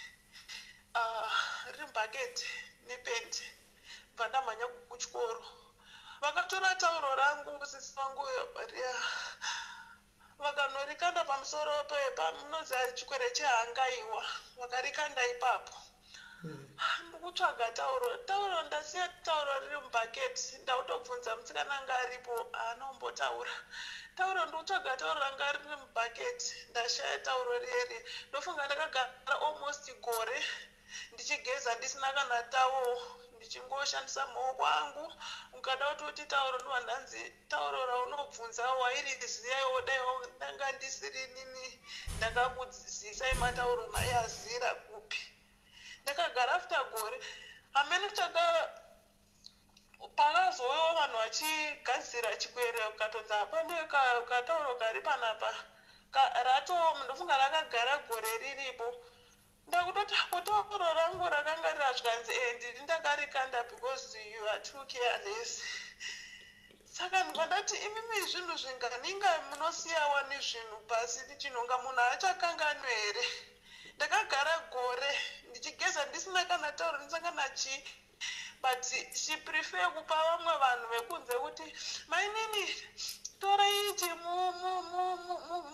riri mubhaketi nependi, bva ndamhanya kuchikoro, vakatora tauro rangu sisi vangu riya. Vakanorikanda pamusoro pamunoziva chikwere chehangaiwa, vakarikanda ipapo. Ndikutsvaga tauro, tauro ndasiya tauro riri mubhaketi. Ndakutobvunza musikana anga aripo, haana kumbotaura. Tauro, ndikutsvaga tauro ranga riri mubhaketi, ndashaya tauro rieri. Ndofunga ndakagara almost gore ndichigeza ndisina kana tauro, ndichingoshandisa maoko angu. Ukada kuti uti tauro, ndobva ndanzi tauro raunobvunza wairiziva iwo, dai ndanga ndisiri nini ndakakudzidzisai matauro, maiazira kupi? Ndakagara after gore hamene kutsvaga. Pakazouyawo vanhu vachigadzira chikwere, ukatonzi hapane katauro kari panapa rato. Ndofunga rakagara gore riripo. Ndakutoti tauro rangu rakanga rirazvikanzi e ndiri ndakarikanda because you are too careless. Saka ndibva ndati, imimi zvinhu zvinganinga munosiyawa nezvinhu pasi, chinhonga munhu haachakanganwi here? Ndakagara gore ndichigeza ndisina kana tauro, ndisina kana chii, but she prefer kupa vamwe vanhu vekunze kuti mainini torai ichi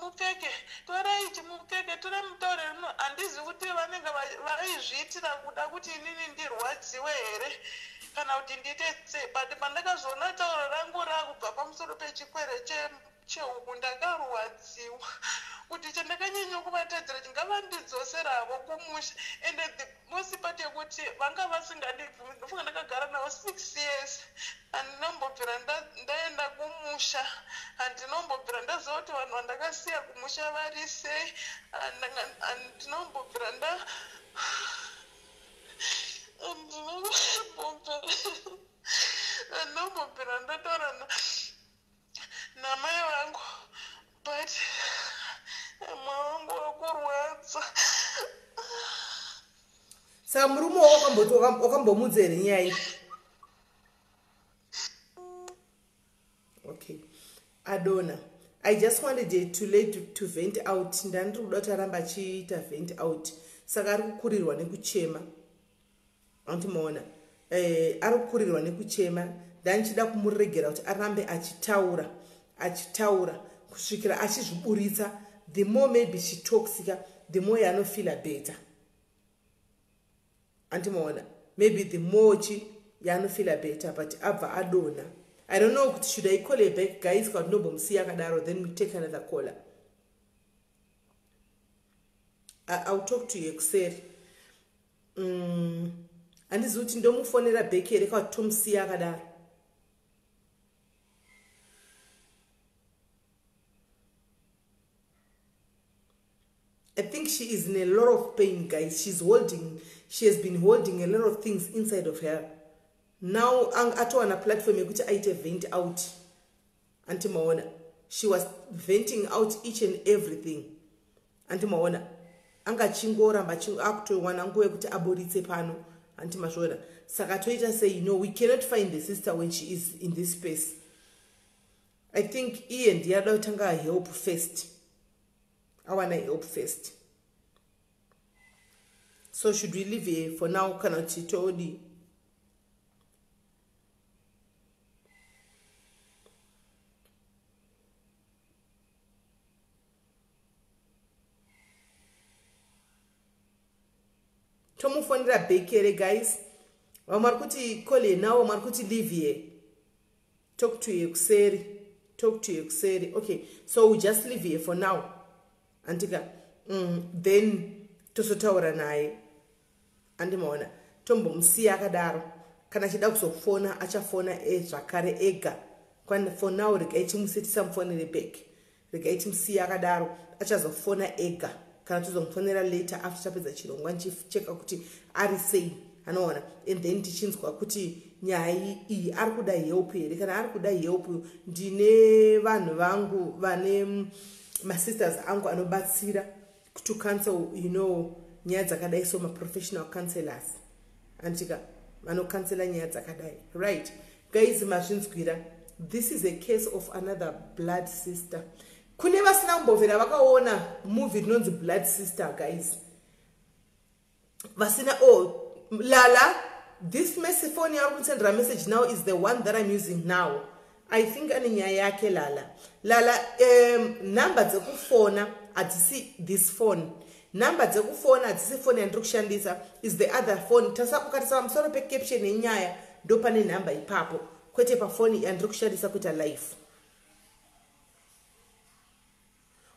mupfeke, torai ichi mupfeke, torai mutaure rino. Handizi kuti vanenge vaizviitira kuda kuti inini ndirwadziwe here kana kuti ndiite sei, but pandakazoona tauro rangu raakubva pamusoro pechikwere chehuku, ndakarwadziwa kuti chandakanyanya kuvatadzira chingavandidzoseravo kumusha. Ende the most part yekuti vanga vasingandibvumi, ndofunga ndakagara navo 6 years, handinombobvira ndaenda kumusha, handinombobvira ndaziva kuti vanhu vandakasiya kumusha vari sei. Handinombobvira nda handinombobvira ndataura namai vangu, but mwoyo wangu wakurwadza. Saka murume wako wakamboti wakambomudza here nyaya iyi? Okay, adona. I just wanted it to let to vent out. Ndandiri kuda kuti aramba achiita vent out. Saka ari kukurirwa nekuchema, andimaona ari kukurirwa nekuchema. Ndandichida kumuregera kuti arambe achitaura, achitaura kusvikira achizviburitsa. The more maybe she talks ka, the more yaanofeela better, andimaona? Maybe the more chi yaanofeela better, but abva adona. I don't know kuti should I call her back, guys, kana kuti ndombomusiya akadaro, then we take another caller. I'll talk to you kuseri. Handizivi kuti ndomufonera back here kana kuti tomusiya akadaro. I think she is in a lot of pain, guys. She has been holding a lot of things inside of her. Now, atowana platform yekuti aite vent out. Antimaona, she was venting out each and everything. Antimaona, anga chingoramba akutowana nguva yekuti aburitse pano. Antimazviona, saka toita sei? No, we cannot find the sister when she is in this space. I think iye ndiye ada kutanga help first, awana help first. So should we leave here for now kana kuti todi? Tomufonera back here, guys? Vamwe vari kuti call here now, vamwe vari kuti leave here, talk to here kuseri, talk to here kuseri. Okay, so we just leave here for now, andika? Then tozotaura naye, andimaona? Tombomusiya akadaro. Kana achida kuzofona, achafona zvakare ega. For now regai timusi, tisamufonere back, regai timusiye akadaro. Achazofona ega kana tozomufonera later after tapedza chirongwa, ndichicheka kuti ari sei, anoona? And then tichinzwa kuti nyaya iyi ari kuda help here. Kana ari kuda help, ndine vanhu vangu vane masisters angu anobatsira to counsel nyaya dzakadai, so maprofessional counselors, andika, vanocounsela nyaya dzakadai. Right, guys, mazvinzwira. This is a case of another blood sister. Kune vasina kumbovhera vakaona movie rinonzi Blood Sister, guys, vasina, oh lala, this message, phone yauri kundisendera message now is the one that I'm using now. I think ane nyaya yake Lala. Lala, nhamba dzekufona hadzisi this phone. Nhamba dzekufona hadzisi foni yandiri kushandisa, is the other phone. Ukatarisa pamusoro pecaption yenyaya, ndo pane nhamba ipapo, kwete pafoni yandiri kushandisa kuita live.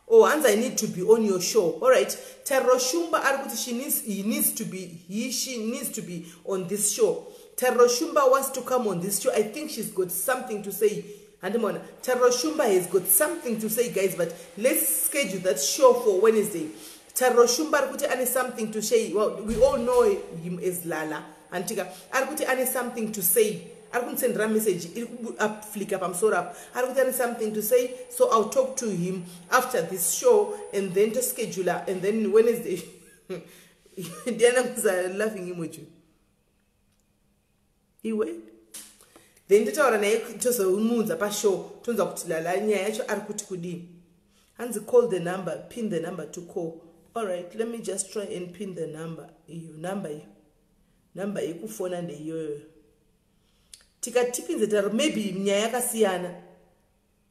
Oh, hanzi, "I need to be on your show." Alright, Tariro Shumba ari kuti she needs, he needs to be he she needs to be on this show. Tariro Shumba wants to come on this show. I think she's got something to say. Handimona, Tariro Shumba has got something to say, guys, but let's schedule that show for Wednesday. Tariro Shumba ari kuti ane something to say. Well, we all know him as Lala, antika. Ari kuti ane something to say. Ari kundisendera message iri kuaflika pamusoro apo. Ari kuti ane something to say, so I'll talk to him after this show and then toschedule and then Wednesday. Ndiana kuza laughing emoji iwe. Then totaura naye, tozomuunza pashow, tonzwa kuti Lala nyaya yacho ari kuti kudii. Hanzi, "Call the number, pin the number to call." Alright, let me just try and pin the number. Iyo number, iyo number yekufona ndeiyoyo. Tikatipinze Tariro, maybe nyaya yakasiyana.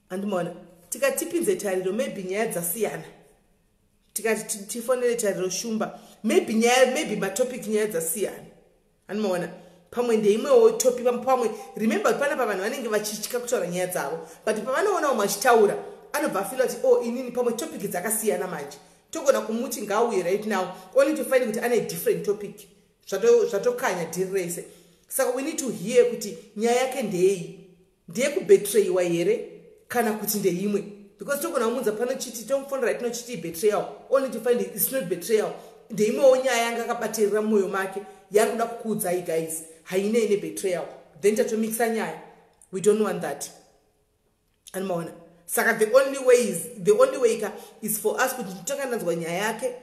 Handimaona, tikatipinze Tariro, maybe nyaya dzasiyana. Tikati tifonere Tariro Shumba, maybe nyaya, maybe matopic, nyaya dzasiyana. Handimaona, pamwe ndeimwewo topic. Pamwe, remember, panapa vanhu vanenge vachitya kutaura nyaya dzavo, but pavanoona umwe achitaura, anobva afeela kuti, "Oh, inini pamwe topic dzakasiyana." Manje togona kumuti ngauye right now, only to find kuti ane different topic. Zvatokanya dhiri rese. Saka we need to hear kuti nyaya yake ndei. Ndeyekubetrayiwa here kana kuti ndeimwe? Because togona kumunza pano chiti tomufonera tinochiti betrayal, only to find it's not betrayal. Ndeimwewo nyaya yanga akabatirira mumwoyo make yari kuda kukuudzai, guys, hainei nebetrayal. Then tatomikisa nyaya. We don't want that, animaona. Saka the only way ka is for us kuti titanga ndanzwa nyaya yake.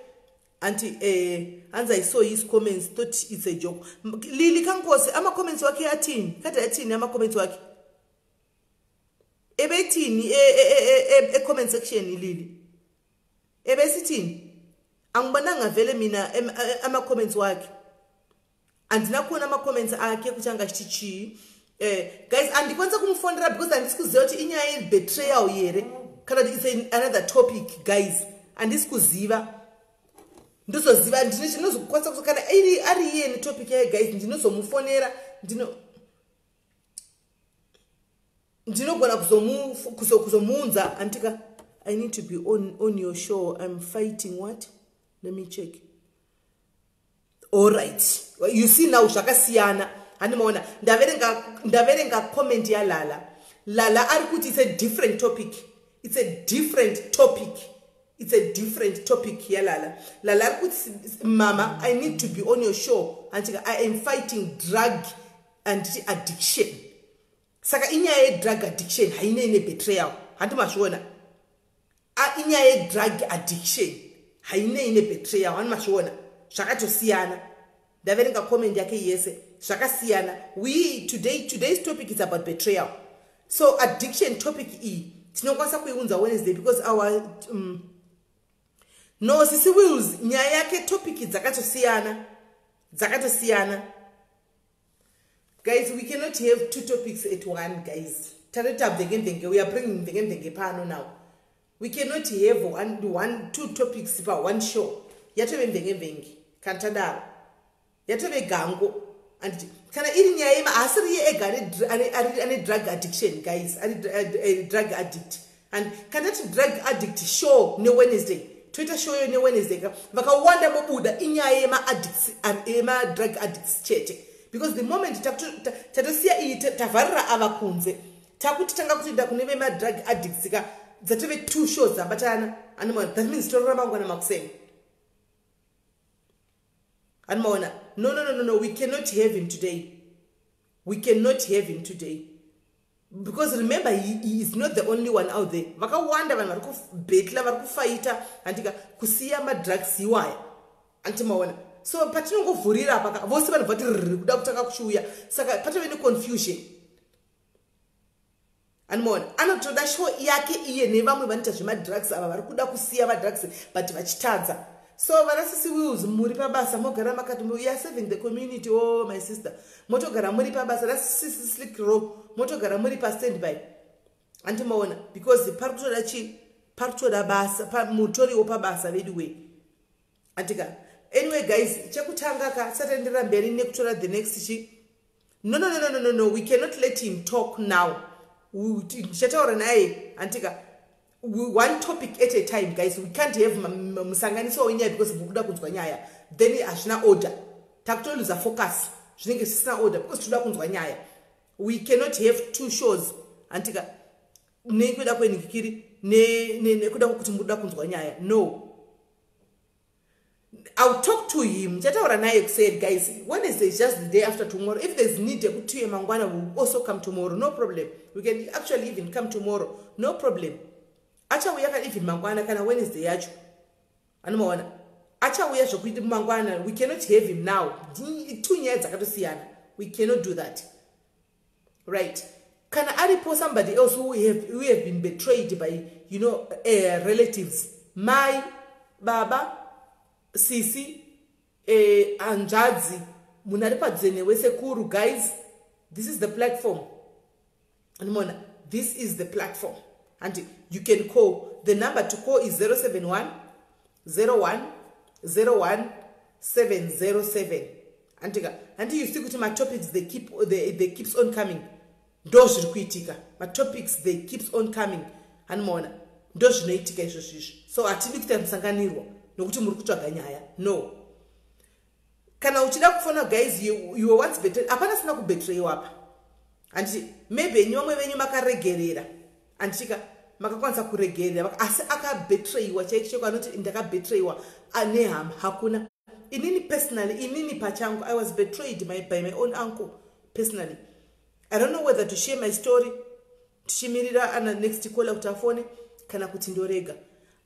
Anti hanzi, "I saw his comments, thought it's a joke." Lili kankosi, ama-comments wakhe athini? Kade athini ama-comments wakhe? Ebethini e-comment section, Lili? Ebesithini? Angibonanga vele mina ama-comments wakhe. Handina kuona ama-comments akhe kuti angachiti chii. Guys, andikwanisa kumufonera because handisi kuziva kuti inyaya yebetrayal here kana kuti it's another topic. Guys, handisi kuziva. Ndozoziva, ndinozokwanisa kuti kana ari iye netopic yaye, guys, ndinozomufonera. Ndinogona kuzomuunza, antika. "I need to be on your show. I'm fighting what?" Let me check. Allright, you see now, zvakasiyana. Handimaona, ndaverenga comment yaLala. Lala ari kuti it's a different topic. It's a different topic. It's a different topic yaLala. Lala ari kuti, "Mama, I need to be on your show, antika. I am fighting drug and addiction." Saka inyaya yedrug addiction, hainei nebetrayal. Handimazviona, inyaya yedrug addiction, hainei nebetrayal. Handimazviona, zvakatosiyana. Ndaverenga comment yake yese, zvakasiyana. We today today's topic is about betrayal, so addiction topic iyi tinokwanisa kuiunza Wednesday because our no, Sisi Wills, nyaya yake, topic dzakatosiyana, dzakatosiyana. Guys, we cannot have two topics at one. Guys, tatoita mvenge. We are bringing mvenge pano now. We cannot have one two topics pa one show. Yatove mvenge kana tadaro, yatove gango. Anditi kana iri nyaya yema, haasiri iye ega ane drug addiction, guys, ari drug addict. And kana tati drug addict show neWednesday, toita show yo neWednesday ka, vakawanda mobuda. Inyaya yemaaddicts, yemadrug addicts chete, because the moment tatosiya iyi, tavharira ava kunze, takuti tanga kutoenda kune vemadrug addicts ka, dzatove two shows dzabatana. Animaona, that means torora mangwana makuseni. Animaona, no, no, no, no, no, we cannot have him today. We cannot have him today because remember, he is not the only one out there. Vakawanda vanhu vari kubattle, vari kufighta, handika, kusiya madrugs iwaya. Antimaona, so patinongovhurira apa, vose vanhu vati riri kuda kutanga kuchiuya, saka patove neconfusion. Animaona, anotoda show yake iye nevamwe vanoita zvemadrugs ava, vari kuda kusiya madrugs but vachitadza. So vana Sisi Wills, muri pabasa, mogara makati you are serving the community. Oh my sister, motogara muri pabasa. Rasisi Slick Row, motogara muri pastandby. Andimaona because pari kutoda chii, pari kutoda basa, mutoriwo pabasa veduway. Andika anyway guys, chekutanga ka sataenderera mberi nekutora the next chi. No, no, no, no, no, no, we cannot let him talk now. Ndichataura naye, andika one topic at a time, guys. We can't have musanganiso wenyaya because mukuda kunzwa nyaya, then hazvina order, takutoluza focus, zvinenge zvisina order because toda kunzwa nyaya. We cannot have two shows, andika nekuda kwenikikiri nekuda kwekuti mukuda kunzwa nyaya. No, I'll talk to him, ndichataura naye kuseri guys. Wednesday is just the day after tomorrow. If there's need yekuti tiuye mangwana, we'll also come tomorrow, no problem. We can actually even come tomorrow, no problem. Achauya kana even mangwana kana Wednesday yacho, anomaona achauya zvokuti mangwana. We cannot have him now, two nyaya dzakatosiyana, we cannot do that, right? Kana aripo somebody else who have been betrayed by relatives, mai, baba, sisi, hanzvadzi, munhu ari padhuze newe, sekuru, guys, this is the platform. Animona, this is the platform and you can call. The number to call is 071 01 01 707. Andika handi you see kuti matopics they keeps on coming. Ndo zviri kuitika, matopics they keeps on coming. Hanimaona ndo zvinoitika izvozvo izvo. So hatidi kuita musanganirwa nokuti muri kutsvaga nyaya. No, kana uchida kufona guys, you were once betrayed. Hapana sina kubetrayiwa apa, handiti? Maybe enyu vamwe venyu makaregerera, handitika? Makakwanisa kuregerera, asi akabetrayiwa chaiko chaiko anoti ndakabetrayiwa nehama, hakuna. Inini personally, inini pachangu, I was betrayed by my own uncle personally. I don't know whether to share my story tichimirira ana next caller kuti afone kana kuti ndorega.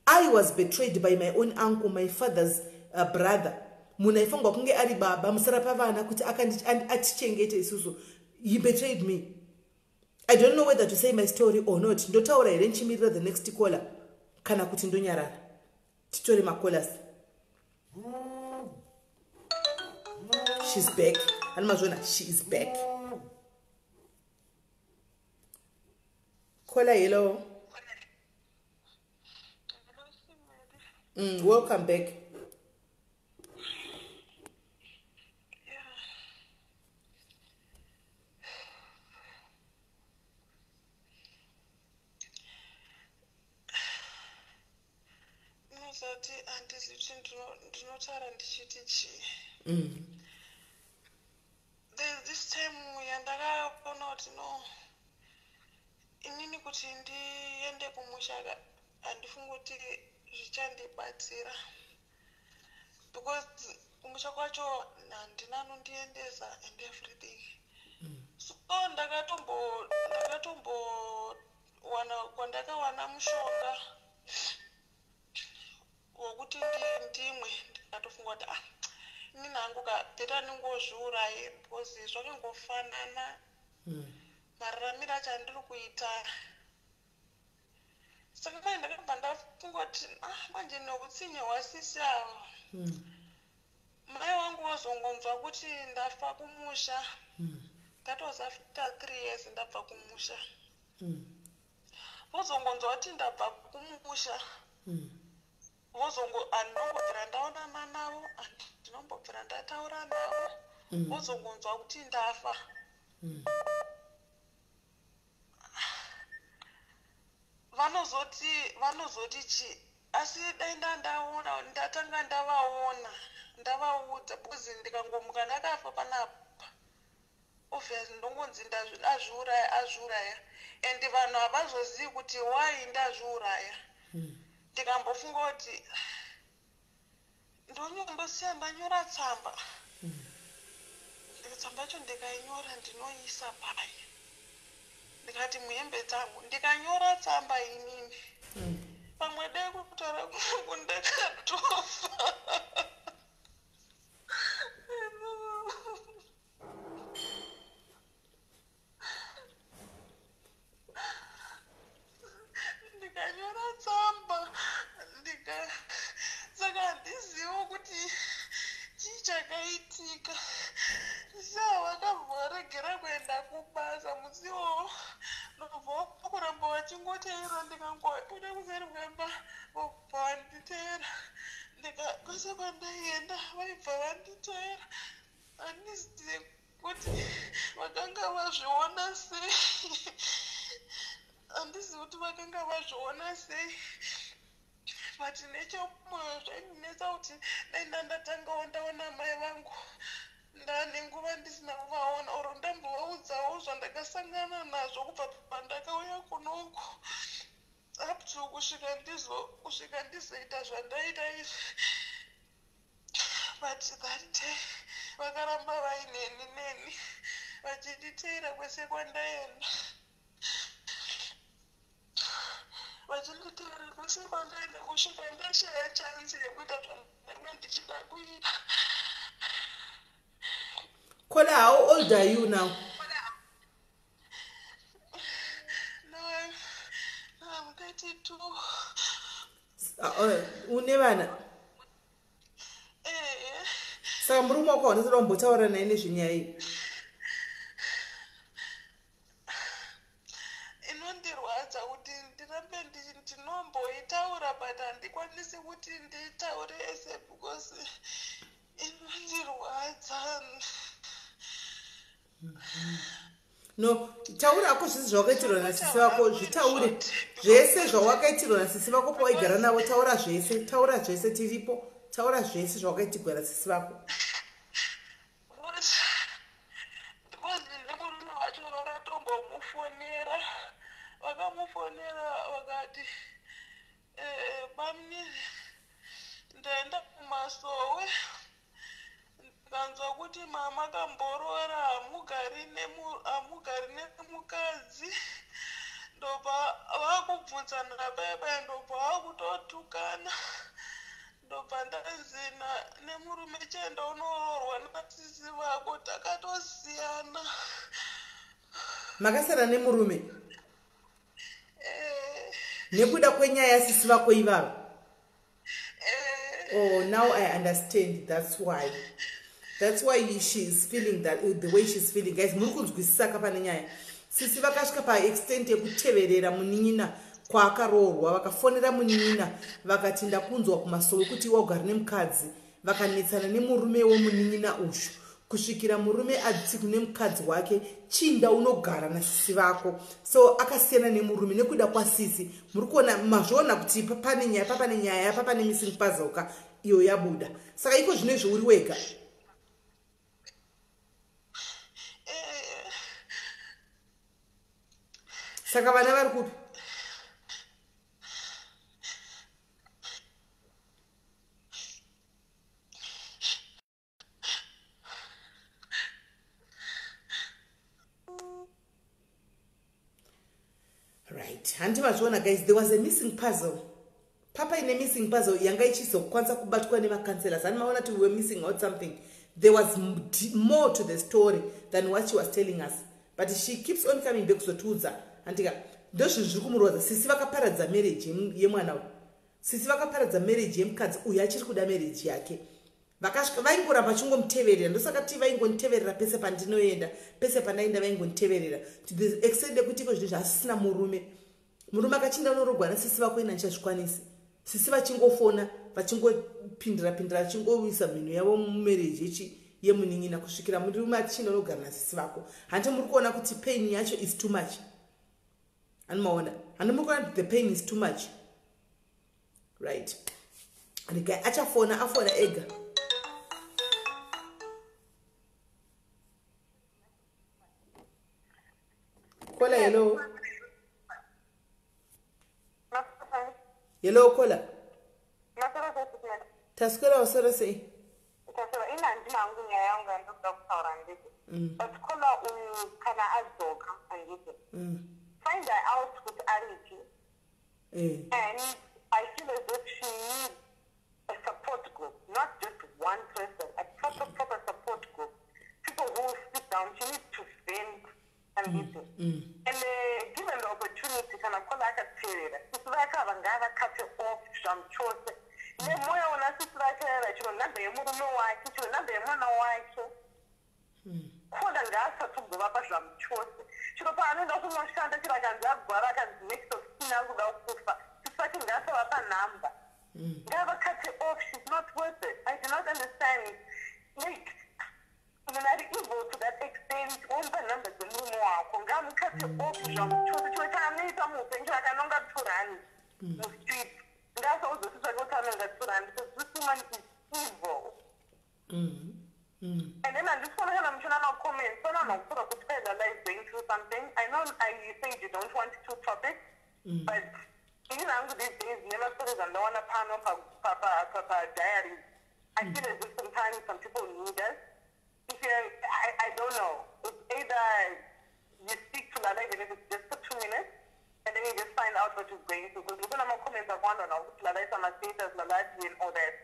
I was betrayed by my own uncle, my father's brother. Munhu aifanirwa kunge ari baba musara pavana kuti atichengete isusu, he betrayed me. I don't know whether to say my story or not. Ndotaura here ndichimirira the next caller kana kuti ndonyarara titore macallers? She's back. Ani mazvona, she is back. Caller, hello. Welcome back. Yeah. Unozati handizivi kuti ndinotaura ndichiti chii. There's this time yandakaona kuti no, inini kuti ndiende kumusha handifungi kuti zvichandibatsira because kumusha kwacho handina anondiendesa and everything. So ndakatombowana kwandakawana mushonga wokuti ndimwe, ndikatofunga kuti ah, inini hangu ka better ndingozviuraye because zvakangofanana mararamiro acho andiri kuita. Saka mai ndakabva ndafunga kuti ah, manje neutsinye hwasisi ava, mai vangu vazongonzwa kuti ndafa kumusha. That was after 3 years ndabva kumusha. Vozongonzwa kuti ndabva kumusha, vozongo handinombobvira ndaonana navo, handinombobvira ndataura navo. Vozongonzwa kuti ndafa. Vanozoti chi? Asi dai ndandaona ndatanga ndavaona ndavaudza because ndikangomuka ndakafa panapa, obviously ndongonzi azviuraya, azviuraya, and vanhu havazozivi kuti why ndazviuraya. Ndikambofunga kuti ndosiya ndanyora tsamba. Tsamba yacho ndikainyora ndinoiisa pai? Ndikati muhembe dzangu ndikanyora tsamba inini, pamwe dai kutaura kwangu ndakatofa. Ndikanyora tsamba ndika saka handizivi kuti chii chakaitika. Sha vakabva varegera kuenda kubasa musi iwowo. Ndobva kuramba vachingoteera, ndikangobuda kuseri kwemba vobva vanditeera. Kwese kwandaienda vaibva vanditeera. Handizivi kuti vakanga vazviona sei, handizivi kuti vakanga vazviona sei, but nechemwoyo zvaindinetsa kuti dai ndandatangawo ndaona mai vangu. Ndane nguva ndisina kuvaona or ndambovaudzawo zvandakasangana nazvo kubva pandakauya kunoku up to kusvika ndizoita zvandaita izvi. But that day vakaramba vaineni neni, vachinditeera kwese kwandaenda, vachinditeera kwese kwandaenda, kusvika ndashaya chance yekuita zvandanga ndichida kuita. Kola, how old are you now? Now I'm 32. Une vana? Eh. Saka murume wako haunasada kumbotaura naye nezvenyaya iyi? Inondirwadza kuti ndirambe ndinomboitaura, but handikwanisi kuti nditaure ese because inondirwadza. No, taura ako zvese zvawakaitirwa nasisi vako, zvitaure zvese zvawakaitirwa nasisi vako pawaigara navo. Taura zvese, taura zvese, tiripo. Taura zvese zvawakaitirwa nasisi vako. Because nemurume wacho vakatombomufonera, vakamufonera vakati, "Bamnini, ndaenda kumasowe, ndikanzwa kuti mama kamborora, hamugari nemukadzi." Ndobva vakubvunzana paya, ndobva vakutotukana. Ndobva ndanzi nemurume, "Chienda unoroorwa nasisi vako, takatosiyana." Makasiyana nemurume? Eh. Nekuda kwenyaya yasisi vako ivavo? Eh. Oh, now I understand. That's why she is feeling that the way she's feeling. Guys, muri kunzwisisa ka pane nyaya? Sisi vakasvika paextent yekuteverera munin'ina kwaakaroorwa. Vakafonera munin'ina vakati, "Ndakunzwa kumasowe kuti iwe ugara nemukadzi." Vakanetsana nemurume wemunin'ina ushu kusvikira murume ati kune mukadzi wake, "Chinda unogara nasisi vako." So akasiyana nemurume nekuda kwasisi. Muri kuona, mazviona kuti pane nyaya, papane nyaya, papane missing puzzle ka iyo yabuda. Saka iko zvino izvo uri wega? Eh. Saka vana vari kupi? Right, handi mazviona guys, there was a missing puzzle. Papaine missing puzzle yanga ichizokwanisa kubatwa nemacounselors. Hani maona kuti we were missing out something? There was more to the story than what she was telling us, but she keeps on coming back kuzotiudza. Handika ndozvinhu zviri kumurwadza. Sisi vakaparadza marriage yemwana uyu. Sisi vakaparadza marriage yemukadzi uyu achiri kuda marriage yake. Vakasvika vaingoramba vachingomuteverera. Ndosaka ti vaingoniteverera pese pandinoenda, pese pandaenda vaingoniteverera, to the extent yekuti iko zvinhu zvasisina murume. Murume akachinda unorogwa nasisi vako, ina ndichazvikwanisi. Sisi vachingofona, vachingopindira pindira, vachingoisa mhino yavo mumarriage yechi yemunin'ina, kusvikira murume achinda unogara nasisi vako. Handi muri kuona kuti pain yacho is too much? Handi maona? Handi muri kuona kuti the pain is too much? Right, regai achafona, afona ega. Kola, hello. Hello, Kola. Taswera, waswera sei? Taswera. Ina handina hangu nyaya yangu yandinoda kutaura, handiti? But Kola uyu kana adzoka, handiti, find her out kuti aripi. And I feel as if she needs a support group, not just one person, a proper, proper support group, people who sit down. She needs to vent, handiti? And given the opportunity, kana Kola akateerera, sisi vake ava ngavakate off zvamuchose nemoyo una sisi vake ava, chero nhamba yemurume wake, chero nhamba yemwana wake. Kola ngaasatombovapa zvamuchose. Chiro paanoenda kunoshanda, chiro akanzi agwara, akanzi next of kin akuda kufa, sisati ngaasavapa nhamba, ngavakate off. She's not worth it. I do not understand, like, munhu ari evil to that extent, womupa nhamba dzemurume wako. Ngamukate off zvamuchose. Chiro chaanoita muupenyu, chiro akanonga 2 rand mustreet, ngaasauzosi zvake kuti anonga 2 rand, because this woman is evil. And then handisi kuona kana muchiona macomments, pana vanhu vakutaura kuti Lala is going through something. I know you said you don't want two topics, but ini hangu these days, nemastories andawana pano padiaries, I feel as if sometimes some people need us. If you I don't know, it's either you speak to Lala, even if it's just for 2 minutes, and then you just find out what she's going through, because look at comments akawanda now kuti Lala is mastatus, Lala and all that.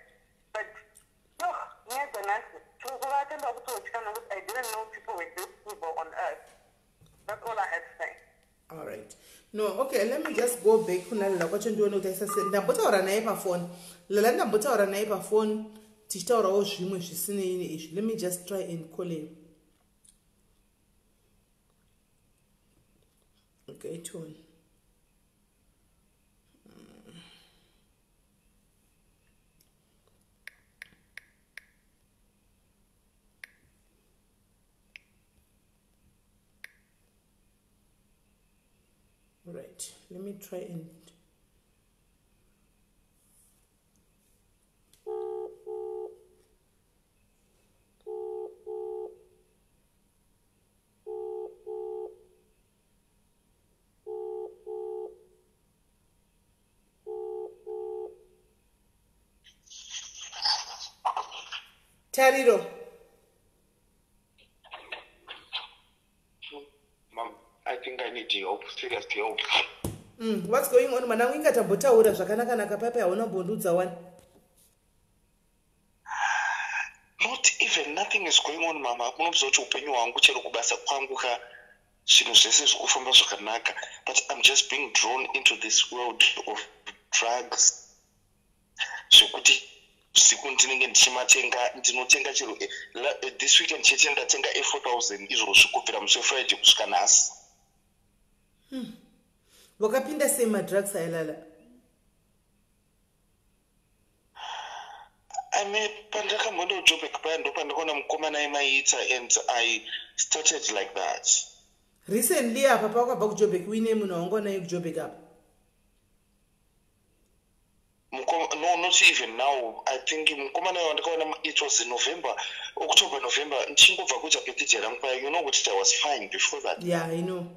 But no, ngiyadza nhasi kuvatenda kutotya, nokuti I didn't know people were this evil on earth. That's all I had to say. All right, no, okay, let me just go back kuna Lala kwacho, ndione kuti aisase. Ndambotaura naye pafoni Lala, ndambotaura naye pafoni tichitaurawo zvimwe zvisinei neizvi. Let me just try and call him. Okay, tone. Right, let me try and Tariro. Mom, I think I need help, serious help. What's going on, mwanangu? Ingatambotaura zvakanaka-naka paipai, hauna mbondiudza wani. Not even, nothing is going on, mama. Munoziva kuti upenyu hwangu, chero kubasa kwangu ka, zvinhu zvese zviri kufamba zvakanaka, but I'm just being drawn into this world of drugs, zvekuti siku ndinenge ndichimatenga, ndinotenga chero this weekend chete ndatenga e4000 izvozvi, kubvira musi weFriday kusvika nhasi. Wakapinda sei madrugs ailala? I mean, pandakamboenda kuJobek paya, ndo pandakaona mukomana aimaita, and I started like that. Recently apa pawakabva kuJobek, uine munhu waungonaye kuJobek apa? No, not even now. I think mukomana wandakaona, it was in November, October, November, ndichingobva kuita birthday rangu paya. You know kuti I was fine before that. Yeah, I know.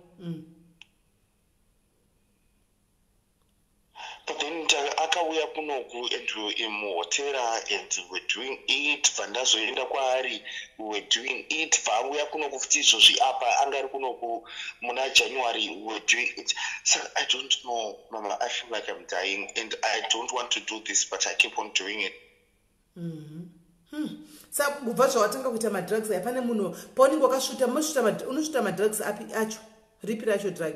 But then akauya kunoku and we were in muhotera and we were doing it. Bva ndazoenda kwaari, we were doing it. Bva auya kunoku futi izvozvi apa, anga ari kunoku muna January, we were doing it. Saka I don't know, mama. I feel like I'm dying and I don't want to do this, but I keep on doing it. Sa kubva zvawatanga kuita madrugs aya, pane munhu paunenge wakasvuta, munosvuta unosvuta madrugs api acho? Ripi racho drug?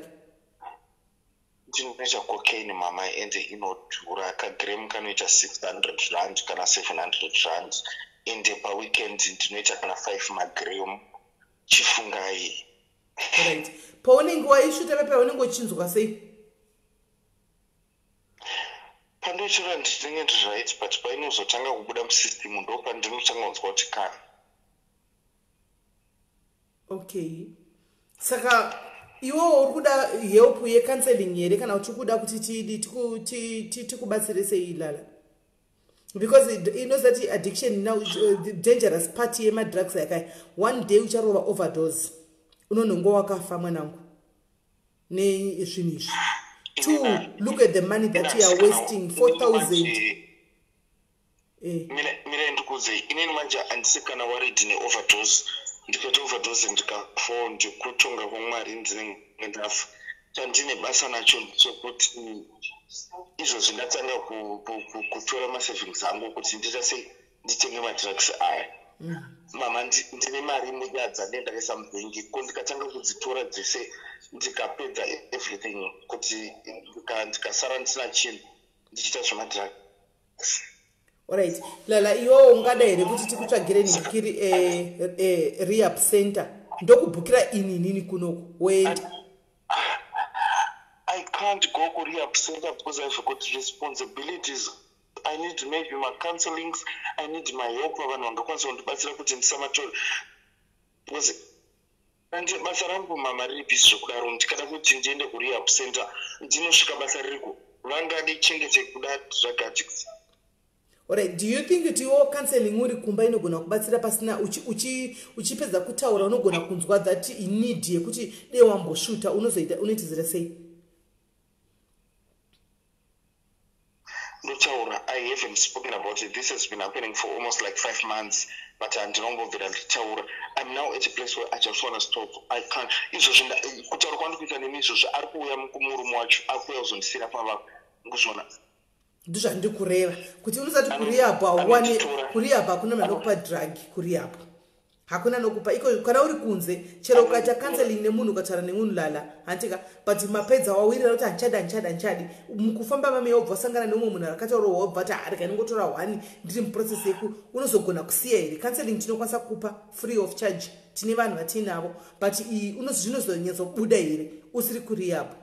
Ndinoita cocaine, mama, ende inodhura. Kagram kanoita R600 kana R700, ende paweekend ndinoita kana 5 magram. Chifungai. Right, paunenge waisvuta pepa, unenge uchinzwa sei? Pandochera ndinenge ndiri right, but painozotanga kubuda musystem, ndo pandinotanga kunzwa kuti kana Okay, saka iwewo uri kuda help yecounseling here, kana kuti uri kuda kuti tidi tikubatsire sei, Lala? Because inozati addiction now, the dangerous part yemadrugs yakai, one day ucharova overdose, unonhongo wakafa, mwanangu, nezvinhu izvi. Two, look at the money that you are wasting, 4000. Mira, ndikuudze, inini manje handisi kana worried neoverdose. Ndikaita overdose ndikafa, ndikutonga kwaMwari, ndinenge ndafa. Chandine basa nacho ndechekuti izvozvi ndatanga kutora masavings angu kuti ndiita sei, nditenge madrugs aya. Mama, ndine mari mudadza ndendakaisa mubhengi ko, ndikatanga kudzitora dzese, ndikapedza everything, kuti ndikasara ndisina chinhu, ndichiita zvemadrugs. Alright, Lala, iwewo ungada here kuti tikutsvagire nhikiri rehab center, ndokubhukira ini nini kunoku, woenda? Can't go kurehab center because I've got responsibilities. I need maybe my counselings, I need my help, vanhu vangakwanisa kundibatsira kuti ndisamatore, because andi basa rangu mama riri bhizi zvekudaro. Ndikada kuti ndiende kurehab center, ndinosvika basa ririko, vangadichengete kuda drug addicts. Alright, do you think kuti iwo counseling uri kumba inogona kubatsira pasina uchipedza kutaura unogona kunzwa that need yekuti dei wamboshuta, unozoita unoitizira sei? Ndotaura, I haven't spoken about it. This has been happening for almost like 5 months, but handinombobvira ndichitaura. I'm now at a place where I just want to stop. I can't. Izvozvi kutaura kwandiri kuita nemi izvozvi, ari kuuya murume wacho, ari kuuya kuzondisiyira pava kuzviona. Ndizvandiri kureva kuti unosati kurehab hauwani, kurehab hakuna munhu anokupa drug, kurehab hakuna nokupa iko. Kana uri kunze, chero ukaita counseling nemunhu, ukataura nemunhu, Lala, hantika? But mapedza, wawirira kuti handichadi, handichadi, handichadi, mukufamba mame wobva wasangana neumwe munhu akataura, wobva ti harika ningotora one, ndiri muprocess yeku, unozogona kusiya here? Counseling tinokwanisa kupa free of charge, tine vanhu vatiinavo, but iyi zvinozonyatsobuda here usiri kurehab?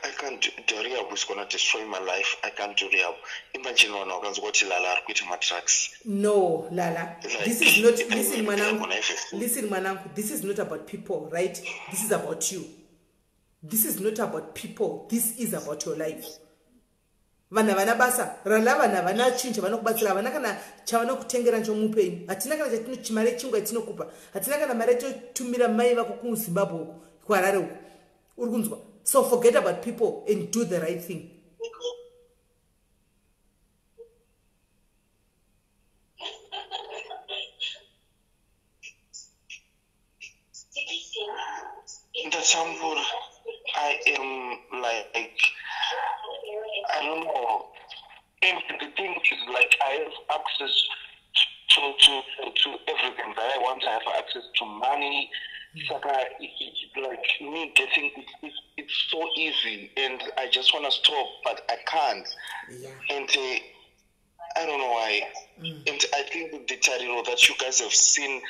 I can't do rehab. Is gonna destroy my life. I can't do rehab. Imagine vanhu vakanzwa kuti Lala ari kuita madrugs. No, Lala, Like, this is not if I listen, will mwanangu, be on listen, mwanangu, this is not about people, right? This is about you. This is not about people, this is about your life. Vanhu havana basa, Lala. Vanhu havana chinhu chavanokubatsira, havana kana chavanokutengera chomupenyu. Hatina kana chatino, mari yechingwa yatinokupa hatina, kana mari yatotumira mai vako kuZimbabwe uku, kuHarare uku, uri kunzwa? So forget about people and do the right thing. Ndatambura. I am like, I don't know. And the thing is, like, I have access to everything that I want. I have access to money. Saka, like me getting it's so easy, and I just want to stop, but I can't. And I don't know why. And I think the tariro that you guys have seen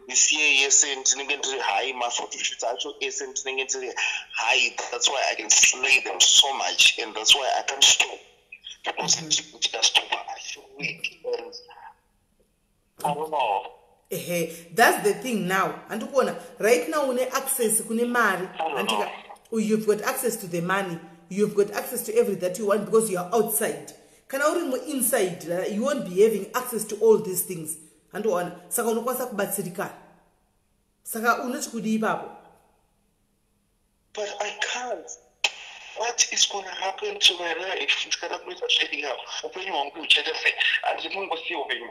this year, yes, and ndinenge ndiri high, maphotoshoot acho ese ndinenge ndiri high. That's why I can slay them so much, and that's why I can't stop. Because ndikastop, I feel weak, and I don't know. Ehe, that's the thing now. Handikuona right now une access kune mari, handika? You've got access to the money, you've got access to everything that you want because you are outside. Kana uri muinside, you won't be having access to all these things, handikuona? Saka unokwanisa kubatsirikana. Saka unoti kudii ipapo? But I can't. What is going to happen to my life? Ndikada kuita zverehab, upenyu hwangu huchaita sei? Handinongosiya upenyu.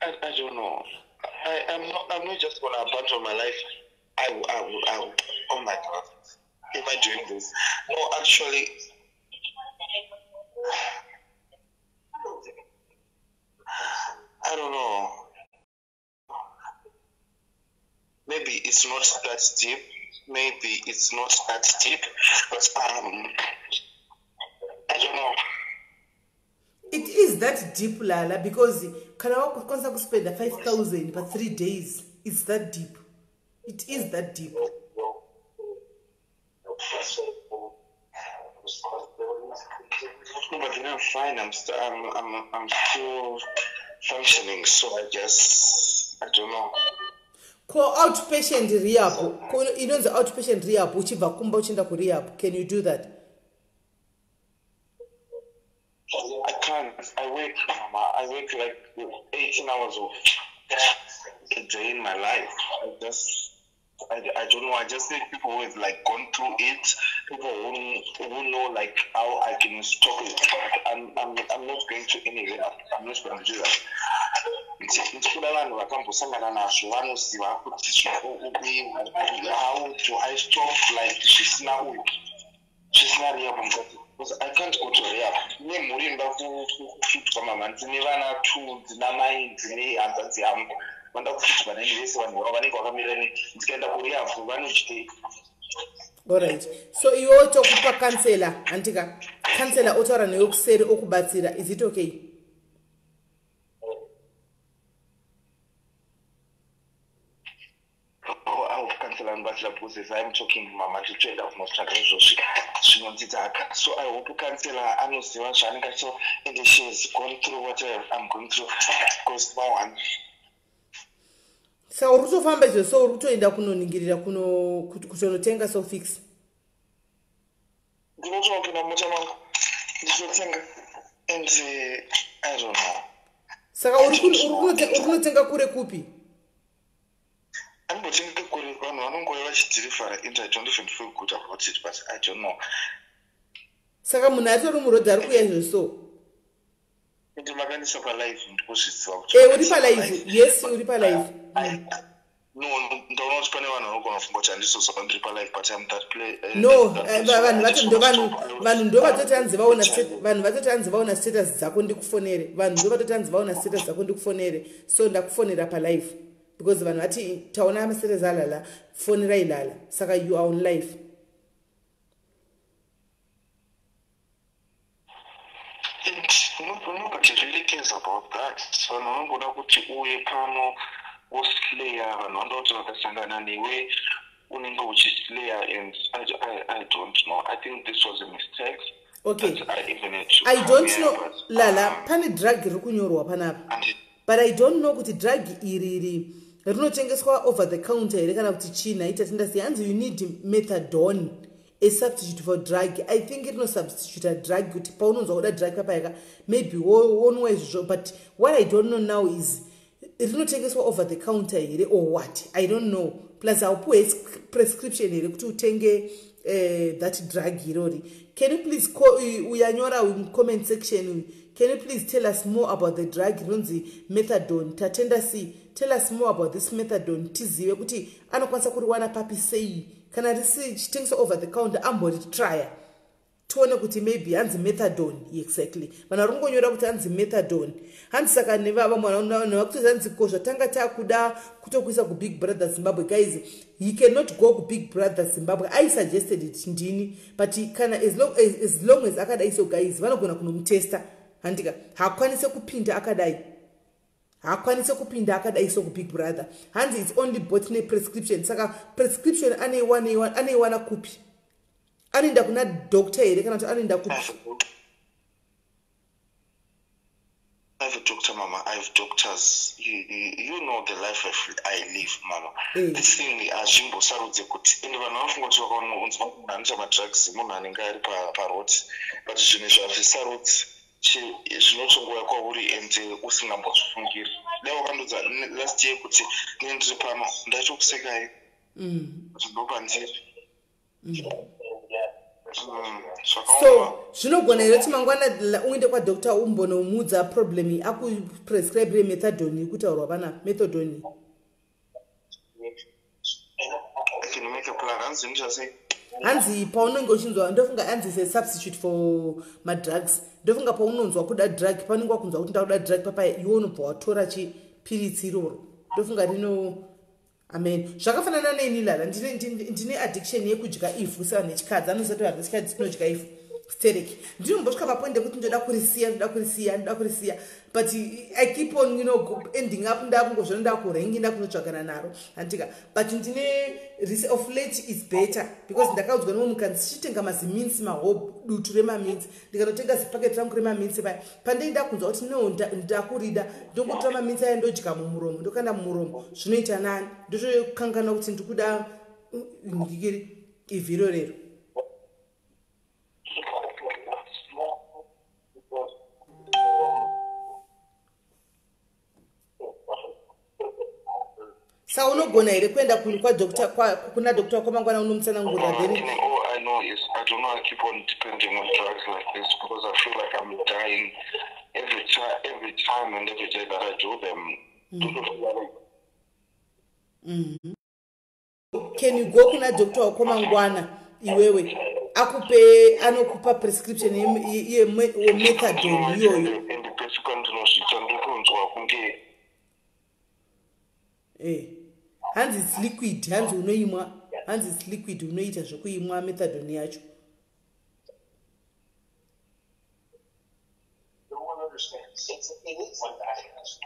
I don't know. I'm not just going to abandon my life. I will, oh my God. Am I doing this? No, actually, I don't know. Maybe it's not that deep. Maybe it's not that deep, but I don't know. It is that deep, Lala, because kana wakukwanisa kuspenda 5000 pa3 days, it's that deep. It is that deep. No, but then I'm fine. I'm, st- I'm still functioning. So I just, I don't know. Ko outpatient rehab, ko inonzi outpatient rehab, uchibva kumba uchienda kurehab, can you do that? I can't. I work, Mama. I work like 18 hours a day in my life. I don't know. I just need people who have like gone through it, people who know like how I can stop it. I'm not going to any rehab. I'm not going to do that. Ndikuda vanhu vakambosangana nazvo, vanoziva kuti how do I stop, like zvisina uyu, zvisina rehab mukati, because I can't go to rehab nemhuri inoda kufitwa. Mama, ndine vana two, ndina mai, ndine hanzvadzi yangu, vanoda kufitwa neni vese. Vanhu vavo vanenge vakamirira nei? Ndikaenda kurehab vanotyei? Alright, so iwe tokupa counselor, handika? Counselor otaura newe kuseri, okubatsira. Is it okay? kundibatsira because as I'm talking, mama, nditoenda kunotsvaga izvozvi zvinondidzaka. So I hope councillor anoziva zvaanenge acho and she has gone through what I'm going through, because no one. Saka uri kutofamba izvo, so uri kutoenda kunoningirira kutonotenga Sofix? Ndinotopinda mumota mangu ndichotenga and I don't know. Saka uri kunotenga kure kupi? Andimbotenga kure, vanhu vanongouya vachidhirivhara and I don't even feel good about it, but I don't know. Saka munhu atori murodhi ari kuuya izvo so? Ende makandisa palive, ndikuzviziva kuti E, uri palive, yes, uri palive. No, ndaona kuti pane vanhu vanogona kufunga kuti handizozva ndiri palive, but I'm that play No, vanhu vacho ndo vanhu ndo vatoti hanzi vaona vanhu vatoti hanzi vaona status dzako ndikufonere. Vanhu ndo vatoti hanzi vaona status dzako ndikufonere. So ndakufonera palive because vanhu vati taona mastatus alala, fonerai Lala. Saka you are on live. And nobody really cares about that. Vanhu vanongoda kuti uye pano woslaya. Vanhu vanoda kuti vakasangana newe unenge uchislaya and I don't know. I think this was a mistake Okay. that I even had to I come don't here, know, but, Lala, pane drug riri kunyorwa panapa, but I don't know kuti drug iri iri rinotengeswa over the counter here kana kuti chii. Naita tindasiya hanzi you need methadone, a substitute for drug. I think rinosubstituta drug kuti paunonzwa kuda drug papayaka maybe wonwa izvozvo. But what I don't know now is rinotengeswa over the counter here or what, I don't know. Plus haupuwe prescription here kuti utenge that drug irori? Can you please uyanyora in comment section, can you please tell us more about the drug rinonzi methadone? Tatenda c, tell us more about this methadone, tizive kuti anokwanisa kuriwana papi, sei, kana risichitengeswa over the counter, amboritrya tione kuti maybe hanzi methadone. Exactly, vanhu vari kungonyora kuti hanzi methadone, hanzi saka nevamwe vanhu vakutozi hanzi ko zvatanga takuda kutokuisa kuBig Brother Zimbabwe. Guys, he cannot go kuBig Brother Zimbabwe. I suggested it ndini, but kana as long as akadai so, guys, vanogona kunomutesta, handika? Haakwanise kupinda akadai, haakwanise kupinda akadai so kuBig Brother. Hanzi it's only bought neprescription. Saka prescription anoiwana kupi? Anoenda kuna doctor here kana kuti anoenda kupi? I have a doctor, Mama. I have doctors. You know the life I live, Mama. This thing hazvimbosarudze kuti ende vanhu vanofunga kuti vakaunzwa munhu anoita madrugs munhu anenge ari paroti, but zvinhu izvi hazvisarudzi. Zvinotongouya kwauri ende usingambozvifungiri. Dai wakandudza last year kuti nee ndiri pano, ndaitokusekai kuti ndopandiri. So Zvakaoma. Zvinogona here kuti mangwana uende kwadoctor umbonomuudza problem iyi, akuprescribire methadone iri kutaurwa panapa, methadone? I can make a plan. Hanzi inoita sei? Hanzi paunenge uchinzwa, ndofunga hanzi is a substitute for madrugs. Ndofunga paunonzwa kuda drug, paunenge wakunzwa kuti ndakuda drug papa, iwe unobva watora chipiritsi iroro. Ndofunga rino amen. Zvakafanana neni, Lala, ndine addiction yekudya ivhu sevanhu vechikadzi. Anosati vanhu vechikadzi tinodya ivhu stereki. Ndinombosvika papoint yekuti ndoda kurisiya, ndoda kurisiya, ndoda kurisiya, but I keep on ending up ndakungozvona ndakurengi, ndakunotsvagana naro, handika? But ndine of late is better because ndakaudzwa nemwe mukanzi chichitenga mazimints, mahob dutu remamints. Ndikanotenga zipaketi rangu remamints paya, pandei ndakunzwa kuti no, ndakurida, ndongotora mamints aya, ndodya mumuromo, ndokanda mumuromo, zvinoita nani, ndotokanganwa kuti ndikuda ndikiri ivhiro rero. Saka unogona here kuenda kwadoctor, kuna doctor wako mangwana unomutsanangurira then? All I know is I don't know. I keep on depending on drugs like this because I feel like I'm dying every time and every day that I do them. Can you go kuna doctor wako mangwana iwewe, akupe, anokupa prescription yemethadone iyoyo? And basically ndinozviita ndotonzwa kunge Hanzi it's liquid, hanzi unoimwa, hanzi it's liquid, unoita zvekuimwa methadone yacho.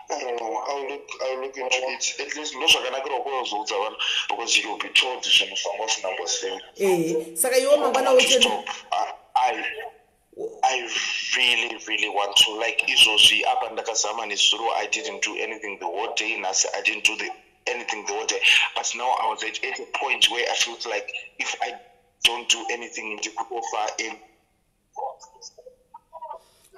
I don't know. I'll look into it. At least ndozvakanakira kuzoudza vanhu, because you'll be told zvinhu zvanga usinamboziva. Ehe, saka iwo mangwana wote. Stop. I really, really want to. Like, izvozvi apa ndakazama nezuro, I didn't do anything the whole day. Nhasi I didn't do anything the whole day. But now I was at a point where I felt like if I don't do anything, ndikutofa in.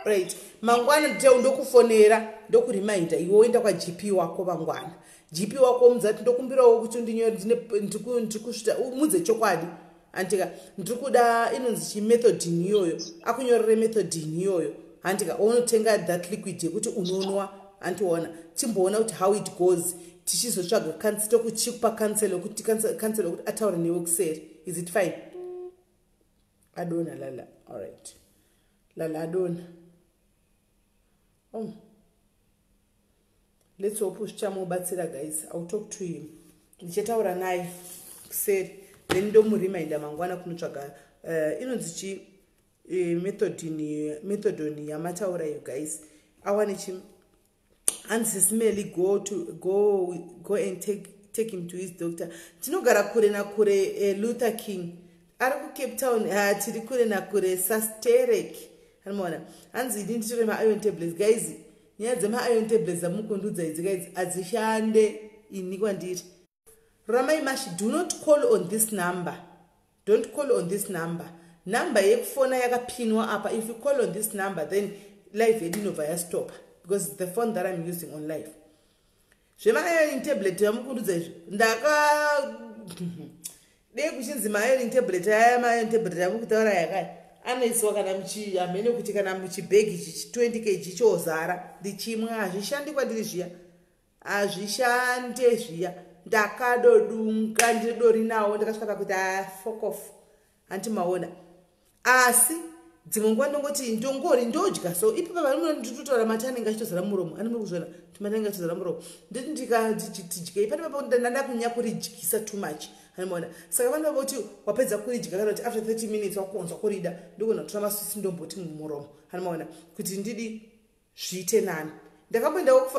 Right, mangwana ndokufonera, ndokurimainda iwe woenda kwaGP wako mangwana. GP wako mudza kuti ndokumbirawo kuti undinyore, ndiri kusvita, mudze chokwadi handika, ndiri kuda inonzi chimethadone iyoyo, akunyorere methadone iyoyo handika, unotenga that liquid yekuti unonwa handiona, timboona kuti how it goes, tichizotsvaga tokuchikupa counsel yekuti counsel yekuti ataure newe kuseri. Is it fine? Adona lala. Alright, lala adona. Oh, let's hope zvichamubatsira. Guys, I'll talk to him, ndichataura naye kuseri, then ndomurimainda mangwana kunotsvaga inonzi chi methadone yamataura iyo. Guys, awane chi hanzi smelly. Go to go and take him to his doctor. Tinogara kure nakure. Luther King ari kuCape Town. Tiri kure nakure sasterek anomaona. Hanzi ini nditore mairon tablets. Guys, nyaya dzemairon tablets dzamukundudza idzi, guys, hadzishande ini kwandiri. Ramai Mashi, do not call on this number. Don't call on this number. Number yekufona yakapinwa apa. If you call on this number, then live yedu inobva yastopa, because it's the phone that I'm using on live. Zvemairon tablet yamukundudza izvi, ndaka dei kuchinzi mairon tablet aya, mairon tablet yamukutaura yakaya, anoiswa kana hamene kuti kana muchibhegi chichi 20 kg chozara, ndichimwa. Hazvishandi kwandiri zviya, hazvishande zviya. Ndakadodunga ndidori nawo, ndakasvika pakuti fuck off, hanti maona. Asi dzimwe nguva ndongoti ndongori ndodya so ipapa vanomona nditotaura mati anenge achitozara muromo, ani muri kuzviona kuti mati anenge achitozara muromo. Nditi ndikatidyei pane papo ndanda kunyanya kuridyisa too much, anomaona. Saka pane papo kuti wapedza kuridya kana kuti after 30 minutes wakuonzwa kurida, ndogona kutora maswisi ndomboti mumuromo, anomaona, kuti ndidi zviite nani. Ndakamboendawo,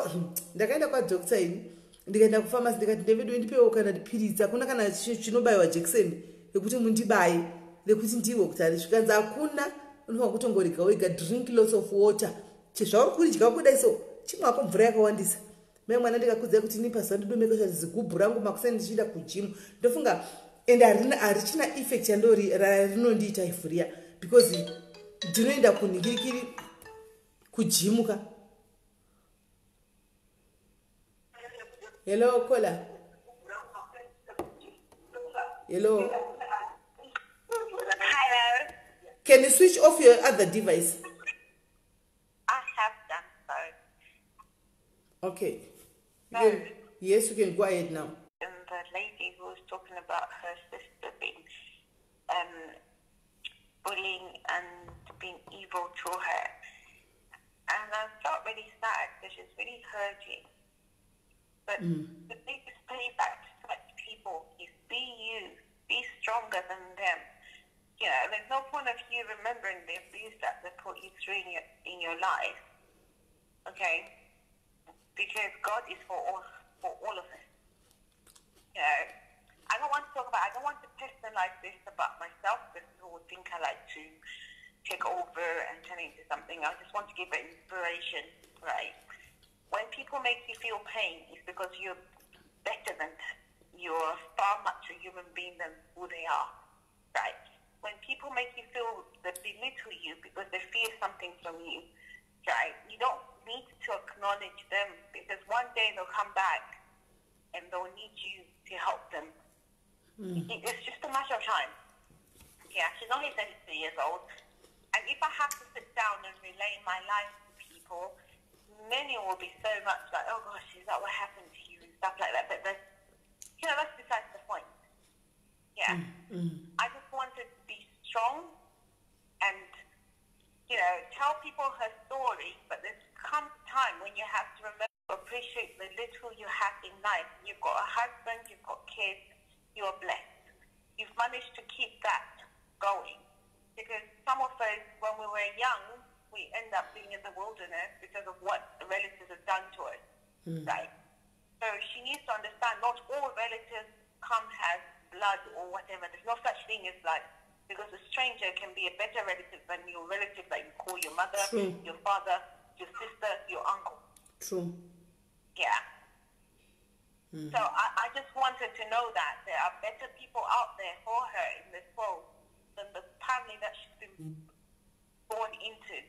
ndakaenda kwadoctor ini, ndikaenda kupharmacy, ndikati ndevedu ndipewo kana piritsi, hakuna kana chinobayiwa jekiseni rekuti mundibaye rekuti ndiwe kuti harisvikanzi hakuna, unofanira kutongorega wega. Drink lots of water. Chezvauri kuridya kudai so, chimwako mvura yakawandisa. Mai mwana, ndikakudzai kuti ini pazuva ndidomeka zigubhu rangu makuseni ndichienda kujimu, ndofunga and harichina effect yandori rarinondiita ivhuriya, because ndinoenda kunhingirikiri kujimu ka. Hello, caller. Hello. Hello. Can you switch off your other device? I have done so. Okay. Yes, you can go ahead now. And the lady who was talking about her sister being bullying and being evil to her. And I felt really sad because she's really hurting. But the biggest payback to such people is be you, be stronger than them. There's no point of you remembering the abuse that they put you through in your life. Okay? Because God is for all of us. I don't want to talk about, I don't want to personalize this about myself because people would think I like to take over and turn it into something. I just want to give it inspiration, right? When people make you feel pain, it's because you're better than them. You're far much a human being than who they are, right? When people make you feel they belittle you because they fear something from you, right? You don't need to acknowledge them because one day they'll come back and they'll need you to help them. It's just a matter of time. Yeah, she's only 33 years old. And if I have to sit down and relay my life to people, many will be so much like, "Oh gosh, is that what happened to you?" and stuff like that. But that's, that's besides the point. Yeah. I just wanted to be strong and tell people her story. But there's comes a time when you have to remember to appreciate the little you have in life. You've got a husband, you've got kids, you're blessed. You've managed to keep that going. Because some of us, when we were young, we end up being in the wilderness because of what the relatives have done to us, right? So she needs to understand not all relatives come as blood or whatever. There's no such thing as blood, because a stranger can be a better relative than your relative that you call your mother, True. your father, your sister, your uncle. True. Yeah. So I just wanted to know that there are better people out there for her in this world than the family that she's been born into.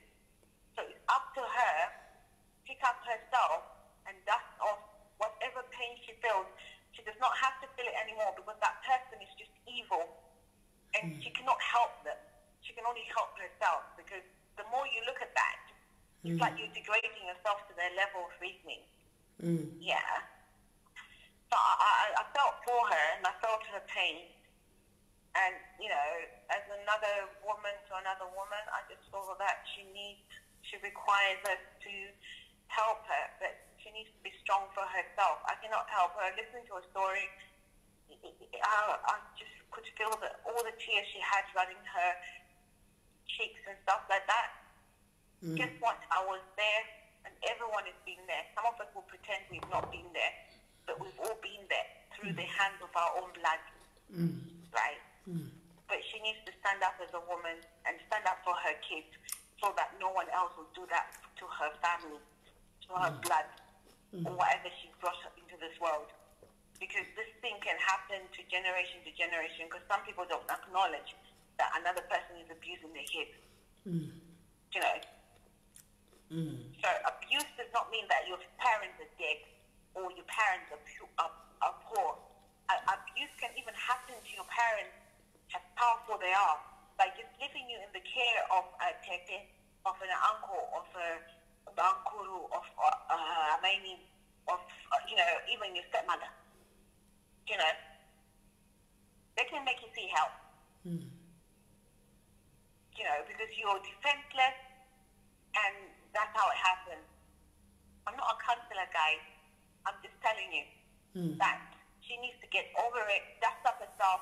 So it's up to her to pick up herself and dust off whatever pain she feels. She does not have to feel it anymore, because that person is just evil and she cannot help them. She can only help herself, because the more you look at that, it's like you're degrading yourself to their level of reasoning. Yeah. So I felt for her, and I felt her pain. And, you know, as another woman to another woman, I just feel that she requires us to help her, but she needs to be strong for herself. I cannot help her. Listen to her story. I just could feel all the tears she had running her cheeks and stuff like that. Guess what? I was there, and everyone has been there. Some of us will pretend we've not been there, but we've all been there through the hands of our own blood, right? But she needs to stand up as a woman and stand up for her kids, so that no one else will do that to her family, to her blood, or whatever she brought into this world. Because this thing can happen to generation to generation, because some people don't acknowledge that another person is abusing their kids. You know? So abuse does not mean that your parents are dead or your parents are poor. Abuse can even happen to your parents, as powerful they are, by just leaving you in the care of a tete, of an uncle, of a bankuru, of a of, you know, even your stepmother. You know, they can make you see hell. You know, because you're defenseless, and that's how it happens. I'm not a counselor, guys. I'm just telling you that she needs to get over it, dust up herself,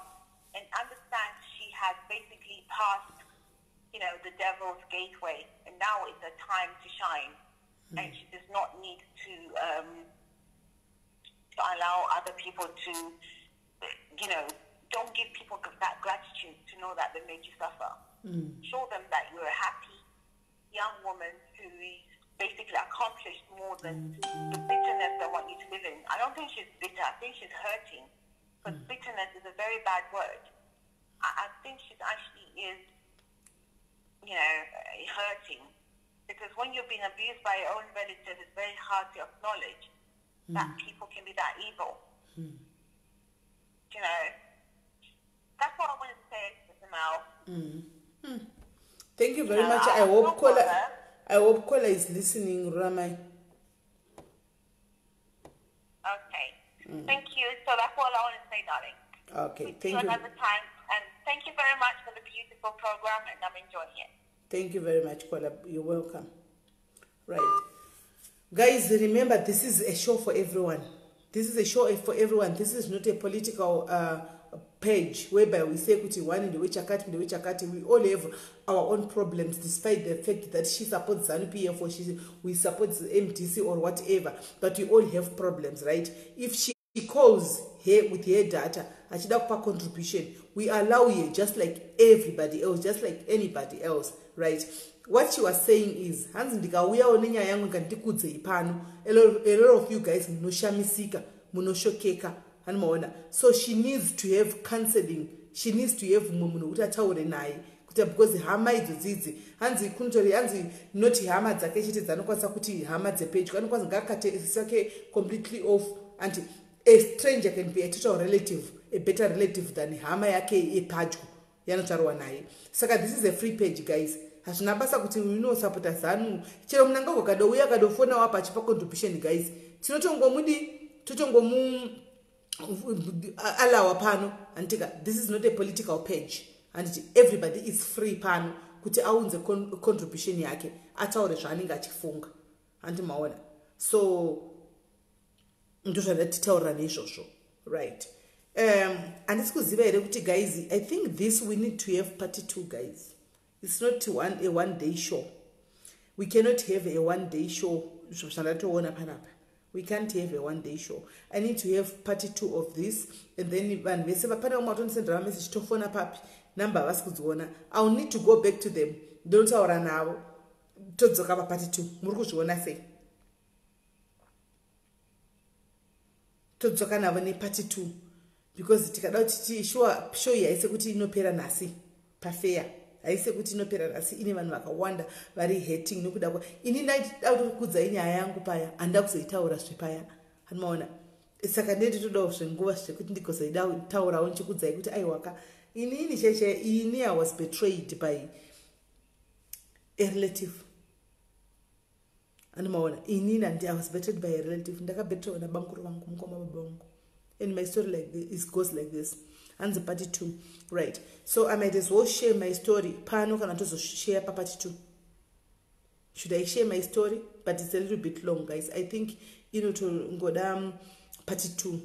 and understand she has basically passed, you know, the devil's gateway, and now is the time to shine. And she does not need to allow other people to, you know, don't give people that gratitude to know that they made you suffer. Show them that you're a happy young woman who is basically accomplished more than the bitterness they want you to live in. I don't think she's bitter. I think she's hurting. But bitterness is a very bad word. I think she's actually is, you know, hurting. Because when you've been abused by your own relatives, it's very hard to acknowledge that people can be that evil. You know, that's what I wanted to say, Mr. Mel. Thank you very much. I hope Kola is listening, Ramai. Okay. Thank you. So that's all I want to say, darling. Okay. Thank you. Another time. And thank you very much for the beautiful program, and I'm enjoying it. Thank you very much, Kola. You're welcome. Right. Guys, remember, this is a show for everyone. This is a show for everyone. This is not a political page whereby we say kuti one ndewechakati ndewechakati. We all have our own problems, despite the fact that she supports ZANU-PF or we support MDC or whatever, but we all have problems, right? If she calls her with her data, achida kupa contribution, we allow her just like everybody else, just like anybody else, right? What she was saying is, hanzi ndikauyawo nenyaya yangu ngandikudzei pano, a lot of you guys munoshamisika, munoshokeka. So she needs to have counseling. She needs to have mumwe munhu kuti ataure naye, kuti because hama idzo dzidzi hanzi kunotori hanzi not hama dzake chete dzanokwanisa kuti hama dzepedyo anokwanisa ngakate sake completely off, and a stranger can be a total relative, a better relative than hama yake yepadyo yanotaurwa naye. Saka this is a free page, guys. Hazvina basa kuti unosapota ZANU chero munangagwa kadouya kadofona wapa achipa contribution, guys. Tinotongomudi totongomu alawa pano anditika. This is not a political page, anditi everybody is free pano kuti aunze contribution yake, ataure zvaanenge achifunga, handi maona. So ndozvandatitaurira neizvozvo, right? Handisi kuziva here kuti, guys, I think this we need to have part 2, guys. It's not a one day show. We cannot have a one day show. Zvandatoona panapa, we can't have a one day show. I need to have part 2 of this, and then vanhu vese pane vamwe vatondisendera message, tofona papi, namba havasi kudziona. I will need to go back to them, ndonotaura navo, todzoka papart 2. Muri kuzviona sei? Todzoka navo nepart 2, because tikada kuti show iyi haisi kuti inopera nhasi pafeya, haisi kuti inopera nhasi. Ine vanhu vakawanda vari hating nokuda kwa ini ndaida kukudzai nyaya yangu paya, handida kuzoitaura zvepaya, hanimaona. Saka ndenditodawo zvenguva zvekuti ndigozoitaurawo ndichikudzai kuti aiwaka, inini chaichai ini I was betrayed by a relative, andimaona. Inini I was betrayed by a relative. Ndakabetraywa nabamukuru vangu, mukoma baba vangu. And my story like this, it goes like this. Hanzi part 2, right? So I might as well share my story pano, kana tozoshare papart 2. Should I share my story? But it's a little bit long, guys. I think inotongoda part 2,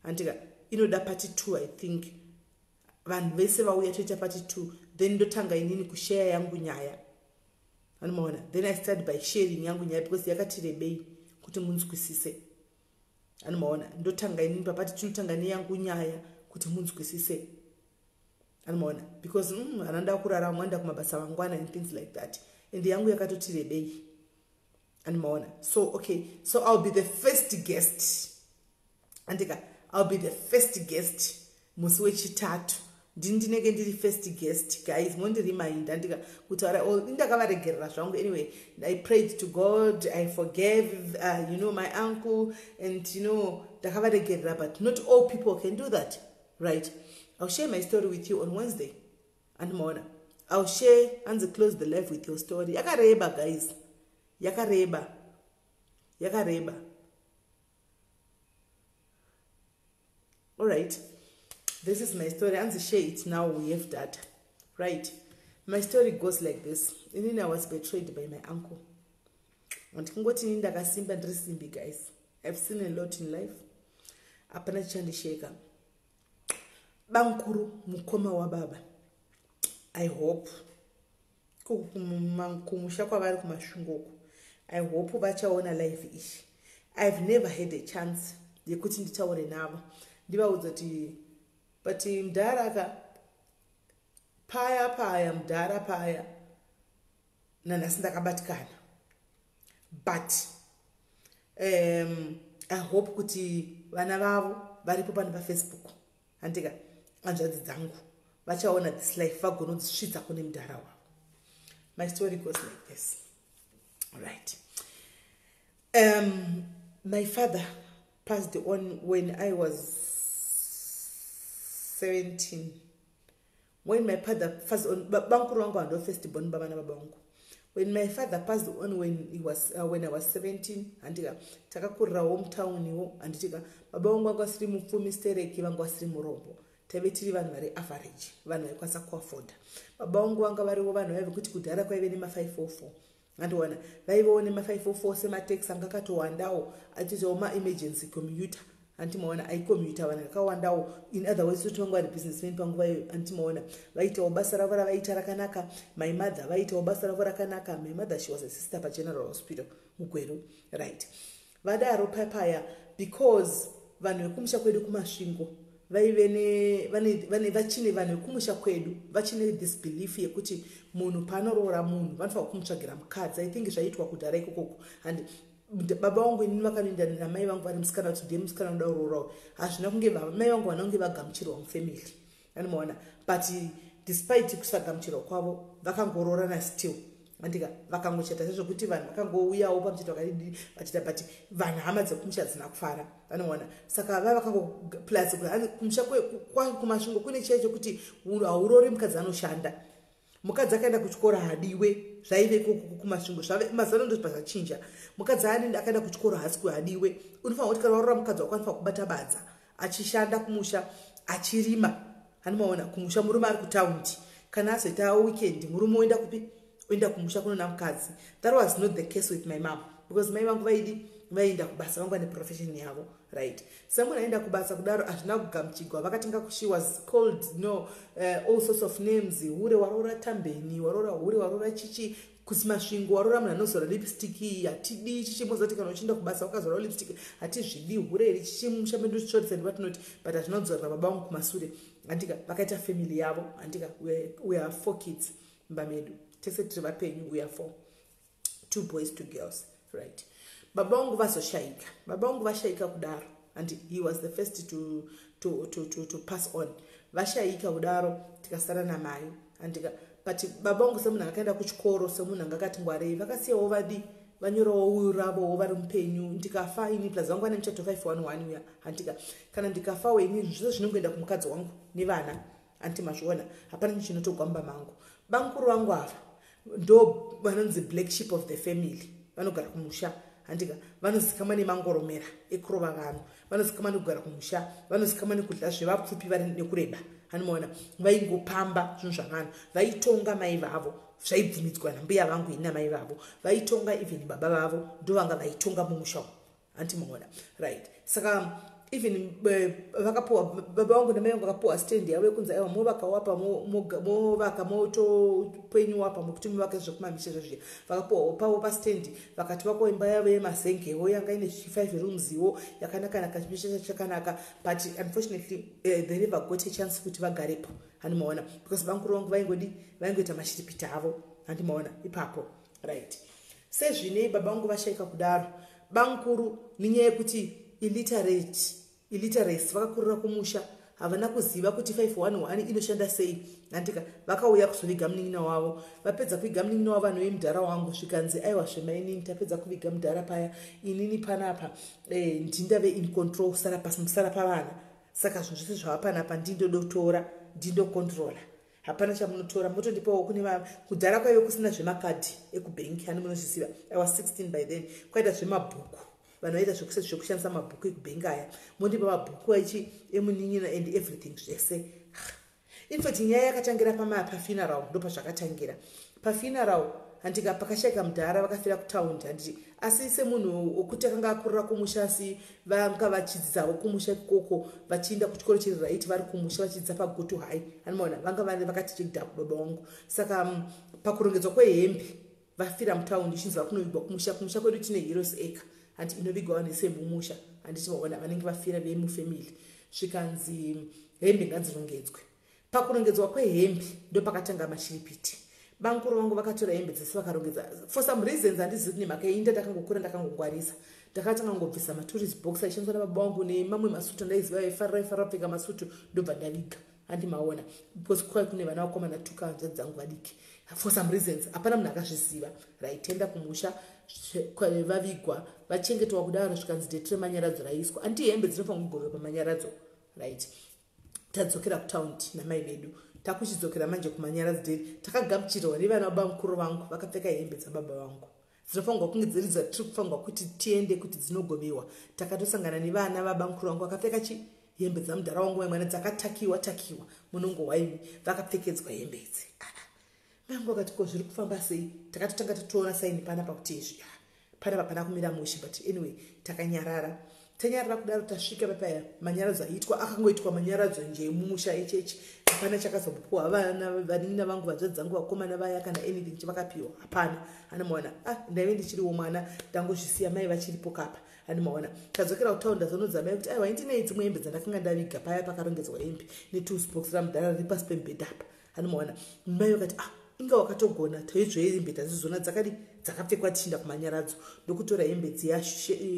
handika? Inoda part 2. I think vanhu vese vauya, toita part 2, then ndotanga inini kushare yangu nyaya, anomaona. Then I start by sharing yangu nyaya, because yakati rebei kuti munzwisise, anomaona. Ndotanga inini papart, tinotanga neyangu nyaya kuti munzwisise, anomaona, because ananda kurara, mwanda kumabasa mangwana and things like that, and yangu yakatoti rebei, anomaona. So okay, so I'll be the first guest, andika? I'll be the first guest musi wechitatu. Ndini ndinenge ndiri first guest, guys. Mondiremind, andika, kuti ndakavaregerera zvangu. Anyway, I prayed to God, I forgave my uncle, and ndakavaregerera, but not all people can do that, right? I'll share my story with you on Wednesday, andimaona. I'll share and close the live with your story. Yakareba, guys, yakareba, yakareba. All right, this is my story. And share it now, we have data, right? My story goes like this. Inini I was betrayed by my uncle. Ndikungoti ini ndakasimba, ndiri simbi, guys. I've seen a lot in life, hapana chichandisheka. Bankuru, mukoma wababa, I hope kumusha kwavari kuMasvingo, I hope vachaona live ishi. I've never had a chance yekuti nditaure navo, ndivaudza kuti, but mudhara ka paya paya, mudhara paya, nanhasi ndakabatikana. But I hope kuti vana vavo varipo pano paFacebook, handika, hanzvadzi dzangu vachaona this live, vagonodzisvitsa kune mudhara wavo. My story goes like this, right? My father passed on when I was 17. When my father passed on, bankuru vangu ando first born baba nababa vangu. When my father passed on, when I was 17, handika, takakurirawo mutauniwo, handitika. Baba vangu vanga vasiri mupfumi stereki, vanga vasiri murombo, taive tiri vanhu vari average, vanhu vaikwanisa kuafforda. Baba vangu vanga variwo vanhu vaive kuti kudhara kwaive nema544, andiona, vaivewo nema544 semataxi anga akatowandawo, achiitawo maemergency commuter, andimaona, aicommuta vanhu vakawandawo. In other words, toti vanga vari businessman panguva iyoyo, andimaona. Vaitawo basa ravo ravaita rakanaka. My mother vaitawo basa ravo rakanaka. My mother, she was a sister paGeneral Hospital muGweru, right? Vadaro papaya, because vanhu vekumusha kwedu kuMasvingo vaive vachine, vanhu vekumusha kwedu vachine this belief yekuti munhu paanoroora munhu, vanofanira kumutsvagira mukadzi. I think zvaiitwa kudhara ikokoko. And baba vangu inini vakanoenda namai vangu vari musikana, kuti ndiye musikana unoda kuroora. Hazvina kunge mai vangu vana kunge vagamuchirwa mufamily, anomaona. But despite kusagamuchirwa kwavo, vakangoroorana still, andika. Vakangochata sezvokuti vanhu vakangouyawo pamuchato, vakadii, vachiita, but vanhu hama dzekumusha hadzina kufara, vanoona. Saka va vakango plus kumusha kuMasvingo kune chiya chekuti haurori mukadzi anoshanda. Mukadzi akaenda kuchikoro hadiwe. Zvaive ikoko kuMasvingo. Mazano ndo zvachinja. Mukadzi akaenda kuchikoro haasi kuhadiwe. Unofanira kuti kana warora mukadzi wako, anofanira kubata badza, achishanda kumusha, achirima, hanimaona, kumusha, murume ari kutaundi. Kana azoita weekend, murume oenda kupi? Oenda kumusha kunona mukadzi. That was not the case with my mom, because mai vangu vaidi vaienda kubasa, vangu vane profession yavo, right? Semunhu aenda kubasa kudaro, hazvina kugamuchigwa. Vakatanga, she was called all sorts of names: hure, waroora tambeni, waroora hure, waroora chichi. Kuti Masvingo warora munhu anozora lipstick hatidi. Chichimozati kana uchienda kubasa wakazora lipstick, hatizvidi. Hure iri chichimusha medu tsvorisa ndivatinoti, but hazvina kudzorera baba vangu kumasure, handika? Vakaita family yavo, handika? We are four kids mumba medu, tese tiri vapenyu. We are four, two boys, two girls, right? Baba vangu vazoshayika. Baba vangu vashayika kudaro, and he was the first to pass on. Vashayika kudaro, tikasara namai, andika? But baba vangu, semunhu akaenda kuchikoro, semunhu anga akati ngwarei, vakasiyawo vadi vanyorawo will ravowo vari mupenyu. Ndikafa ini, plus vangu vane muchato 511 uya, handika? Kana ndikafawo ini, zvese zvinongoenda kumukadzi wangu nevana, anti mazviona? Hapana chinotogwa mumba mangu. Bamukuru vangu ava ndo vanonzi black sheep of the family. Vanogara kumusha, handika? Vanozikamwa nemangoromera ekurova vanhu, vanozikamwa nekugara kumusha, vanozikamwa nekudya zvevapfupi vari nekureba, hanimaona? Vaingopamba zvinhu zvavanhu. Vaitonga mai vavo, zvaibvumidzwa nambuya vangu ini namai vavo. Vaitonga even baba vavo, ndovanga vaitonga mumusha umu, hanti maona? Right, saka even vakapuwa, baba vangu namai vangu vakapuwa stand yavo yekunzi aiwa, movakawapa, movaka motopenyuwapa mokuti muvake zvekumamisha zvezviya. Vakapuwawo pavo pastand, vakati vakawo imba yavo yemazengewo yanga ine 5 rooms iwo, yakanakanaka, chimisha chakanaka. But unfortunately they never got a chance kuti vagarepo, handimaona? Because vankuru vangu vaingodi vaingoita mashiripiti avo, handimaona ipapo? Right, sezvinei baba vangu vashayika kudaro, bankuru nenyaya yekuti illiterate, illiteracy, vakakurira kumusha, havana kuziva kuti 511 inoshanda sei, handika? Vakauya kuzoviga munin'ina wavo. Vapedza kuviga munin'ina wavo, vanhu vemudhara wangu, zvikanzi, "Aiwa zvemainini, tapedza kuviga mudhara paya, inini panapa ndindave in control, sara pavana. Saka zvinhu zvese zvava panapa ndindodotora, ndindocontrola, hapana chamunotora, motondipawo." Kune kudhara kwaive kusina zvemakadhi ekubhengi, hani munozviziva? I was 16 by then. Kwaita zvemabhuku, vanhu vaita zvekushandisa mabhuku ekubhengi aya. "Mondipa mabhuku aichi emunin'ina and everything zvese." Infact, nyaya yakatangira pafuneral, ndopazvakatangira pafuneral, handika? Pakashayika mudhara, vakafira kutaundi, handiti? Asi semunhu wekuti akanga akurira kumusha, asi vanga vachidzidzawo kumusha ikoko, vachienda kuchikoro chiri right, vari kumusha vachidzidza paGutu High, anomaona? Vanga vakati chekudhaku baba vangu. Saka pakurongedzwa kwehembe, vafira mutaundi, ichinzi vakunovigwa kumusha. Kumusha kwedu tine Heroes Acre, handi? Inovigwa vanhu vese mumusha, handiti vaona? Vanenge vafira vemufamily. Zvikanzi hembe ngadzirongedzwe. Pakurongedzwa kwehembe ndopakatanga mashiripiti. Bankuru vangu vakatora hembe dzese vakarongedza. For some reasons, handizivi nemhaka yeinda, ndakangokura ndakangongwarisa. Ndakatanga ngobvisa matourist box aishandiswa nababa vangu nemamwe masutu andaiziva aifarira, aifarira kupfeka masutu, ndobva ndaviga, handimaona? Because kwai kune vana vakomana, tuka hanzvadzi dzangu vadiki. For some reasons, hapana munhu akazviziva. Raitenda kumusha, vavigwa, vachengetwa kudaro, zvikanzi date remanyaradzo raiswa. Handi hembe dzinofanira kugoverwa pamanyaradzo, right? Tadzokera kutaundi namai vedu, takuchidzokera manje kumanyaradzo date, takagamuchirwa nevana vababa mukuru vangu vakapfeka hembe dzababa vangu, dzinofanirwa kunge dziri dzatiri kufanirwa kuti tiende kuti dzinogovewa. Takatosangana nevana vababa mukuru vangu vakapfeka chi hembe dzamudhara wangu, vaimwana dzakatakiwa takiwa, munongohwaimi, vakapfekedzwa hembe idzi. Mai vangu vakati, "Ko zviri kufamba sei?" Takatotanga tatoona sign panapa kuti izvi panapa pana kumira mushe. But anyway, takanyarara, tanyarara kudaro, tasvika papaya manyaradzo aitwa. Akangoitwa manyaradzo nje mumusha echechi, hapana chakazopuwa vana, vanin'ina vangu, vanzvadzi dzangu, vakomana vaya, kana anything chavakapiwa hapana, anomaona? Ah, ndaive ndichiriwo mwana, ndangozvisiya mai vachiripo kapa, handimaona? Tadzokera kutaundi, ndazonodza mai kuti, "Aiwa, indinei dzimwe hembe dzandakanga ndaviga paya pakarongedzwa hembe netoolbox ramudhara riri pasi pemubhedha apa," handimaona? Mai vakati, "Ah, inga wakatogona, taizvo hembe tazizona dzakadi dzakapfekwa tichinda kumanyaradzo." Ndokutora hembe dziya,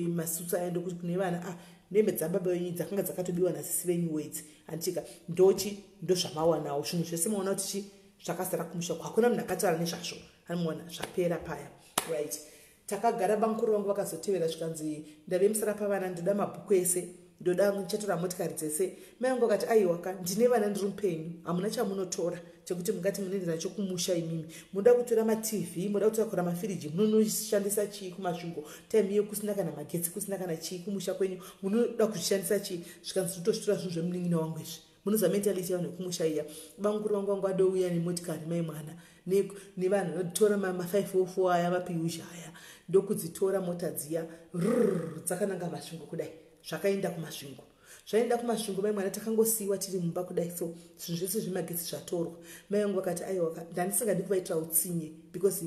masutsu aya, ndokuti kune vana, "Ah, nehembe dzababa venyu dzakanga dzakatobiwa nasisi venyuwo idzi, handitika? Ndochi ndozvamawanawo zvinhu zvese." Maona kuti chi zvakazara kumusha, hakuna munhu akataura nezvazvo, anomaona? Zvapera paya, right? Takagara, bankuru vangu vakazotevera, zvikanzi, "Ndave musara pavana, ndoda mabhuku ese, ndoda ndichatora motikari dzese." Mai vangu vakati, "Aiwaka, ndine vana, ndiri mupenyu, hamuna chamunotora chekuti mungati munoenda nacho kumusha. Imimi munoda kutora maTV, munoda kutora kora mafiriji, munonoshandisa chii kuMasvingo time iyo kusina kana magetsi, kusina kana chii kumusha kwenyu? Munoda kuzvishandisa chii?" Zvikanzi, "Totozvitora zvinhu zvemunin'ina wangu izvi." Munoziva mentality yavanhu vekumusha iya. Bamukuru vangu vangu vadouya nemotikari, mai mwana, nevanhu vanotora ma504 aya, mapiyuzha aya, ndokudzitora mota dziya, rrr, dzakananga Masvingo kudai. Zvakaenda kuMasvingo, zvaenda kuMasvingo, mai mwana, takangosiyiwa tiri mumba kudai. So zvinhu zvese zvemagetsi zvatorwa. Mai vangu vakati, "Aiwa, ndandisingadi kuvaitira utsinye because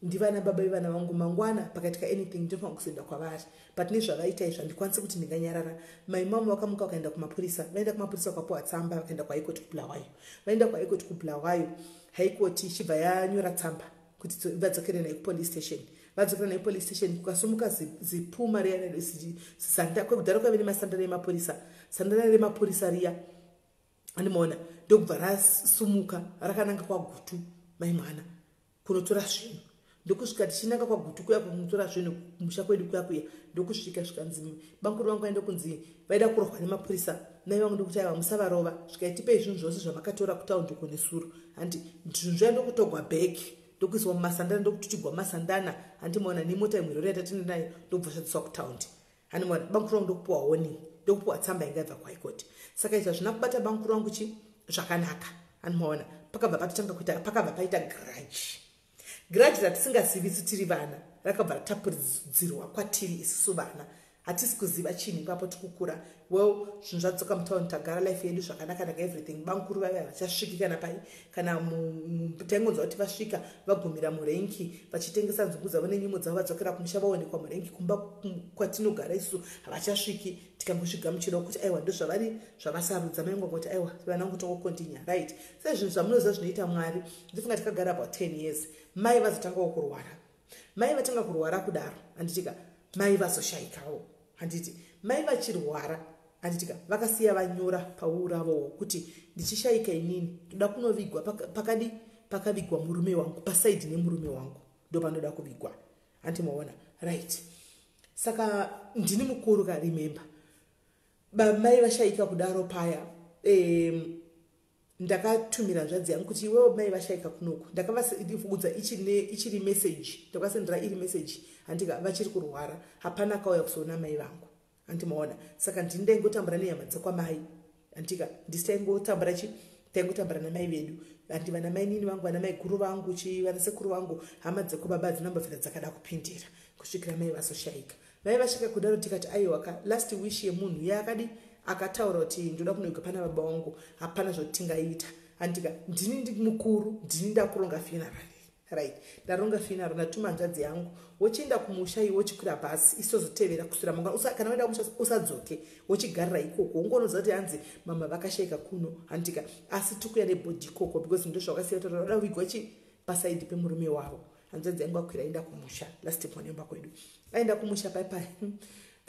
Ndivana baba vevana vangu. Mangwana pakaitika anything, ndinofanira kuzoenda kwavari, but nezvavaita izvi handikwanisi kuti ndinganyarara. Mai mama vakamuka, vakaenda kumapurisa. Vaenda kumapurisa, vakapuwa tsamba, vakaenda kuHigh Court kuBulawayo. Vaenda kuHigh Court kuBulawayo, High Court ichibva yanyora tsamba kuti vadzokere naye kupolice station. Vadzokera naye police station, kukasumuka zipuma riya, kwekudhara kwaive nemasandara emapurisa, sandara remapurisa riya, andimaona, ndokubva rasumuka rakananga kwaGutu, mai mwana kunotora zvinhu. Ndokusvika tichinanga kwaGutu kuya kunotora zvinhu kumusha kwedu kuya kuya. Ndokusvika zvikanzi bankuru vangu vaenda kunzi vaida kurohwa nemapurisa. Mai vangu ndokuti, "Aiwa, musavarova, svikai tipei zvinhu zvose zvamakatora kutaundi uko nesuro." Handi zvinhu zviya ndokutogwa bheki, ndokuiswa mumasandana, ndokututigwa mumasandana, handimaona, nemota imwe rori yatatinda nayo, ndokubva zvadziswa kutaundi, handimaona. Bankuru vangu ndokupiwa warning, ndokupiwa tsamba inga ibva kuHigh Court. Saka izvi hazvina kubata bankuru vangu chi zvakanaka, handimaona. Pakabva patotanga kuita, pakabva paita grudge, grudge ratisingazivisi tiri vana, rakabva ratapuridzirwa kwatiri isusu vana. Hatisi kuziva chinhu ipapo, tikukura. Well, zvinhu zvadzoka mutauni, tagara life yedu zvakanaka-naka, everything. Bankuru vaiva vachasviki kana pai kana taingonzwa kuti vasvika, vagumira murenki vachitengesa nzungu dzavo nenyimo dzavo, vadzokera kumusha, vaonekwa murenki. Kumba kwatinogara isusu havachasviki. Tikangosvigamuchirawo kuti aiwa, ndozvavari zvavasarudza. Maingwa kuti aiwa, vana vangu, tongocontinue, right? Sezvinhu zvamunoziva zvinoita Mwari, ndifunga tikagara about 10 years, mai vazotangawo kurwara. Mai vatanga kurwara kudaro, handitika, mai vazoshayikawo. Handiti mai vachirwara, handitika, vakasiya vanyora pauravowo kuti ndichishayika inini ndoda kunovigwa pakadi pakavigwa murume wangu, paside nemurume wangu ndo panoda kuvigwa, handi maona? Right, saka ndini mukuru ka, remember, mai vashayika kudaro paya, ndakatumira hanzvadzi yangu kuti iwewo, mai vashayika kunoku. Ndakavaudza ichiri message, ndakasendera iri message, handika, vachiri kurwara. Hapana akauya kuzoona mai vangu, handimaona. Saka ndini ndaingotambura nehama dzekwamai, handika, ndisi taingotambura chi taingotambura namai vedu, handi vana mainini vangu, vana mai guru vangu chi, vana sekuru vangu. Hama dzekwababa dzinambobvira dzakada kupindira kusvikira mai vazoshayika. Mai vasvika kudaro, tikati aiwa ka, last wish yemunhu yaakadi akataura kuti ndoda kunoviga pana baba vangu, hapana zvotingaita, handika. Ndini mukuru, ndini ndakuronga funeral, right? Ndaronga funeral, ndatuma hanzvadzi yangu, wochienda kumusha iwe, wochikwira bhasi, isozotevera kuswera mangwana. Kana waenda kumusha usadzoke, wochigarira ikoko, ungonoziva kuti hanzi mama vakashayika kuno, handika, asi tikuya nebody ikoko because ndo zvakasiya kuti vada kuvigwa chi paside pemurume wavo. Hanzvadzi yangu akwira, aenda kumusha, last born yomba kwedu, aenda kumusha paipai,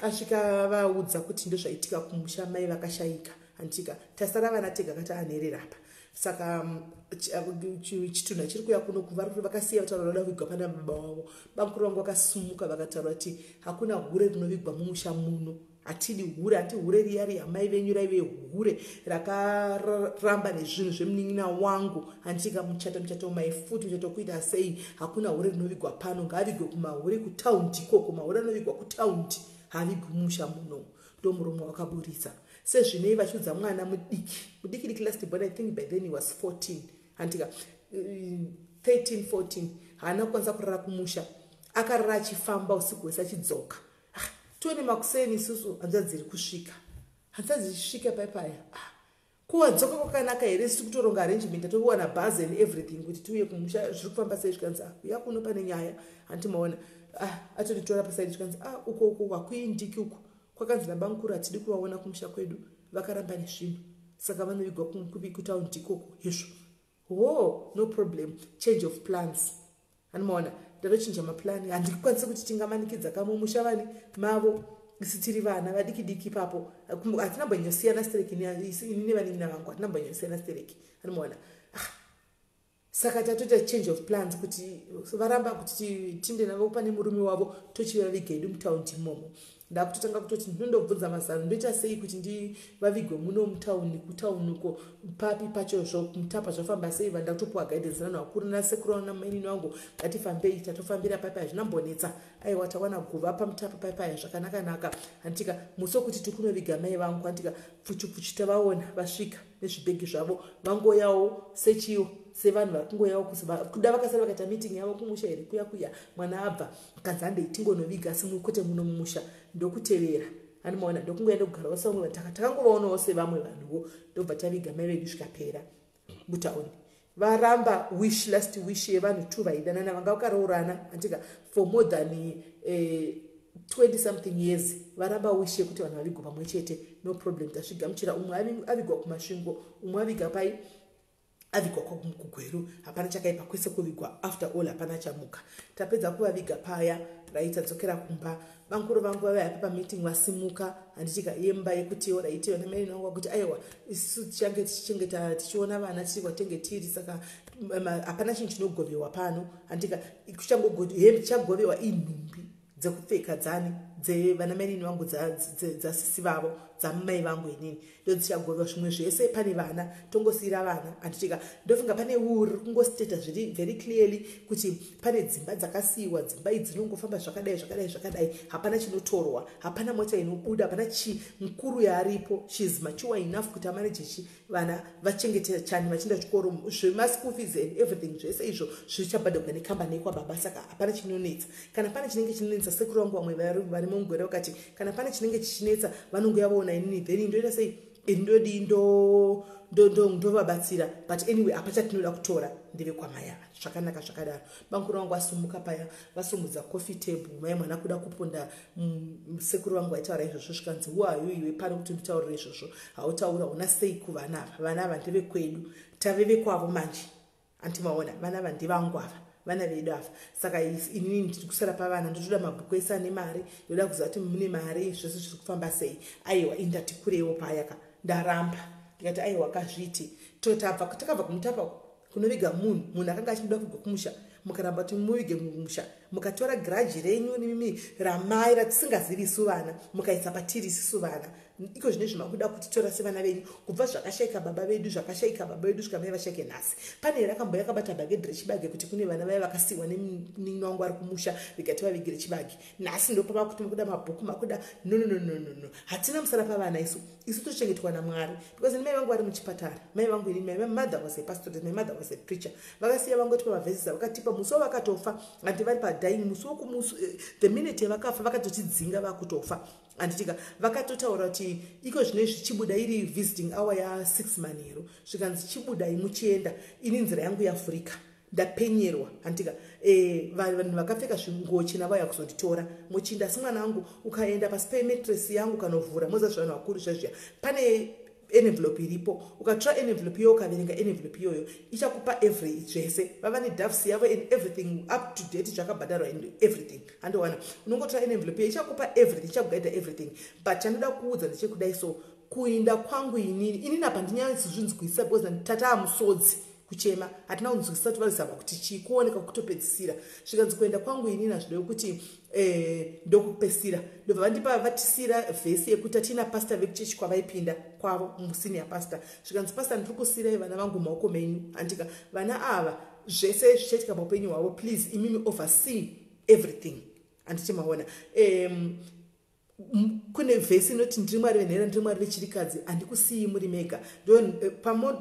asvika vaudza kuti ndozvaitika kumusha, mai vakashayika, handika, tasara vana tega kati anhererapa. Saka chitunha chiri kuya kuno, kuva vakasiya vataura vada kuvigwa pana baba wavo. Bamukuru vangu vakasumuka, vakataura kuti hakuna hure rinovigwa mumusha muno, hatidi hure, hati hure riya riya mai venyu raive hure rakaramba nezvinhu zvemunin'ina wangu, handika, muchato, muchato mai futi, muchato kuita sei? Hakuna hure rinovigwa pano, ngaavigwe kumahure kutaundi ikoko, mahure anovigwa kutaundi, haavigwi mumusha muno. Ndo muromo wakaburitsa sezvinei vachiudza mwana mudiki, mudiki diki, last born. I think by then he was 14, handika, 13, 14. Haana kukwanisa kurara kumusha, akarara achifamba usiku hwese achidzoka. Ah, tione makuseni isusu hanzvadzi iri kusvika, hanzvadzi ichisvika paipaya, ah, kuwadzoka kwakanaka here? Siri kutoronga arrangement, atowana bhazi and everything kuti tiuye kumusha, zviri kufamba sei? Zvikanzi, ah, uya kuno, pane nyaya, hanti maona. Ah, atonditora paside, zvikanzi, ah, uko uko hakuindiki uko, kwakanzi nabamukuru hatidi kuvaona kumusha kwedu, vakaramba nezvinhu, saka vanovigwa kutaundi ikoko. Hezvo, ho, no problem, change of plans, handimaona, ndatochinja maplani. Handikwanisi kuti tingamanikidza kamwe musha vani mavo, isi tiri vana vadiki diki ipapo, hatina mbonyosiyana stereki, ini nevanin'ina vangu hatina mbonyosiyana stereki, handimaona. Ah, saka tatoita change of plans kuti varamba kuti tinde navo pane murume wavo, tochivaviga edu mutaundi imomo. Ndakutotanga kutoti ndinondobvunza mazano, ndoita sei kuti ndivavigwe muno mutauni, kutauni uko, papi pachozvo, mutapa zvafamba sei? Vandakutopiwa guidance vanhu vakuru, nasekuru namainini vangu, ngatifambei. Tatofambira papi, hazvinambonetsa, aiwa, tawana guva pamutapa paipaya, zvakanaka-naka, handitika. Musi wekuti tikunoviga mai vangu, handitika, pfuchupfuchu tavaona vasvika nezvibhegi zvavo, vangoyawo sechiwo sevanhu vari kungoyawo kuda. Vakasara vakaita meeting yavo kumusha here kuya kuya, mwana abva kanzi handei tingonoviga, asi kwete muno mumusha. Ndokutevera, handimaona, ndokungoenda kugarawo sevamwe vanhu, takangovaonawo sevamwe vanhuwo. Ndobva taviga mai vedu, zvikapera mutauni. Varamba wish, last wish yevanhu two vaidanana, vanga vakaroorana, andika, for more than 20 something years. Varamba wish yekuti vanhu vavigwa pamwe chete. No problem, tasvigamuchira. Umwe avigwa kuMasvingo, umwe aviga pai, avigwa kuGweru. Hapana chakaipa, kwese kuvigwa. After all, hapana chamuka. Tapedza kuvaviga paya, right, tadzokera kumba. Vankuru vangu vavaipa pameeting vasimuka, handitika, yemba yekuti right, vana mai vangu kuti aiwa, isusu tichange tichichengeta, tichiona vana tiri kwatenge tiri, saka hapana chinhu chinogovewa pano, handika. Chichagovewa inhumbi dzekupfeka dzani, dzevana mainini vangu, dzasisi vavo, dzamai vangu inini, ndo dzichagovewa. Zvimwe zvese pane vana, tongosiyira vana, handitika. Ndofunga pane uri kungostata zviri very clearly kuti pane dzimba dzakasiyiwa. Dzimba idzi dzinongofamba zvakadai, zvakadai, zvakadai. Hapana chinotorwa, hapana mota inobuda, hapana chi. Mukuru yaaripo, she is mature enough kuti amanage chi vana, vachengete chani vachienda chikoro, zvemaschool fees and everything, zvese izvo zvichabhadharwa nekambani yekwababa. Saka hapana chinonetsa. Kana pane chinenge chinonetsa, sekuru vangu vamwe vari mungwere vakati kana pane chinenge chichinetsa, vanongoya vaona inini, then ndoita sei, ini ndodii, ndovabatsira. But anyway, apa chatinoda kutora ndevekwamai ava. Zvakanaka zvakadaro. Bankuru vangu vasumuka paya, vasumudza coffee table, mai mwana kuda kuponda. Sekuru vangu vaitaura izvozvo, zvikanzi, "Who iwe pano kuti nditaurire izvozvo? Hautaura una sei kuvana ava? Vana ava ndevekwedu, tave vekwavo manje." Antimaona, vana ava ndevangu ava, vana vedu ava. Saka inini ndiri kusara pavana, ndotoda mabhuku ese ane mari, ndoda kuziva kuti mune mari, zvese zviri kufamba sei. Aiwa, indati kurewo payaka, ndaramba. Ndikati aiwa, kazviti tabva, takabva kumutapa kunoviga munhu. Munhu akanga achinoda kubva kumusha, mukaramba kuti muvige mumusha, mukatora grudge renyu nimimi ramai ratisingazivi isu vana, mukaisa patiri isisu vana. Iko zvino izvi makuda kutitora sevana venyu. Kubva zvakashayika baba vedu, zvakashayika baba vedu, svika mai vashayike nhasi, pane here akambo yakabata bhagedhi rechibage kuti kune vana vaya vakasiyiwa nemunin'ina wangu ari kumusha, vikati vavigire chibage? Nhasi ndopava kuti makuda mabhuku, makuda. No, no, no, no, no, no, hatina musara pavana isu. Isu tochengetwa naMwari, because mai vangu vari muchipatara. Mai vangu inini, my mother was a pastor, my mother was a preacher. Vakasiya vangotipa mavhesisi vakatipa musi wavakatofa, handi vari padying musi wokumusi. The minute yavakafa, vakatotidzinga vakutofa, handitika. Vakatotaura kuti iko zvino izvi chibuda, iri visiting hour ya6 manheru, zvikanzi chibudai muchienda, ini nzira yangu yavhurika, ndapenyerwa, handitika. Vanhu vakapfeka zvinguo chena vauya kuzonditora muchinda. Asi mwana wangu, ukaenda pasi pemattress yangu, kanovhura, moziva zvevanhu vakuru zvezviya, pane envelope iripo. Ukatora envelope iyoyo, ukaverenga envelope iyoyo, ichakupa every zvese. Vava nedoves yavo and everything up to date, zvakabhadharwa and everything. Handowana, unongotora envelope iyo, ichakupa everything, ichakugaidha everything. But chandoda kuudza ndechekudai, so kuinda kwangu inini, inini apa ndinyatsozvinzwisisa, because tata musodzi kuchema, hatina kunzwisisa kuti varizama kuti chii. Kuoneka kutopedzisira, zvikanzi kuenda kwangu inini hazvidevi kuti ndokupedzisira. Ndobva vandipa, vatisiyira vhesi yekuti atina pastor vekuchechi kwavaipinda kwavo, musenior pastor. Zvikanzi, "Pastor, ndiri kusiyirai vana vangu maoko menyu, handika. Vana ava, zvese zvichaitika paupenyu hwavo, please imimi oversee everything." Handiti maona, kune vhesi inoti, "Ndiri Mwari venhera, ndiri Mwari vechirikadzi, handikusiyi muri mega."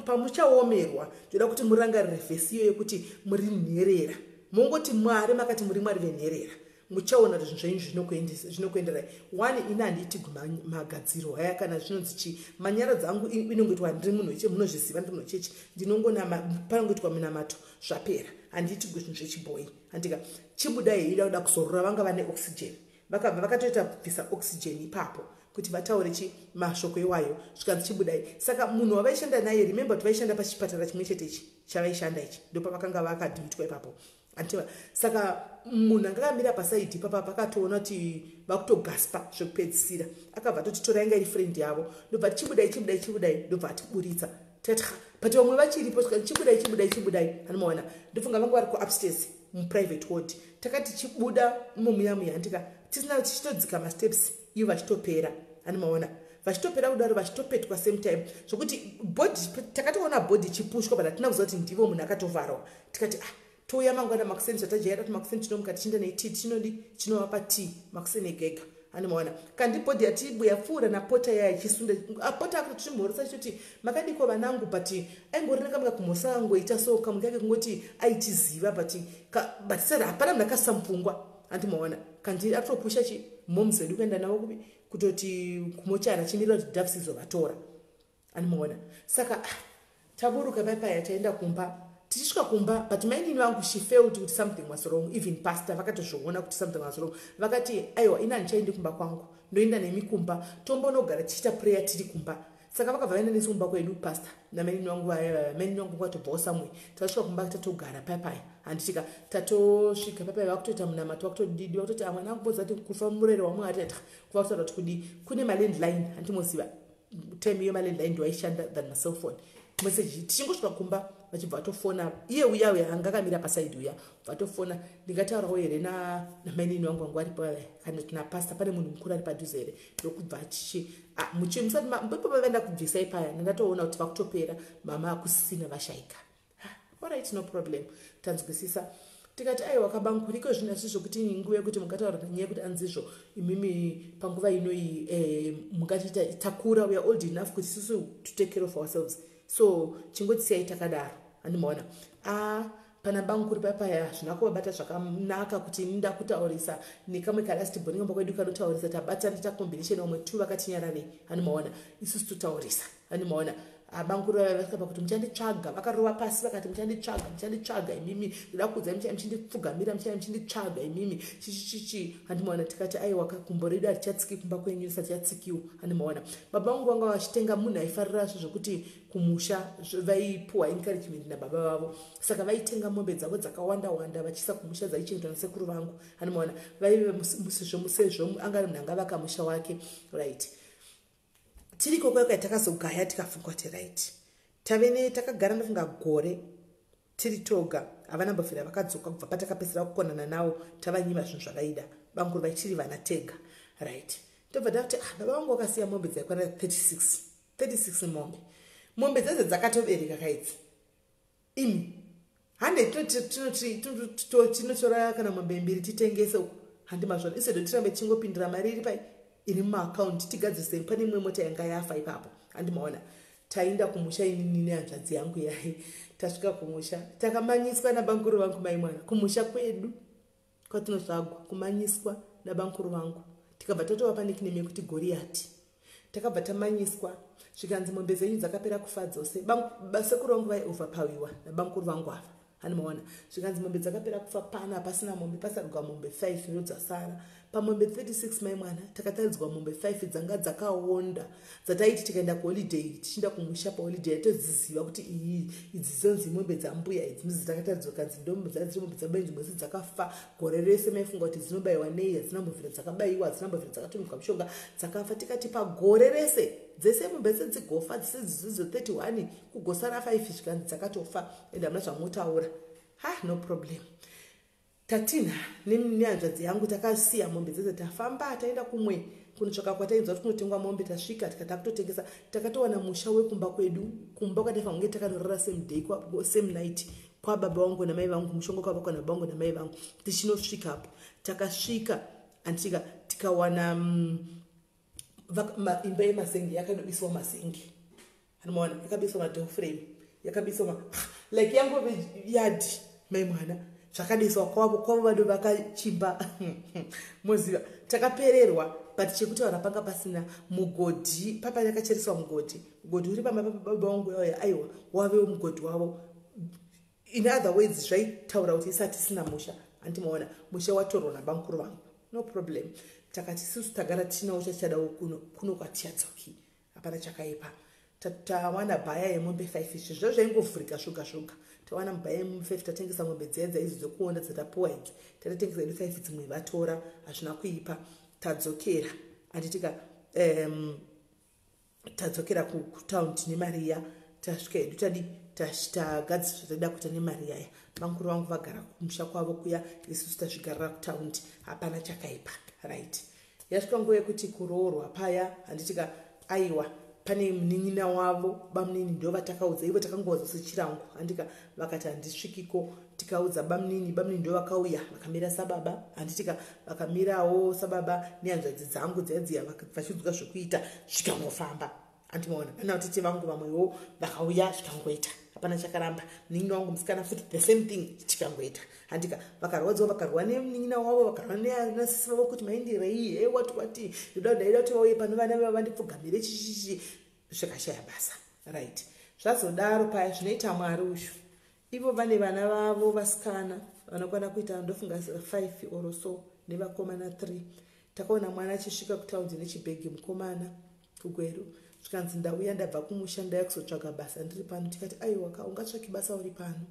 Pamuchaomerwa, ndoda kuti murangarire vhesi iyoyo, yekuti muri nherera, mongoti, "Mwari, makati muri Mwari venherera." Muchaona kuti zvinhu zvenyu zvinokuenderai. One, ini handiiti magadziro aya kana zvinonzi chii, manyara dzangu inongoitwa. Ndiri munhu weche, munozviziva, ndiri munhu wechechi. Ndinongonama, panongoitwa minamato, zvapera. Handiiti zvinhu zvechibhoi, handika. Chibudai, ida kuda kuzorora, vanga vane oxygen, vakabva vakatoita bvisa oxygen ipapo kuti vataure chi mashoko iwayo. Zvikanzi chibudai. Saka munhu wavaishanda naye, remember kuti vaishanda pachipatara chimwe chete ichi chavaishanda ichi, ndopavakanga vakadhimitwa ipapo, andiva. Saka munhu anga akamira paside ipapa, pakatoona kuti vakutogaspa zvekupedzisira, akabva atoti tora, inga iri friend yavo. Ndobva chibudai, chibudai, chibudai. Ndobva atiburitsa. Tikati, but vamwe vachiripo. Chibudai, chibudai, chibudai. Anomaona, ndofunga vanga vari kuupstairs muprivate ward. Takati chibuda mumuya muya, handika, tisina tichitodzika masteps, ivo vachitopera. Anomaona, vachitopera kudaro, vachitopetwa same time, zvokuti body, takatoona body ichipushwa, but hatina kuziva kuti ndivo munhu akatovharwa. Tikati, ah, touya mangwana makuseni, zvatajaira kuti makuseni tinomuka tichienda netea, tinodi tinovapa tea makuseni egega. Anomaona, kandi body yapfuura napota yaya ichisunda, apota akuti tichimhoresa, chitoti, "Makadiko vanangu?" But aingori nekamuka kumhoresa angoita so, kamwe kake kungoti aitiziva, but sera hapana munhu akasisa mupfungwa. Andimaona, kandi atopusha chi moms vedu kuenda navo kupi, kutoti kumochari, achimirira kuti doves izovatora. Andimaona, saka ah, taburuka paipaya, taenda kumba. Tichisvika kumba, but mainini vangu, she felt kuti something was wrong. Even pastor vakatozviona kuti something was wrong. Vakati, "Aiwa, ini handichaendi kumba kwangu, ndoenda nemi kumba, tombonogara tichiita prayer tiri kumba." Saka vakabva vaenda nesu kumba kwedu, pastor namainini vangu. Mainini vangu vatobvawo somewhere. Tasvika kumba, tatogara papaya, handitika? Tatosvika papaya, vakutoita munamato, vakutodidi, vakutoti, "Amwana angu, kuti kufa murere waMwari." Ata kuva kutaura kuti kudii, kune malandline, handimoziva time iyo malandline ndo aishanda than macellphone message. Tichingosvika kumba, vachibva vatofona iye uya uya anga akamira paside uya, vatofona, "Ndingataurawo here namainini vangu vangu varipo kana kuti napastor? Pane munhu mukuru ari padhuze here?" Ndokubva chichi musati ipo vaenda kubvisai paya, ndandatoona kuti vakutopera, mama akusisina, vashaika. Alright, no problem, tanzwisisa. Tikati, "Aiwa, kabankuriko zvinhu asi zvokuti nguva yekuti mungataura nanyaya yekuti anzizvo imimi panguva inoi mungatiita takura, we are old enough kuti isusu to take care of ourselves, so chingotisiyai takadaro." Handimaona a pana banguri papaya hazvina kuvabata zvakanaka kuti ini ndakutaurisa nekamwe kalast born kamba kwedu kanotaurisa. Tabatana tacombination, vamwe tu vakatinyararei, handimaona? Isusu totaurisa, handimaona? Banguri vaya vasvika pakuti, "Muchanditsvaga." Vakarova pasi vakati, "Muchanditsvaga, muchanditsvaga imimi, ndoda kuudzai, muchai muchindipfugamira, muchai muchinditsvaga imimi," chichichichi, handimaona? Tikati, "Aiwa, kumbo redu harichatsiki kumba kwenyu, risati chatsikiwo." Handimaona? Baba vangu vanga vachitenga, munhu aifarira zvo zvokuti kumusha vaipuwa encouragement nababa vavo, saka vaitenga mombe dzavo dzakawanda wanda vachiisa kumusha, dzaichengetwa nasekuru vangu, handimaona? Vaive sezvo anga ari munhu angavaka musha wake, right? Tiri ikoko yaka takazogaya, tikafunga kuti right, tave ne takagara, ndofunga gore tiri toga. Havana mbofira vakadzoka kubva patakapedzisira kukonana navo, tavanyima zvinhu zvavaida. Banguru vachiri vana tega, right? Tobva takuti, ah, baba vangu vakasiya mombe dzaikwana 36, 36 mombe. Mombe dzedzo dzakatobereka kaidzi imi. Hande tinotora kana mombe mbiri titengese uko, handi mazvona? Isedo tirambe tichingopindira mari iri pai iri mumaakaunti, tigadzirise. Pane imwe mota yanga yafa ipapo, handimaona? Taenda kumusha inini nehanzvadzi yangu yai. Tasvika kumusha, takamanyiswa nabanguru vangu, mai mwana, kumusha kwedu kwatinozvagwa, kumanyiswa nabanguru vangu. Tikabva tatova panickname yekuti Goriyati. Takabva tamanyiswa, zvikanzi, "Mombe dzenyu dzakapera kufa dzose." Sekuru vangu vaioverpowiwa nabanguru vangu ava, handimaona? Zvikanzi, "Mombe dzakapera kufa pana, pasina mombe, pasarugwa mombe 5 ndo dzasara pamombe 36." Mai mwana, takataridzwa mombe 5 dzanga dzakaonda, dzataiti tikaenda kuholiday, tichienda kumusha paholiday, todziziva kuti iyi, idzi dzonzi mombe dzambuya idzi. Ndidzi takataridzwa, kanzi ndombe dzadziri mombe dzabenji mwese dzakafa gore rese. Maifunga kuti dzinobayiwa nei? Hadzina mbovhira dzakabayiwa, hadzina mbovhira dzakatumikwa mishonga, dzakafa. Tikati pagore rese dzese mombe sedzigofa dzese dzidzidzo 31, kugosara 5. Zvikanzi dzakatofa ende hamuna zvamotaura. Ha, no problem. Tatina nehanzvadzi yangu takasiya mombe dzese, tafamba, taenda kumwe kunotsvaka kwatainzwa kuti kunotengwa mombe. Tasvika, tikati takutotengesa. Takatowana musha wekumba kwedu, kumba kwataifanira kunge takanorara same day, same night, kwababa vangu namai vangu, mushonga kwavakwa nababa vangu namai vangu. Tichinosvikapo, takasvika, anditika, tikawana imba yemasenge yakadobiswa masenge, anomaona? Yakabiswa madoor frame, yakabiswa like yangove yadi, mai mwana, zvakadiswa kwavo kwavo vado vakachimba, moziva. Takapererwa, but chekutaura panga pasina. Mugodhi papa yakachereswa mugodhi, mugodhi uri pamba pababa vangu yauya, aiwa, wavewo mugodhi wavo. In other words, zvaitaura kuti isati isina musha, handimaona? Musha watorwa nabamukuru vangu. No problem. Takati isusu tagara tichinawo chachadawo kuno, kuno kwatichadzoki, hapana chakaipa. Tawana bhaya yemombe 5, izvi zvo zvaingovhurika zvoga zvoga. Tawana mubhaya yemombe 5, tatengesa mombe dziya dzaidzo dzekuonda dzatapuwa idzi, tatotengesa edu 5, dzimwe vatora, hazvina kuipa. Tadzokera, handitika? Tadzokera kutaundi tine mari iya. Tasvika hedu, tadi tagadzisa zvatada kuita nemari yaya. Vankuru vangu vagara kumusha kwavo kuya, isusu tazvigarira kutaundi, hapana chakaipa, right? Yasvika nguva yekuti kuroorwa paya, handitika? Aiwa, pane munin'ina wavo, bamunini, ndo vatakaudza ivo. Takangoudza sechirango, handika? Vakati, "Handisvikiko." Tikaudza bamunini, bamunini ndo vakauya, vakamira sababa, handitika? Vakamirawo sababa nehanzvadzi dzangu dziya dziya, vachiudzwa zvekuita, zvikangofamba, andimaona? Ana vatete vangu vamwewo vakauya, zvikangoita, hapana chakaramba. Munin'ina wangu musikana futi, the same thing, chikangoita, handika? Vakarwadziwa, vakarwa nemunin'ina wavo, vakarwa nasisi vavo kuti, "Maindirei he? Wati wati ndoda, ndaida kuti vauye pano vana vava vandipfugamire," chichichi, zvikashaya basa, right? Zvazodaro paya, zvinoita Mwari uyu. Ivo vane vana vavo vasikana vanokwana kuita, ndofunga, 5 or so, nevakomana 3. Takaona mwana achisvika kutaundi nechibhegi, mukomana kuGweru. Zvikanzi, "Ndauya, ndabva kumusha, ndauya kuzotsvaga basa, ndiri pano." Tikati, "Aiwa ka, ungatsvaki basa uri pano?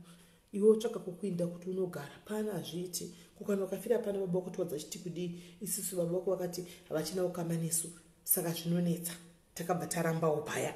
Iwe utsvaka kwokuinda kuti unogara pano, hazviiti. Kukana ukafira pano, baba vako tiwadza chiti kudii? Isusu baba vako vakati havachina ukama nesu, saka zvinonetsa." Takabva tarambawo paya.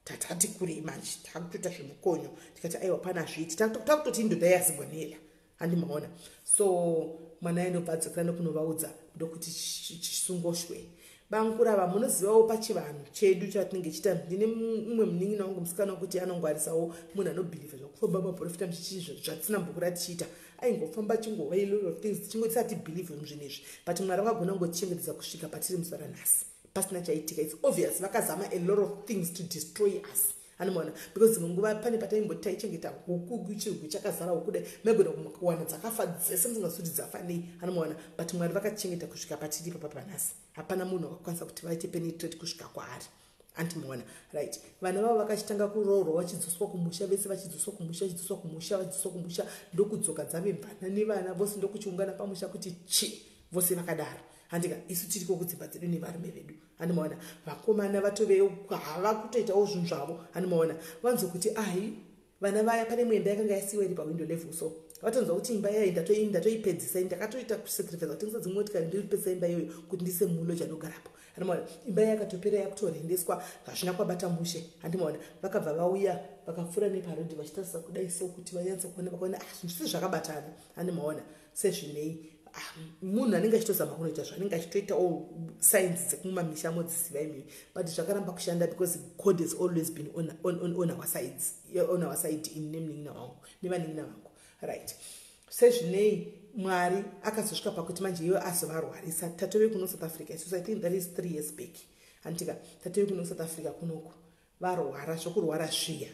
Tatati kurei manje, takutoita zvemukonyo. Tikati, "Aiwa, pana hazviiti." Takutoti indoda yazigonela, handimaona? So mwana aendobva adzokera nekunovaudza, ndokuti chisungoshwe bangurava. Munozivawo pachivanhu chedu chatinenge chiita, ndine mumwe munin'ina wangu musikana wekuti anongwarisawo, munhu anobhilivha zvokufamba maprofita, muchichi zvatisina mbokura tichiita. Aingofamba achingova a lot of things, tichingoti satibhilivhe muzvinhu izvi, but Mwari vakagona kungotichengetedza kusvika patiri muzuva ranhasi pasina chaitika. It's obvious vakazama a lot of things to destroy us, anomaona? Because dzimwe nguva pane pataimboti taichengeta huku, chirugwi chakazara huku dai, maigona kuwana dzakafa dzese, musingazi kuti dzafa nei, anomaona? But Mwari vakatichengeta kusvika patiri papa panhasi. Hapana munhu wakakwanisa kuti vaite penetrate kusvika kwaari, andimaona? Right, vana vavo vakachitanga kuroorwa, vachidzoswa kumusha vese, vachidzoswa kumusha, vachidzoswa kumusha, vachidzoswa kumusha, ndokudzoka dzave mvana nevana vose, ndokuchiungana pamusha kuti chi vose vakadaro, handika? Isu tiriko kudzimba dzedu nevarume vedu, handimaona? Vakomana vatove hava kutoitawo zvinhu zvavo, handimaona? Vanzwa kuti ai, vana vaya, pane imwe imba yakanga yasiyiwa iri pawindow level, so vatonzwa kuti imba yayi ndatoipedzisa, ndakatoita kusacrifice kutengesa dzimwe motikari, ndoipedzisa imba iyoyo kuti ndise muloja anogarapo, handimaona? Imba yakatopera, yakutorendeswa, hazvina kwabata mushe, handimaona? Vakabva vauya, vakapfuura neparodhi vachitarisa kudai so kuti vanyatsa kuona. Vakaona, ah, zvinhu zvisi zvakabatana, handimaona? Sezvinei, ah, munhu anenge achitozama kunoita zvaanenge achitoitawo, signs dzekumamisha modziziva imimi, but zvakaramba kushanda because God has always been on our sides, on our side, ini nemunin'ina wangu nevanin'ina vangu. Right, sezvinei, Mwari akazosvika pakuti manje iwe azovarwarisa. Tatove kuno South Africa isusu, I think that is 3 years back, handitika? Tatove kuno South Africa kunoku, varwara zvokurwara zviya,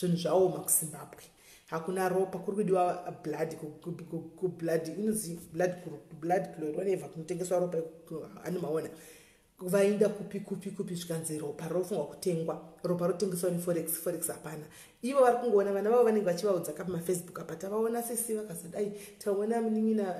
zvinhu zvaoma kuZimbabwe, hakuna ropa, kuri kudiwa blood, kublood inonzi blood clot, whatever, kunotengeswa ropa, animaona? Vaenda kupi kupi kupi, zvikanzi ropa rofunga kutengwa, ropa rotengeswa neforex, forex hapana. Ivo vari kungoona vana vavo, vanenge vachivaudza ka pamafacebook apa, "Tavaona sisi vakazodai, taona munin'ina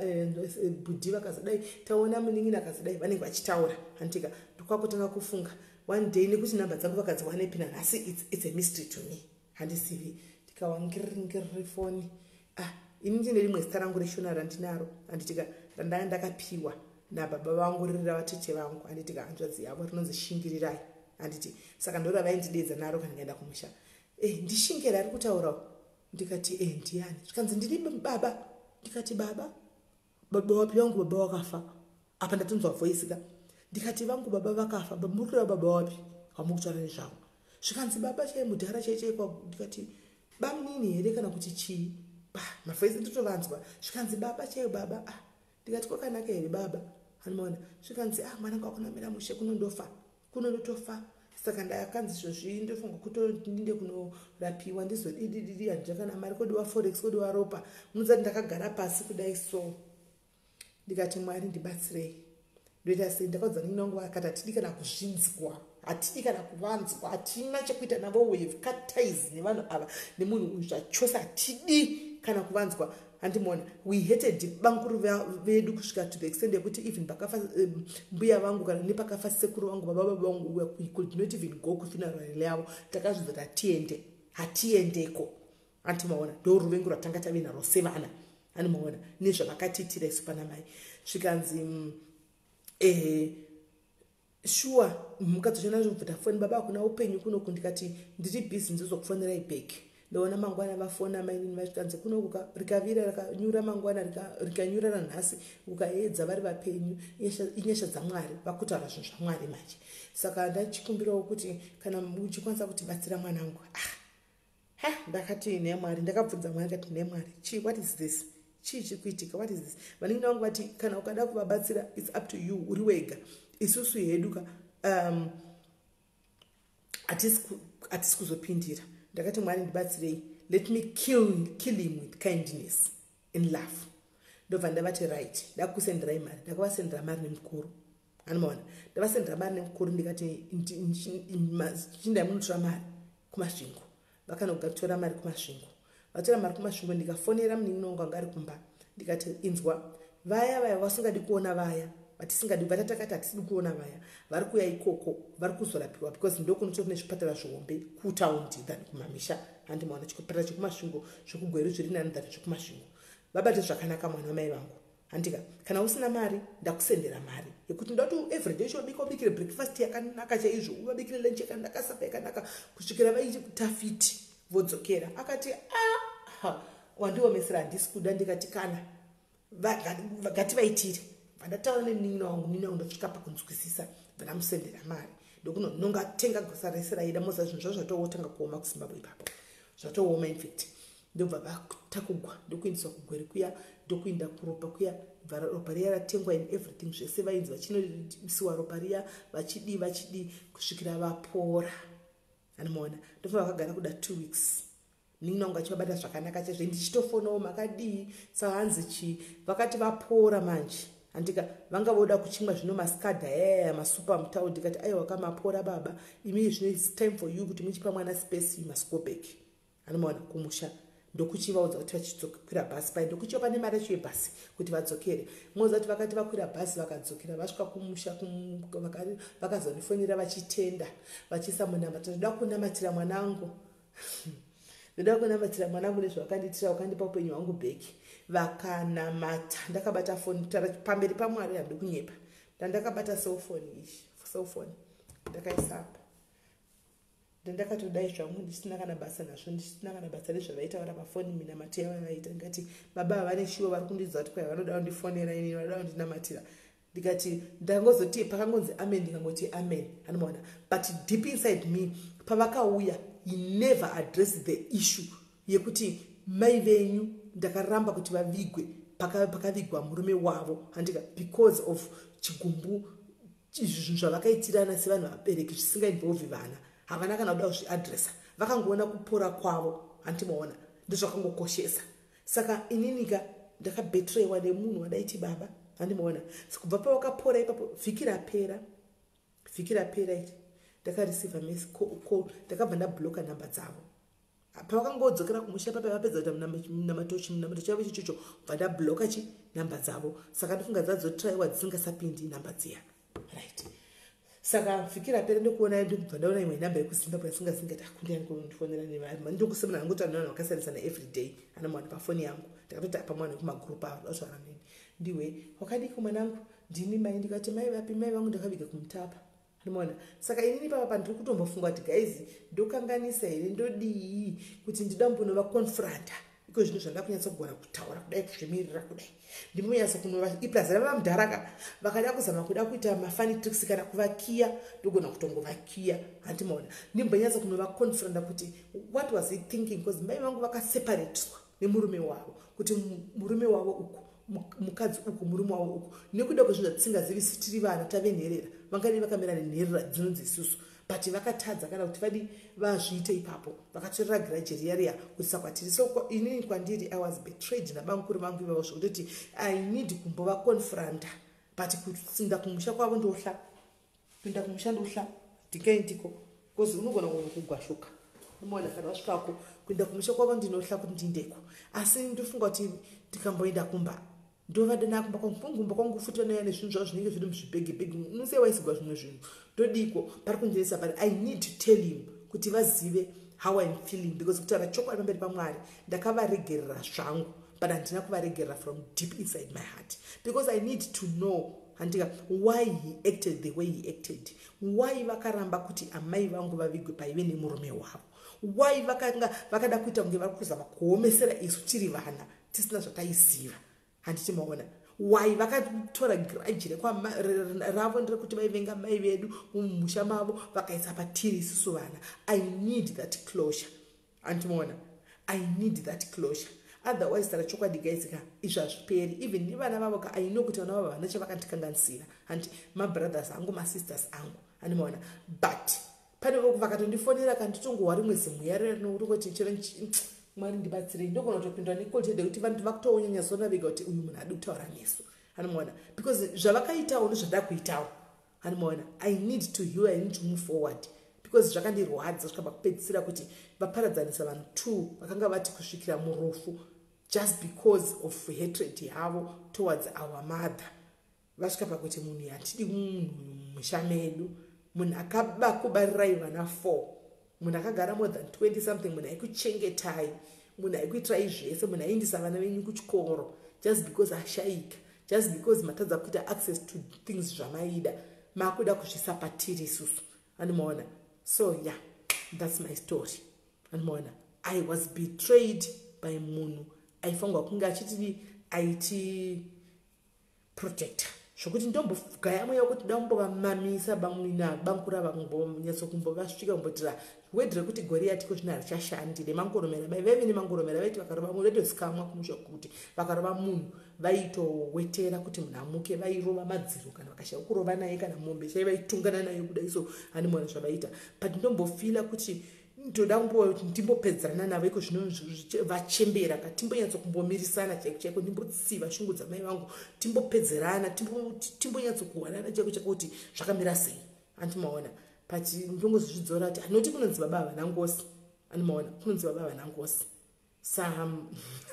bhudhi vakazodai, taona munin'ina akazodai," vanenge vachitaura, handitika? Ndokwakutanga kufunga one day, nekuti namba dzangu vakadziwanepi nanhasi, it's a mystery to me, handisivi. Ndikawa ngiriri foni, ah, ini ndine rimwe zita rangu reshona randinaro, handitika? Randanga ndakapiwa nababa vangu, riri ravatete vangu, handitika? Hanzvadzi yavo, rinonzi Shingirirai, handiti? Saka ndo ravaindidedza naro kana ndikaenda kumusha. E, ndishingera ari kutaurawo. Ndikati, "E, ndiani?" Zvikanzi, "Ndiri baba." Ndikati, "Baba? Baba wapi? Vangu baba wakafa." Apa ndatonzwa voice ka. Ndikati, "Vangu baba vakafa? Muri kureva baba wapi vamuri kutaura nezvavo?" Zvikanzi, "Baba chai mudhara chai chaikwa." Ndikati, "Bamunini here kana kuti chii?" Mavoice ndotovanzwa. Zvikanzi, "Baba chaiyo, baba." Ah, ndikati, "Kwakanaka here baba?" Hanimaona? Zvikanzi, "Ah, mwanangu, akunamira mushe, kunondofa, kunondotofa. Saka ndakanzi izvozvi ndofunga kutondinde kunorapiwa, ndizodidididi, handina kana mari, kodiwa forex, kodiwa ropa." Munozati ndakagara pasi kudai so, ndikati, "Mwari, ndibatsirei, ndoita sei?" Ndakaudza nin'ina wangu, akati, "Hatidi kana kuzvinzwa, hatidi kana kuvanzwa, hatina chekuita navo. We have cut ties nevanhu ava, nemunhu uyu zvachose, hatidi kana kuvanzwa." Handimaona? We hated banguru vedu kusvika to the extent yekuti even pakafa mbuya vangu kana nepakafa sekuru vangu, baba baba vangu, we could not even go kufuneral yavo. Takazvinza kuti hatiende, hatiendeko, handimaona? Ndo ruvengo rwatanga tave narwo sevana, handimaona? Nezvavakatiitira isu pana mai. Zvikanzi, shuwa mukadzi wacho ndazvobvuta foni, "Baba, hakuna upenyu kunoku." Ndikati, "Ndiri busy, ndizokufonerai back." Ndaona mangwana vafona mainini, vasvikanzi, "Kunoku rikavira rikanyura mangwana, rikanyura ranhasi, ukaedza vari vapenyu, inyasha dzaMwari." Vakutaura zvinhu zvaMwari manje. Saka ndachikumbirawo kuti kana uchikwanisa kutibatsira mwanangu. Ah, ha, ndakati, "Nemwari." Ndakabvunza Mwari, ndikati, "Nemwari, chii? What is this? Chii chiri kuitika? What is this?" Vanenge vangu vati, "Kana ukada kuvabatsira, it's up to you, uri wega. Isusu hedu ka hatisi kuzopindira." Ndakati, "Mwari, ndibatsirei. Let me kill him with kindness and love." Ndobva ndavati, "Right, ndakusenderai mari." Ndakavasendera mari nemukuru, anomaona? Ndavasendera mari nemukuru, ndikati, "Chindai munotora mari kuMasvingo." Vakanogatora mari kuMasvingo. Vatora mari kuMasvingo, ndikafonera munin'ina wangu anga ari kumba, ndikati, "Inzwa, vaya vaya vasingadi kuona, vaya vatisingadi, vatatakati hatisidi kuona, vaya vari kuuya ikoko, vari kuzorapiwa," because ndokunotori nezvipatara zvihombe kutaundi than kumamisha, handimaona? Chipatara chekuMasvingo, zvekuGweru zviri nani than zvekuMasvingo. "Vabate zvakanaka mwana wamai vangu, handika? Kana usina mari, ndakusendera mari yekuti ndati everyday chobika, ubikire breakfast yakanaka chaizvo, uvabikire lunch yakanaka, supper yakanaka, kusvikira vaita fit, vodzokera." Akati, "A, wandiomesera, handisi kuda." Ndikati, "Kana ngativaitire." Vandataura nemunin'ina wangu, munin'ina wangu ndosvika pakunzwisisa, bvandamusendera mari, ndokunononga tenga gosa rese raida. Moza zvinhu zvavo zvatowotanga kuoma kuZimbabwe ipapo, zvatooma infact. Ndobva vatakugwa, ndokuendeswa kuGweru kuya, ndokuenda kuropa kuya. Bva ropa riya ratengwa in everything zvese, vainzi vachinoisiwa ropa riya, vachidii, vachidii, kusvikira vapora, anomaona? Ndobva vakagara kuda 2 weeks, munin'ina wangu achivabata zvakanaka chaizvo. Ndichitofonawo, "Makadii?" Sahanzi chii, vakati vapora manje, handika? Vanga voda kuchimwa zvino maskadha ayaya, masupa mutau. Ndikati, "Aiwa, kamapora baba imi, zvino it's time for you kuti muchipa mwana space. You must go back," anomaona, "kumusha." Ndokuchivaudza kuti vachikwira bhasi pai, ndokuchiva nemari yacho yebhasi kuti vadzokere. Moza kuti vakati vakwira bhasi, vakadzokera, vasvika kumusha, vakazondifonera vachitenda, vachiisa munamata, "Ndoda kunamatira mwanangu, ndoda kunamatira mwanangu nezvavakandiitira, vakandipa upenyu hwangu back." Vakanamata ndakabata foni pamberi paMwari, handi kunyepa. Ndandakabata cellphone iyi, cellphone ndakaisapa, ndandakatodai zvangu, ndisina kana basa nazvo, ndisina kana basa rezvavaitaura pafoni, minamato yavavaita. Ndikati, "Baba havane shiwo, vari kundiudza kuti kwai vanoda kundifonera inini, vanoda kundinamatira." Ndikati, ndangozoti pakangonzi amen, ndikangoti amen, anomaona? But deep inside me, pavakauya, he never addressed the issue yekuti mai venyu ndakaramba kuti vavigwe pakavigwa murume wavo, handika? Because of chigumbu, izvi zvinhu zvavakaitirana sevanhu vabereki zvisingainvolvi vana, havana kana kuda kuzviadresa. Vakangoona kupora kwavo, handimaona? Ndozvakangokoshesa. Saka ininika ndakabetreyiwa nemunhu wadaiti baba, handimaona? Kubva pavakapora ipapo, vhiki rapera, vhiki rapera iri, ndakareceiva call, ndakabva ndabloka nhamba dzavo. Pavakangodzokera kumusha papa, vapedza kuita munamato chavo ichochocho, bva ndabloka chi nhamba dzavo. Saka ndofunga dzadzotraiwa, dzisingasapindi nhamba dziya, right? Saka vhiki rapera, ndikuona, ndikubva ndaona imwe nhamba yekuZimbabwe yasingasingati akundiyandifonera. Ndokusemana hangu taura nevanhu vakasiyanisana everyday, ana mwana pafoni yangu. Ndakatoti apa mwana wekumagrupu avo dautaura neni, "Ndiwe wakadiki mwanangu? Ndini mai." Ndikati, "Mai vapi?" "Mai vangu ndakaviga kuMutapa," anomaona? Saka inini papa pandiri kutombofunga kuti, guys, ndokanganisa here? Ndodii kuti ndida mbonovaconfronta iko zvino zvanda kunyatsogona kutaura kudai, kuzvimirira kudai, ndimbonyatsa kunova iplaza rava mudharaka. Vakada kuzama kuda kuita mafunny tricks kana kuvakiya, ndogona kutongovakiya, handimaona? Ndimbonyatsa kunovaconfronta kuti what was he thinking? Because mai vangu vakaseparatwa nemurume wavo, kuti murume wavo uku, mukadzi uku, murume wavo uku, nekuda kwezvinhu zvatisingazivisi tiri vana, tave nherera. Vangadii vakamira nenherera dzinonzi isusu, but vakatadza kana kuti vadi vazviite ipapo, vakatorera grudge riya riya kuti sakwatiri. So inini kwandiri, I was betrayed nabamukuru vangu ivavo, zvokutoti I need kumbovaconfronta. But kusinda kumusha kwavo ndohla, kuenda kumusha ndohla, ndingaendiko because unogona kugwashuka, unoona? Kana wasvikako, kuenda kumusha kwavo ndinohla kuti ndindeko. Asi ndofunga kuti ndikamboenda kumba, ndovadana kumba kwangu, kumba kwangu futi vanouya nezvinhu zvavo zvinenge zviri muzvibhegibhegi, unosei waisigwa zvimwe zvinhu. Ndodiko pari kundinetsa, but I need to tell him kuti vazive how I'm feeling, because kutaura chokwadi pamberi paMwari, ndakavaregerera zvangu, but handina kuvaregerera from deep inside my heart, because I need to know, handika, why he acted the way he acted, why vakaramba kuti amai vangu vavigwe paive nemurume wavo, why vakanga vakada kuita kunge vari kuzama kuomesera isu tiri vana tisina zvataiziva, handiti maona? Why vakatora grudge ravo nderekuti vaivenga mai vedu mumusha mavo, vakaisa patiri isusu vana? I need that closure, handimaona? I need that closure. Otherwise, tara chokwadi, guys ka, izvi hazviperi. Even nevana vavo ka, I know kuti vana vavo havana chavakandikanganisira, handi? Mabrothers angu, masisters angu, handimaona? But pane vakatondifonera, kanditongohwa rimwe zimweya rinongoti chero Mwari ndibatsirei, ndogona kutopindwa nekolitede kuti vanhu vakutoonyanyasona vega kuti uyu munhu adi kutaura nesu, anomaona? Because zvavakaitawo ndozvada kuitawo, anomaona? I need to heal, I need to move forward. Because zvakandirwadza kusvika pakupedzisira kuti vaparadzanisa vanhu two vakanga vati kusvikira murufu, just because of hatred yavo towards our mother. Vasvika pakuti munhu hatidi, munhu mumusha medu, munhu akabakubarirai vana four, munhu akagara more than 20 something, munhu aikuchengetai, munhu aikuitirai zvese, munhu aiendisa vana venyu kuchikoro, just because ashayika, just because matadza kuita access to things zvamaida, makuda kuzvisa patiri isusu, animaona? So yeah, that's my story, animaona? I was betrayed by munhu aifanirwa kunge achitidi, aiti protector, zvokuti ndombogaya mweya wekuti da kumbovamamisa bamwina bamukura, vambonyatsokumbovasvika kumbotira wedhi rekuti Goriyati ko zvino harichashandi remangoromera. Vaive nemangoromera, vaiti vakarova munhu, vaitozikamwa kumusha kuti vakarova munhu vaitowetera kuti munhu amuke. Vairova madziro kana vakashaya kurova naye, kana mombe chai vaitungana nayo kudai. So handimaona zvavaita, but ndombofila kuti ndoda ndimbopedzerana navo iko zvino vachembera ka, timbonyatsokumbomirisana chaiko chaiko, ndimbotsiva shungu dzamai vangu, timbopedzerana, timbonyatsokuwanana chaiko chaiko kuti zvakamira sei, andimaona? But ndongozozvidzora kuti hanoti kunonzi baba havana ngosi, andimaona? Kunonzi baba havana ngosi. Sa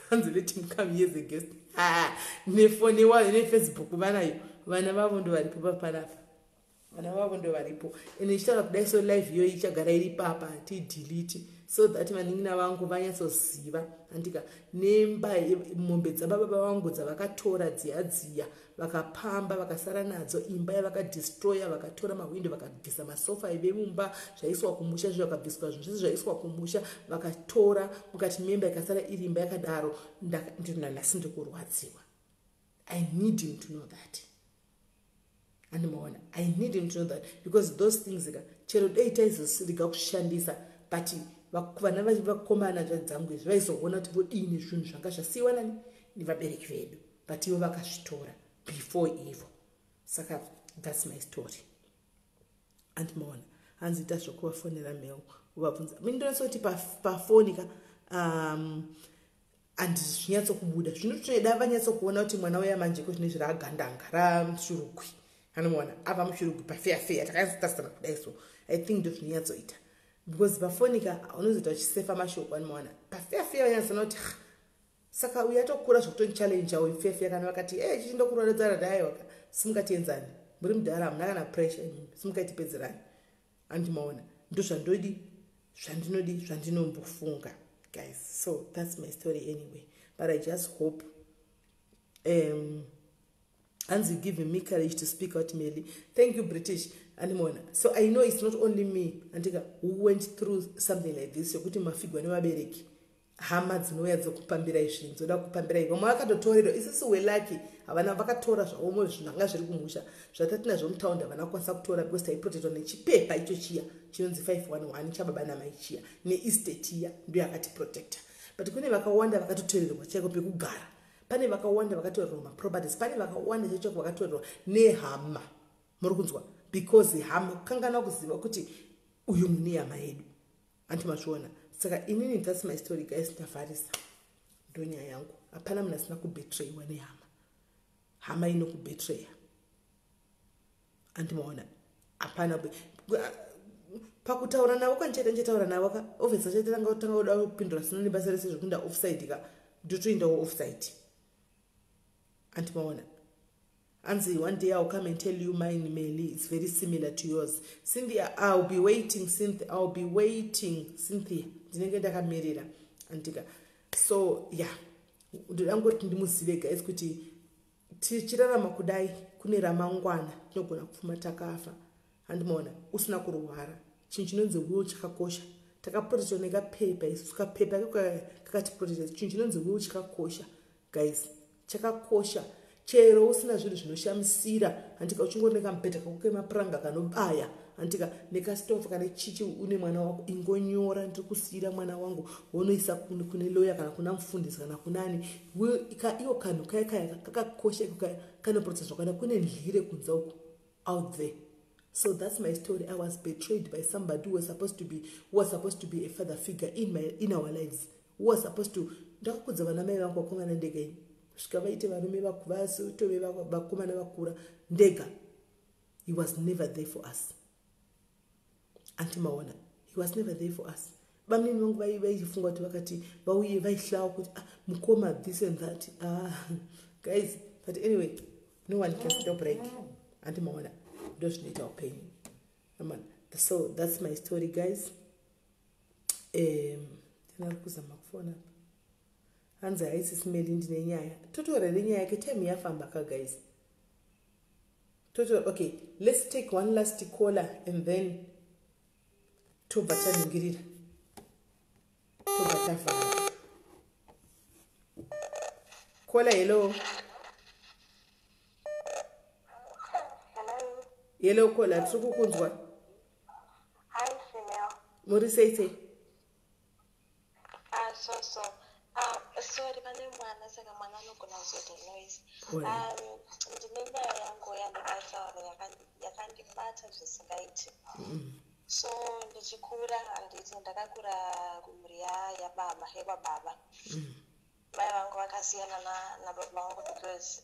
hanzi, "Let him come here as a guest." Nefoni neFacebook vanayo, vana vavo ndo varipo papanapa, vana vavo ndo varipo. Ende ichitaura kudai, so live iyoyi ichagara iri papa, hatidelete, so that vanin'ina vangu vanyatsoziva, andika nemba, mombe dzababa vangu dzavakatora dziya dziya, vakapamba, vakasara nadzo, imba yavakadestroya, vakatora mahwindo, vakabvisa masofa aive mumba, zvaiswa kumusha zvo, vakabviswa zvinhu zvese zvaiswa kumusha, vakatora mukati memba, ikasara iri imba yakadaro. Ndinanhasi ndikurwadziwa. I need him to know that, andimaona? I need him to know that, because those things ka, chero dei taizorega kushandisa, but vana vakomana dzangu izvi vaizoona kuti vodini zvinhu zvanga zvasiyiwa nani nevabereki vedu, but ivo vakazvitora before ivo. Saka that's my story, andimaona? Hanzi ita zvokuvafonera mail uvabvunza. Mindonatsa kuti pafoni ka handizvinyatsokubuda zvinotoda vanyatsokuona kuti mwana uya manje ko zvine zviraagandanga ramushurugwi, anomuona ava mushurugwi pafeya feya, takanyatsotarisana kudai. So I think ndo zvinonyatsoita, because pafoni ka unozoita uchisefa mashoko, anomuona? Pafeya feya vanyatsona kuti saka uyu atokura zvekutonichallenja uyu feya. Kana vakati e chichindokuroredzana, daiwaka simukatienzani, muri mudhara, hamuna kana pressure imimi, simukaitipedzerani, andimaona? Ndo zvandodi, zvandinodi, zvandinombofunga, guys. So that's my story anyway, but I just hope hanzi, "Giving me courage to speak out, Meli. Thank you, British." Andimona? So I know it's not only me, andika, who went through something like this, yokuti mafigwa nevabereki, hama dzinouya dzokupambirai zvinhu, dzoda kupambirai. Vamwe vakatotorerwa. Isusu welaki, havana vakatora zvavomo zvinhu zvanga zviri kumusha zvatatinazvo mutaundi, havana kukwanisa kutora because taiprotectwa nechipepa icho chiya chinonzi 511 chababa namai chiya neestate iya, ndo yakatiprotecta. But kune vakawanda vakatotorerwa chaiko pekugara, pane vakawanda vakatorerwa maproperties, pane vakawanda chaiko vakatorerwa nehama, muri kunzwa? Because hama kukangana kuziva kuti uyu mune hama yedu, anti mazviona? Saka inini, that's my story, guys. Ndavharisa, ndonyaya yangu. Hapana munhu asina kubetrayiwa nehama. Hama inokubetraya, andimaona? Hapana pakutaura navo kwandichaita, ndichataura navo ka, obviously achaitanga tanga kuda kupindura sina nebasa rese zvekuenda offside ka, ndotoendawo offside, andimaona? Anzi, "One day I'll come and tell you mine, Meli. It's very similar to yours." Cynthia, I'll be waiting. Cynthia, I'll be waiting. Cynthia, ndinenge ndakamirira, andika? So yeah, ndoda ngoti ndimuzive, guys, kuti tichirarama kudai, kune ramangwana tinogona kupfuma takafa, handimaona? Usina kurwara, chinhu chinonzi will chakakosha. Takaprotectwa nekapepa isusu, kapepa kakatiprotecta. Chinhu chinonzi will chakakosha, guys, chakakosha. Chero usina zvinhu zvinoshamisira, handika, uchingori nekamubhedha kako kemapuranga kanobaya, handika, nekasitofu kane chichi, une mwana wako, ingonyora, "Ndiri kusiyira mwana wangu," wonoisa kune loya kana kuna mufundisi kana kunani. Iko kanhu kaya kaya kakakosha, iko kaya kanoprotecta zvakawanda. Kune ndyire kunze uko, out there. So that's my story. I was betrayed by somebody who was supposed to be a father figure in our lives, who was supposed to. Ndakakudza vana mai vangu vakomana ndega ini, kusvika vaite varume, vasitove vakomana vakura ndega. He was never there for us. Anti maona, he was never there for us. Bamnini vangu vaifunga kuti vakati vauye vaihlawa kuti ah, mukoma this and that. Ah, guys, but anyway, no one can stop break. Anti maona, ndo zvinoita upenyu. Aman. So that's my story, guys. Ndinari kuzama kufona apa. Hanzi haisi simeli, ndine nyaya. Totorere nyaya yake, time yafamba ka, guys. Toto, okay, let's take one last caller and then tobva taningirira, tobva tavhara. Caller, hello. Hello. Hello, caller, tiri kukunzwa. Hi, Female. Muri sei sei? Ah, so so. Ah, sorry, pane mwana, saka mwana anogona kuzoita noise. Alright. Ndine nyaya yangu yandakataura yakandibata zvisingaiti. So ndichikura, handiti ndakakura kumhuri yababa, yekwababa. Mai vangu vakasiyana nababa vangu because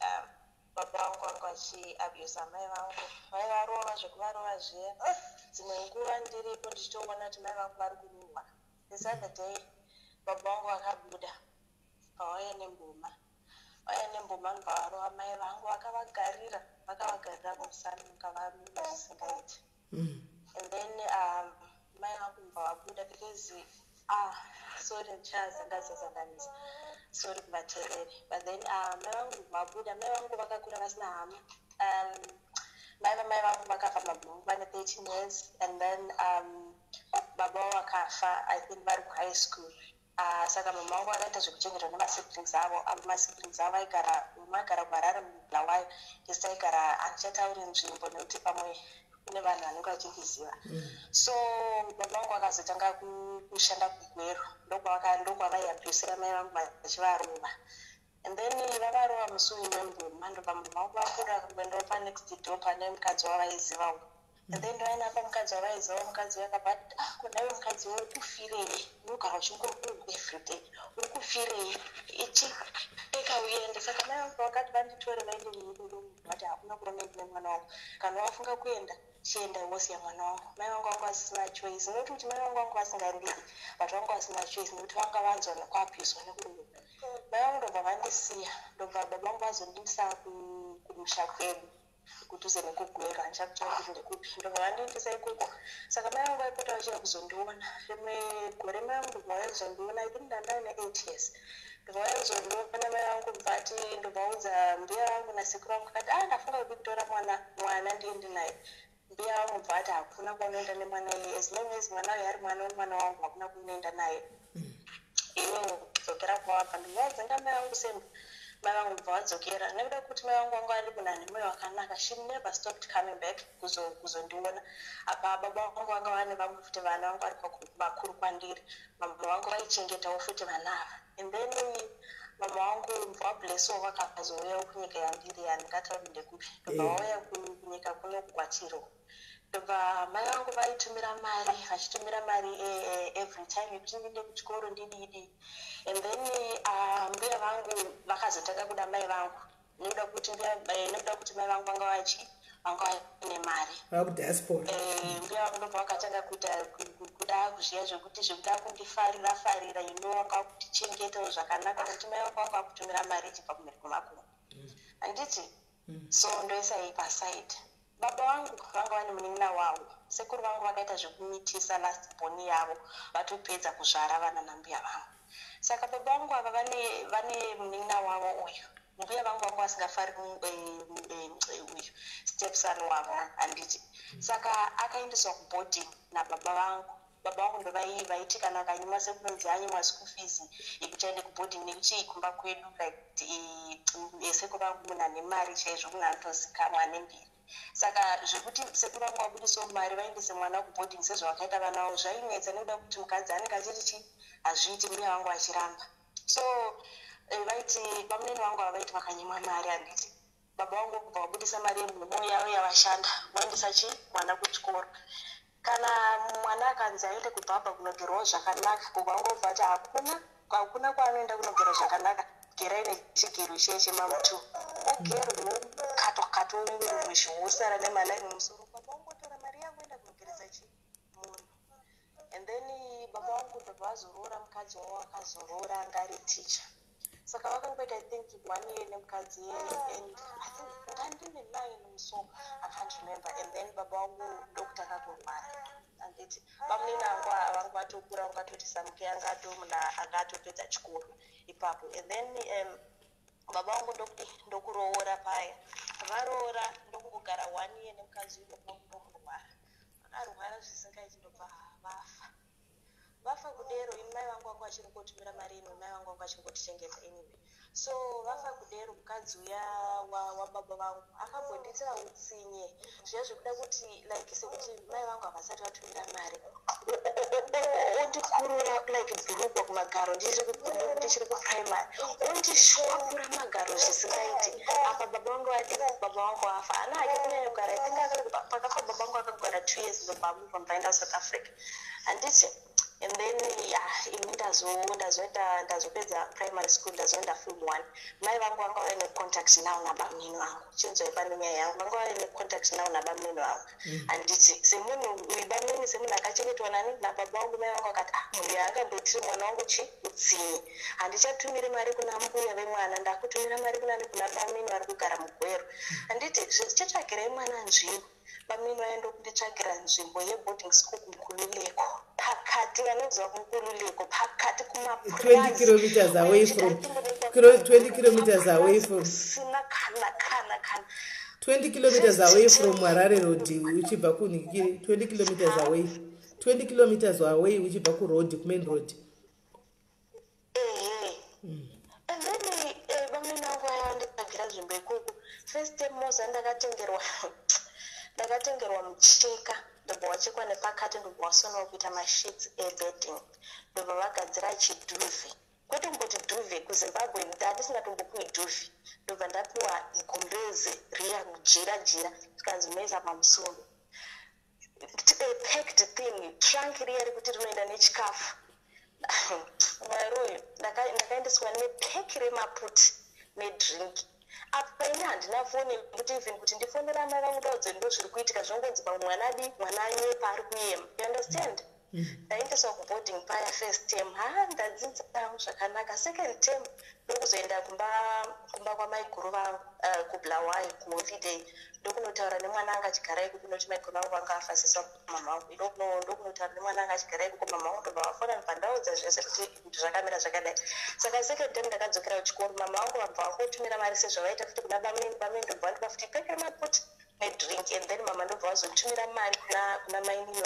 baba vangu vanga vachiabusa mai vangu, vaivarova zvekuvarova zviya. Dzimwe nguva ndiripo ndichitoona kuti mai vangu vari kurohwa. This other day baba vangu vakabuda, vauya nemboma, vauya nemboma, ndobva varova mai vangu, vakavagarira, vakavagarira kumusana, vakavarova zvisingaiti. And then mai vangu ndobva vabuda because, ah, sorry, ndichazangazazanganisa, sorry kuvateereri, but then mai vangu ndobva vabuda. Mai vangu vakakura vasina hama. Mai vamai vangu vakafa baba vangu vane 13 years, and then baba vavo vakafa, I think vari kuhigh school. Saka mama vangu vakaita zvekuchengetwa nemasiblings avo. Masiblings avo aigara, mumwe aigara kuHarare muBulawayo, isi taigara, handichatauri nzvimbo nekuti pamwe kune vanhu vanenge vachindiziva. So baba vangu vakazotanga kushanda kuGweru, ndokwavaiabhusira mai vangu vachivarova. And then vavarova musi uyu nemboma, ndobva mama vangu vabuda kuendawo panext door pane mukadzi wavaizivawo. And then ndoaina pamukadzi wavaiziva, mukadzi uyu akabva ati, "Ah, kunaiwe mukadzi uri kufirei? Unogara uchingorwa everyday, uri kufirei? Ichi eka uende." Saka mai vangu vakati vanditore vaende vati, "Hakuna kuronda nemwana wangu. Kana wafunga kuenda, chienda, wosiya mwana wangu." Mai vangu vanga vasina choice, nekuti kuti mai vangu vanga vasingandidi, but vanga vasina choice nekuti vanga vanzwa nekuabhuswa nekurova mai vangu. Ndobva vandisiya, ndobva baba vangu vazondiisa kumusha kwedu kudhuze nekuGweru, handichakutaura kuti ndekupi. Ndobva vandiendesa ikoko. Saka mai vangu vaipota vachiya kuzondiona. Rimwe gore mai vangu ndobva vauya kuzondiona, I think ndandane 8 years. Ndobva vauya kuzondiona mai vangu, bvati ndobvaudza mbuya vangu nasekuru vangu, kati, "Ah, ndafunga kuti kutora mwana, mwana ndiende naye." Mbuya vangu bva ati, "Hakuna kwaunoenda nemwana iye. As long as mwana uyu ari mwana wemwana wangu, hakuna kunoenda naye. Iwewe dzokera kwawabva." Ndobva mai vangu semba, mai vangu bva vadzokera. Nekuda kwekuti mai vangu vanga vari munhu ane mwoyo wakanaka, she never stopped coming back kuzondiona. Apa baba vangu vanga vane vamwe futi vana vanga vari vakuru kwandiri. Mama vangu vaichengetawo futi vana ava. And then mama vangu bva vablessawo, vakazouyawo kunyika yandiri, yandingatauri ndekupi. Ndobva vauya kunyika kuno kukwatiro. Ndobva mai vangu vaitumira mari, vachitumira mari every time yekuti ndiende kuchikoro, ndididi. And then mbuya vangu vakazotanga kuda mai vangu nekuda kuti nekuda kuti mai vangu vanga vachi vanga vaine mari. Vakudiaspora. Mbuya vangu ndobva vakatanga kuita kuda kuzviya zvekuti zvekuda kundifarira farira, vanga kutichengetawo zvakanaka nekuti mai vangu vanga vakutumira mari ichibva kumhiri kwemakungwa, handiti? So ndoisa iyi paside. Baba vangu vanga vane munin'ina wavo. Sekuru vangu vakaita zvekumitisa last born yavo vatopedza kuzvara vana nambuya vangu. Saka baba vangu ava vane munin'ina wavo uyu. Mbuya vangu vanga vasingafari uyu stepson wavo, handiti? Saka akaendeswa kuboarding nababa vangu. Baba vangu ndovaiti kana akanyimwa, sekunonzi anyimwa school fees yekuti aende kuboarding, nekuti kumba kwedu, like sekuru vangu munhu ane mari chaizvo, munhu anotozikamwa, ane mbiri. Saka zvekuti sekuru vangu vabudisewo mari vaendese mwana kuboarding sezvavakaita vana vavo zvainetsa, nekuda kuti mukadzi anenge achiti chi hazviiti, mbuya vangu vachiramba. So vaiti vamunene vangu ava vaiti vakanyimwa mari, handiti, baba vangu kubva vabudisa mari yemhemo yavo yavashanda, voendesa chi mwana kuchikoro. Kana mwana akanzi aende kubhabha kunogerwawo zvakanaka, kugwangobva ati hakuna, hakuna kwaanoenda kunogera zvakanaka, gerai nechigero chiye chemamutu, ogerwa, katwa katwa, wosara nemalaini mumusoro. Baba vangotora mari yavo enda kunogeresa chi munhu. vazoroora mukadzi wavo akazoroora anga ari ticha. Saka vakangoita, I think, one year nemukadzi iyeye, and I think ndandine 9, so I can't remember. And then baba vangu ndokutanga kurwara, handiti? Bamunini angu vangu vatokura, ungatoti samuke anga atomuna anga atopedza chikoro ipapo. And then baba vangu ndokuroora paya. Varoora, ndokungogara one year nemukadzi uyu, ndokurwara. Vakarwara zvisingaiti, ndobva vafa. Vafa kudero, ini mai vangu vanga vachiri kungotumira mari ino, mai vangu vanga vachingotichengeta anyway. So vafa kudero, mukadzi uya wababa vangu akambondiitira utsinye zviya zvekuda kuti, like, sekuti mai vangu havasati vatumira mari, ondikurura like bhurugwa kumagaro ndichiri kuprimary, ondishwapura magaro zvisingaiti. Apa baba vangu vadi, baba vangu vafa, ana ake kunyanya kugara, I think pakafa baba vangu akagara 2 years, ndobva amubva mvaenda kuSouth Africa, handiti? And then yeah, ini ndazoenda, ndazopedza primary school, ndazoenda form one. Mai vangu vanga vaine contact now nabamunini vangu. Chinzwai pane nyaya yangu. Vanga vaine contact now nabamunini vangu, handiti? Semunhu uyu bamunini, semunhu akachengetwa nani, nababa vangu, mai vangu akati, "Ah, munhu yaakambotiri mwana wangu chi utsinye, handichatumiri mari kuna mbuya vemwana, ndakutumira mari kunani, kuna bamunini vari kugara muGweru, handiti? Zvichitsvagirai mwana nzvimbo." Bamunini vaenda kunditsvagira nzvimbo yeboarding school kuNkululeko pakati, vanoziva kuNkululeko pakati. 20 kilometers away from 20 kilometers away from Sina kana kana kana. 20 kilometers away from Harare Road, uchibva kunhikiri, 20 kilometers away, 20 kilometers away uchibva kuroad, kumain road. Ehe. And then bamunini vangu vaya vanditsvagira nzvimbo ikoko. First term moza ndakatengerwa mucheka, ndobva wachekwa nepakati, ndobva wasonwa kuita masheets ebedding, ndobva vagadzira chiduvet. Kwete kumboti duvet kuZimbabwe, ndandisingatombopiwi duvet. Ndobva ndapiwa gumbeze riya, jira jira, tikanzi munoisa pamusoro. A packed thing, trunk riya rekuti rinoenda nechikafu. Mwari uyu, ndakaendeswa nepeki remaputi nedrink. Apa ini handina foni yekuti even kuti ndifonera amai vangu ndaudze ndo zviri kuitika. Zvinongonzi pamwe mwana adi, mwana anyepa, ari kuyema, you understand? Ndaendeswa kuboarding paya. First term, ha, ndadzidza zvakanaka. Second term ndokuzoenda kumba kwamaiguru vangu kuBulawayo kuholiday, ndokunotaura nemwana anga achigara iko, kunoti maiguru vangu vanga afasisa mama vangu. Ndokunotaura nemwana anga achigara ikoko. Mama vangu ndobva vafona, ndobva ndaudza zvese kuti zvakamira zvakadai. Saka second term ndakadzokera kuchikoro. Mama vangu vabva vangotumira mari sezvavaita futi kuna bamweni. Bamweni ndobva vandipa futi peke remaputi nedrink. And then mama ndobva vazotumira mari kuna mainini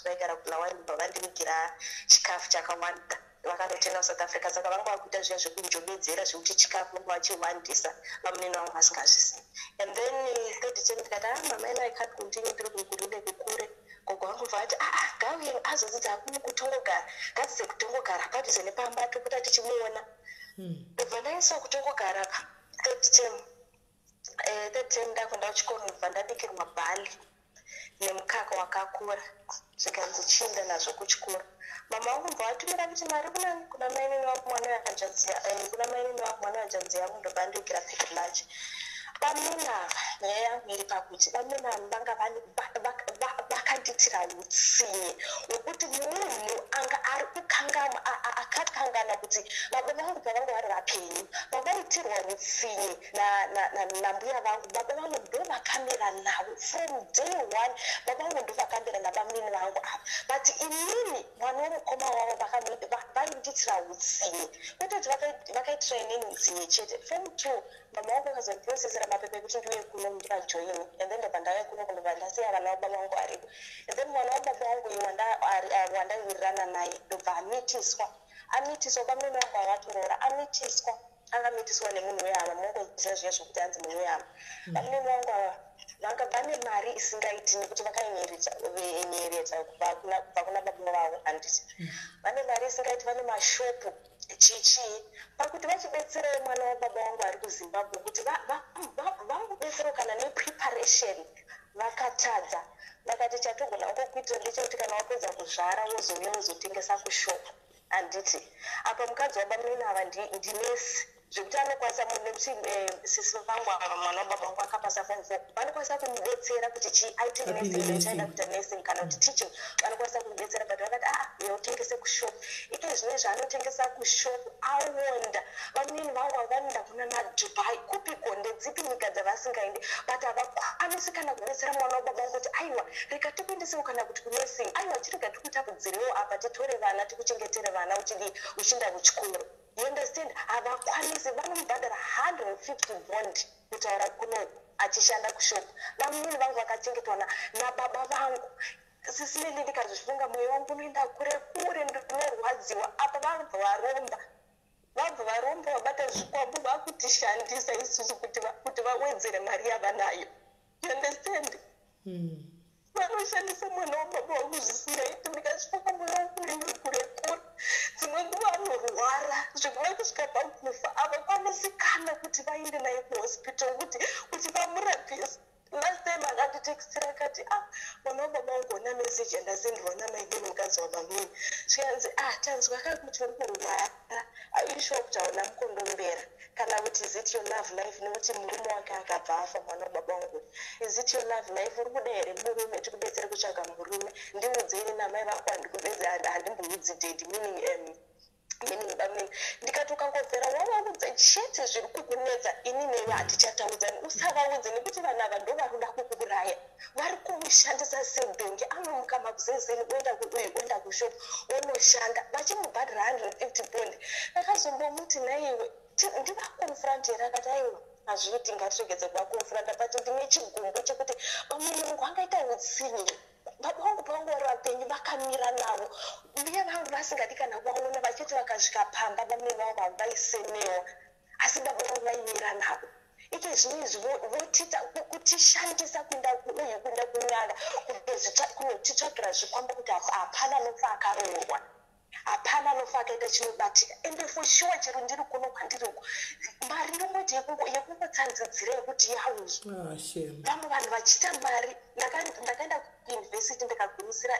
vaigara kuBulawayo, ndobva vandivigira chikafu chakawanda. Vakanotenga kuSouth Africa, saka vanga vakuita zviya zvekunjobedzera zvekuti chikafu vanga vachiwandisa, vamunini vangu vasingazvizivi. And then third term ndikati, "Ah, mama, ino I can't continue, ndiri kukurule kukure." Gogo vangu bva vati, "Aa, ngauye azodzidza kutongogara, ngadzidze kutongogara padhuze nepamba, tokuta tichimuona." Ndobva ndaiswa kutongogara pa third term. Third term ndakuenda kuchikoro, ndobva ndabikirwa bhali nemukaka wakakura, zvikanzi chiinda nazvo kuchikoro. Mama vangu bva vatumira kuti mari kunani, kuna mainini vangu, mwana wehanzvadzi, kuna mainini vangu, mwana wehanzvadzi yangu, ndobva andivigira packed lunch. Bamuna ava, nyaya yangu iri pakuti bamuna ava vanga vakandiitira utsinye hwekuti munhu anga ari kukangamwa, akakangana kuti baba vangu pavanga vari vapenyu pavaitirwa utsinye nambuya vangu, baba vangu ndo vakamira navo from day one. Baba vangu ndo vakamira nabamunini vangu ava, but inini mwana wemukoma wavo vaindiitira utsinye. Kwete kuti vakaitira inini utsinye chete. Form two, mama vangu vakazondiprocessera mapepa ekuti ndiuye kuno ndivajoini. And then ndobva ndauya kuno, ndobva ndasiya vana vababa vangu varipo. And then mwana wababa vangu uyu wandaiwirirana naye ndobva amitiswa. Amitiswa, bamunini vangu avatoroora, amitiswa, akamitiswa nemunhu wehama. Mongoziva zviya zvokuti hanzi munhu wehama. Bamunini vangu ava vanga vane mari isingaiti nekuti vakainherita kubva kuna baba vavo, handiti? Vane mari isingaiti, vane mashopu, chichii. Pakuti vachibetserawo mwana wababa vangu ari kuZimbabwe kuti vamubetserewo kana nepreparation, vakatadza. Vakati, "Chatogona kungokuitira ndechekuti kana wapedza kuzvara wozouya wozotengesa kushopu," handiti? Apa mukadzi wabamunini ava ndinesi. Zvekuti anokwanisa, nekuti sisi vangu ava, mwana wababa vangu akapasa form 4, vanokwanisa kumubetsera kuti chi aite Apinde nursing, nursing. achaida kuita nursing kana kuti teaching, vanokwanisa kumubetsera. But vakati, "Ah, iwe utengese kushop." Ike zvino anotengesa kushop, aonda. Vamweni vangu ava vanoenda kuna maDubai, kupiko, ndedzipi nyika dzavasingaendi, but havakwanisi kana kubetsera mwana wababa vangu kuti, "Aiwa, rega tikuendesewo kana kuti kunursing. Aiwa, chirega tikutakudzirewo apa, titore vana, tikuchengetere vana, uchidii, uchienda kuchikoro." You understand? Havakwanisi. Vanomubhadhara 150 bond kutaura kuno achishanda kushop. Vamweni vangu vakachengetwa nababa vangu. Sisi Melly, ndikazvifunga mwoyo wangu unoenda kure kure, ndinorwadziwa. Apa vabva varomba, vabva varomba, vabata zvikwambo, vakutishandisa isusu kuti vawedzere mari yavanayo. You understand? Vanoshandisa mwana wababa vangu zvisingaiti. Ndikazvifunga, mwoyo wangu unoenda kure kure. Dzimwe nguva anorwara zvekuda kusvika pakufa, havakwanisi kana kuti vaende naye kuhospital kuti vamurapise. Last time akanditextira akati, "Ah, mwana wababa wangu, ona meseji yandasendirwa namainini, mukadzi wabamini." Zvikanzi, "Ah, tanzwa kakuti uri kurwara. Are you sure kuti hauna mukondombera kana kuti is it your love life?" Nekuti murume wake akabva afa, mwana wababa wangu. "Is it your love life? Uri kuda here murume? Tikubetsere kutsvaga murume. Ndiudzei, namai vako handimboudzi daddy," meaning bamini. Ndikati, "Ukangobvera wavaudza chete zviri kukunetsa, ini newe hatichataudzani. Usavaudze, nekuti vanhu ava ndo vari kuda kukuuraya, vari kumushandisa sedhongi." Anomuka makuzezeni, oenda kuuyu, oenda kushop, onoshanda, vachimubhadhara 150 bond. Ndakazombomuti, "Naiwe, ndivaconfront here?" Akati, "Aiwa, hazviiti, ngatiregedze kuvaconfronta." But ndine chigumbu chekuti vamwe vangu angaita utsinye. Baba vangu pavangu vari vapenyu vakamira navo, mbuya vangu vasingadi kana kuvaona, vachiti vakasvika pamba vamwe vavo vavaisemewa, asi baba vangu vaimira navo. Ike zvino izvi votita kutishandisa, kuenda kuuyu, kuenda kunyanga, kunotitsvagira zvikwambo, kuti hapana anofa akaroorwa, hapana anofa akaita chinobatika. Ende for sure, chero ndiri kuno kwandiri uku, mari ndongoti yekungotsanzidzira yekuti yauya. Ah, shame. Vamwe vanhu vachiita mari. Ndakaenda kuyunivhesiti, ndikagumisira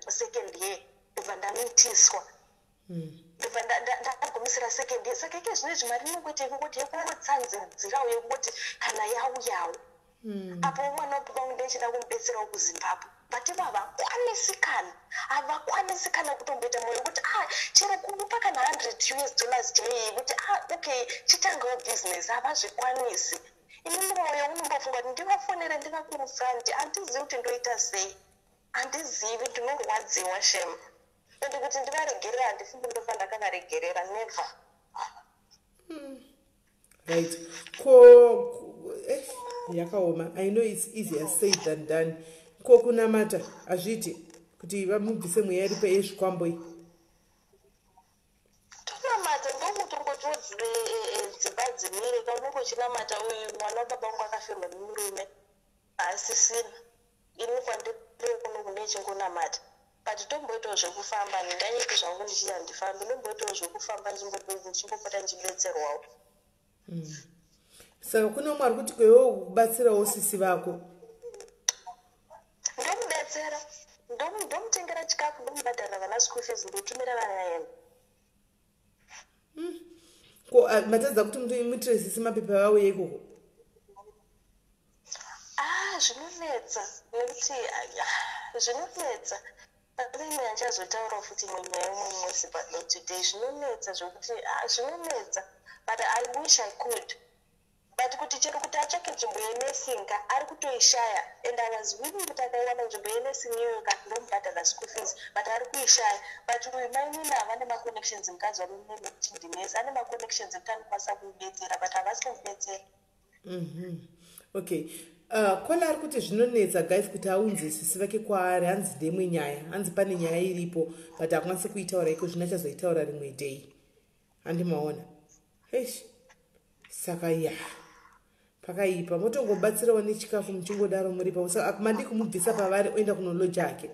second year, ndobva ndamitiswa. Ndobva ndagumisira second year. Saka ike zvino izvi mari inongoti yekungoti yekungotsanzidzirawo, yekungoti kana yauyawo. Apo mwana wababa vangu ndechida kumubetserawo kuZimbabwe, but ivo havakwanisi kana, havakwanisi kana kutomboita mwoyo wekuti, ah, chero kumupa kana $100 US chaiyi, kuti, "Ah, okay, chitangawo business." Havazvikwanisi. Inini mwoyo unombofunga kuti ndivafonere, ndivaconfronte. Handizivi kuti ndoita sei, handizivi. Ndinorwadziwa, shem. Ende kuti ndivaregerera, handifungi ndofa ndakavaregerera, never. Right. Ko yakaoma. I know it's easier said than done. Ko kunamata hazviiti kuti vamubvise mweya iripo yezvikwambo iyi? Tonamata, ndokutongotiwo dzimba dzimire kaunenge uchinamata. Uyu mwana wababa vangu akafirwa nemurume, haasisina. Ini kwandiri kuno kune chingonamata, but tomboitawo zvekufamba. Ndinganyeki zvangu ndichiti handifambi. Ndomboitawo zvekufamba, ndichimbopota ndichibetserwawo. Saka kune umwe ari kuti kwewewo kubatsirawo sisi vako? Ndomubetsera, ndomutengera chikafu, ndomubhadharira vana school fees, ndotumira vana yena. Ko matadza kuti muitire sisi mapepa vauye ikoko? Ah, zvinonetsa, nekuti ah, zvinonetsa. Pane imwe yandichazotaura futi, imwe nyaya imwe musi, but not today. Zvinonetsa zvokuti, ah, zvinonetsa, but I wish I could. But kuti chero kuti atsvake nzvimbo yenursing, ari kutoishaya. And I was willing kuti akaiwana nzvimbo yenursing iyoyo ka, ndomubhadhara school fees, but ari kuishaya. But uyu mainini ava nemaconnections, mukadzi wamene kuti ndinesi, ane maconnections ekuti anokwanisa kumubetsera, but havasi kumubetsera. Okay. Kola ari kuti zvinonetsa, guys, kuti aunze sisi vake kwaari. Hanzi ndemwe nyaya, hanzi pane nyaya iripo, but hakwanisi kuitaura iko zvino, achazoitaura rimwe day. Handimaona. Eish, saka ya pakaipa. Motongobatsirawo nechikafu, muchingodaro muripo. Saka mandi kumubvisa pavari, oenda kunoloja ake?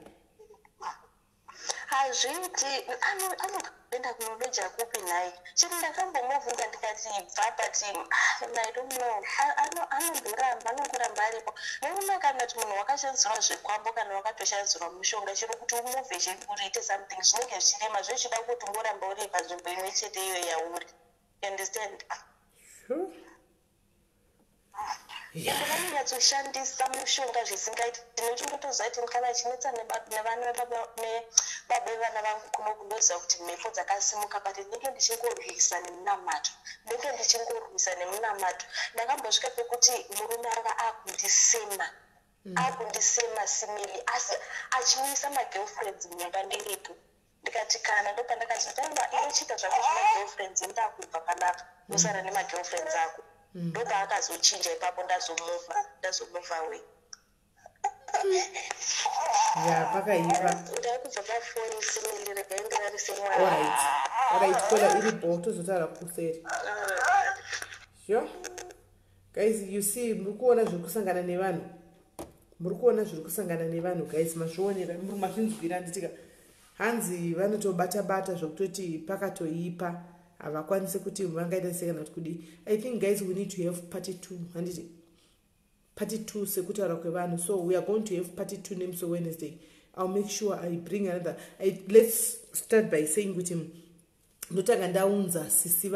Hazviiti. Anoenda kunoloja kupi nhai? Chero ndakambomubvunza ndikati bva, but ah, I don't know. Anondoramba, anongoramba aripo. Noona kana kuti munhu wakashandisirwa zvikwambo kana wakatoshandisirwa mushonga, chero kuti umuvhe, chero kuti uite something, zvinenge zvichirema, zvochida kuti ungoramba uri panzvimbo imwe chete iyo yauri. You understand? Ende vanonyatsoshandisa mushonga zvisingaiti. Ndinochingotoziva kuti kana achinetsa nevana nebaba vevana vangu kuno, kundoziva kuti mhepo dzakasimuka, but ndinenge ndichingorwisa nemunamato, ndinenge ndichingorwisa nemunamato. Ndakambosvika pekuti murume anga akundisema, akundisema simili, asi achiuyisa magirlfriends mumba ndiripo. Ndikati kana ndopandakazoti, aiwa, iwe chiita zvako zvemagirlfriends, ndakubva panapa, usara nemagirlfriends ako. Ndopaakazochinja ipapo, ndazomuvha, ndazomuvha away. Ya, pakaipa. Ndakubva pafoni simili, regai ndirarise mwana. Alright, kola iripo, tozotaura kuseri. Sure guys, you see, muri kuona zviri kusangana nevanhu, muri kuona zviri kusangana nevanhu guys, mazvionera, muri mazvinzwira, handitika? Hanzi vanotobata bata zvokutoti pakatoipa, havakwanisi kuti vangaita sei kana kuti kudii. I think guys, we need to have part two, handiti? Part two sekutaura kwevanhu. So we are going to have part two nemusi Wednesday. I'll make sure I bring another. Let's start by saying kuti ndotanga ndaunza sisi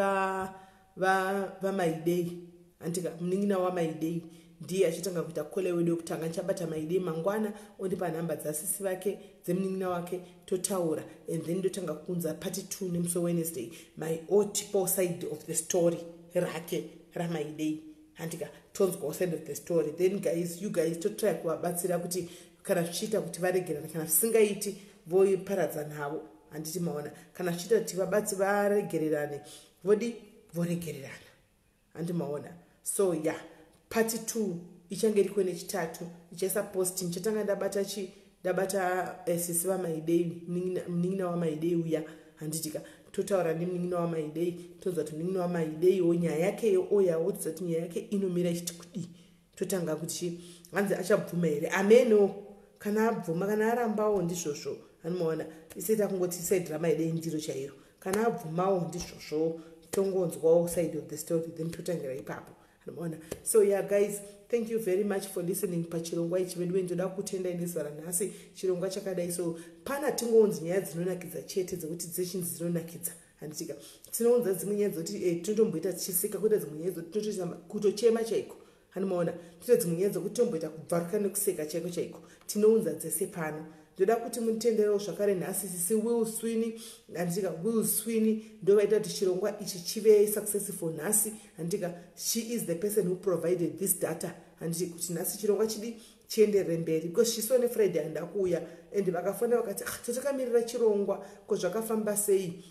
vaMaidei, handika? Munin'ina waMaidei ndiye achitanga kuita caller wedu wekutanga. Ndichabata Maidei mangwana, ondipa nhamba dzasisi vake, dzemunin'ina wake, totaura, and then ndotanga kuunza part two nemusi Wednesday, my otipo side of the story rake raMaidei, handika? Tonzwawo side of the story. Then guys, you guys, totry kuvabatsira kuti kana zvichiita kuti varegerana, kana zvisingaiti voparadza navo, handiti maona? Kana zvichiita kuti vabatsi varegererane, vodi voregererana, handi maona? So yeah, part two ichange iriko neChitatu. Ichaisa post. Ndichatanga ndabata chi ndabata sisi vaMaidei, munin'ina waMaidei uya, handitika? Totaura nemunin'ina waMaidei, tonzwa kuti munin'ina waMaideiwo nyaya yakeyo oyawo, toziva kuti nyaya yake inomira ichiti kudii. Totanga kuti chi hanzi achabvuma here, ameno. Kana abvuma, kana arambawo, ndizvozvo, anomaona? Ise takungoti side raMaidei ndiro chairo. Kana abvumawo, ndizvozvo, tongonzwawo side of the story, then totangira ipapo, anomaona? So yeah guys, thank you very much for listening pachirongwa ichi. Vedu ndoda kutendai nezuva ranhasi, chirongwa chakadai. So pana tingounzi nyaya dzinonakidza chete, dzekuti dzechinzi dzinonakidza, handitika? Tinounza dzimwe nyaya dzekuti tinotomboita tichiseka, kuita dzimwe nyaya dzekuti tinotoita kutochema chaiko, hanimaona? Toita dzimwe nyaya dzekuti tomboita kubvaruka nekuseka chaiko chaiko. Tinounza dzese pano. Ndoda kuti munditenderewo zvakare nhasi sisi Will Swini, handitika? Will Swini ndovaita kuti chirongwa ichi chive successful nhasi, handitika? She is the person who provided this data, handiti, kuti nhasi chirongwa chidi chienderere mberi, because chiso neFriday handa kuuya and vakafona vakati, ah, totakamirira chirongwa, ko zvakafamba sei?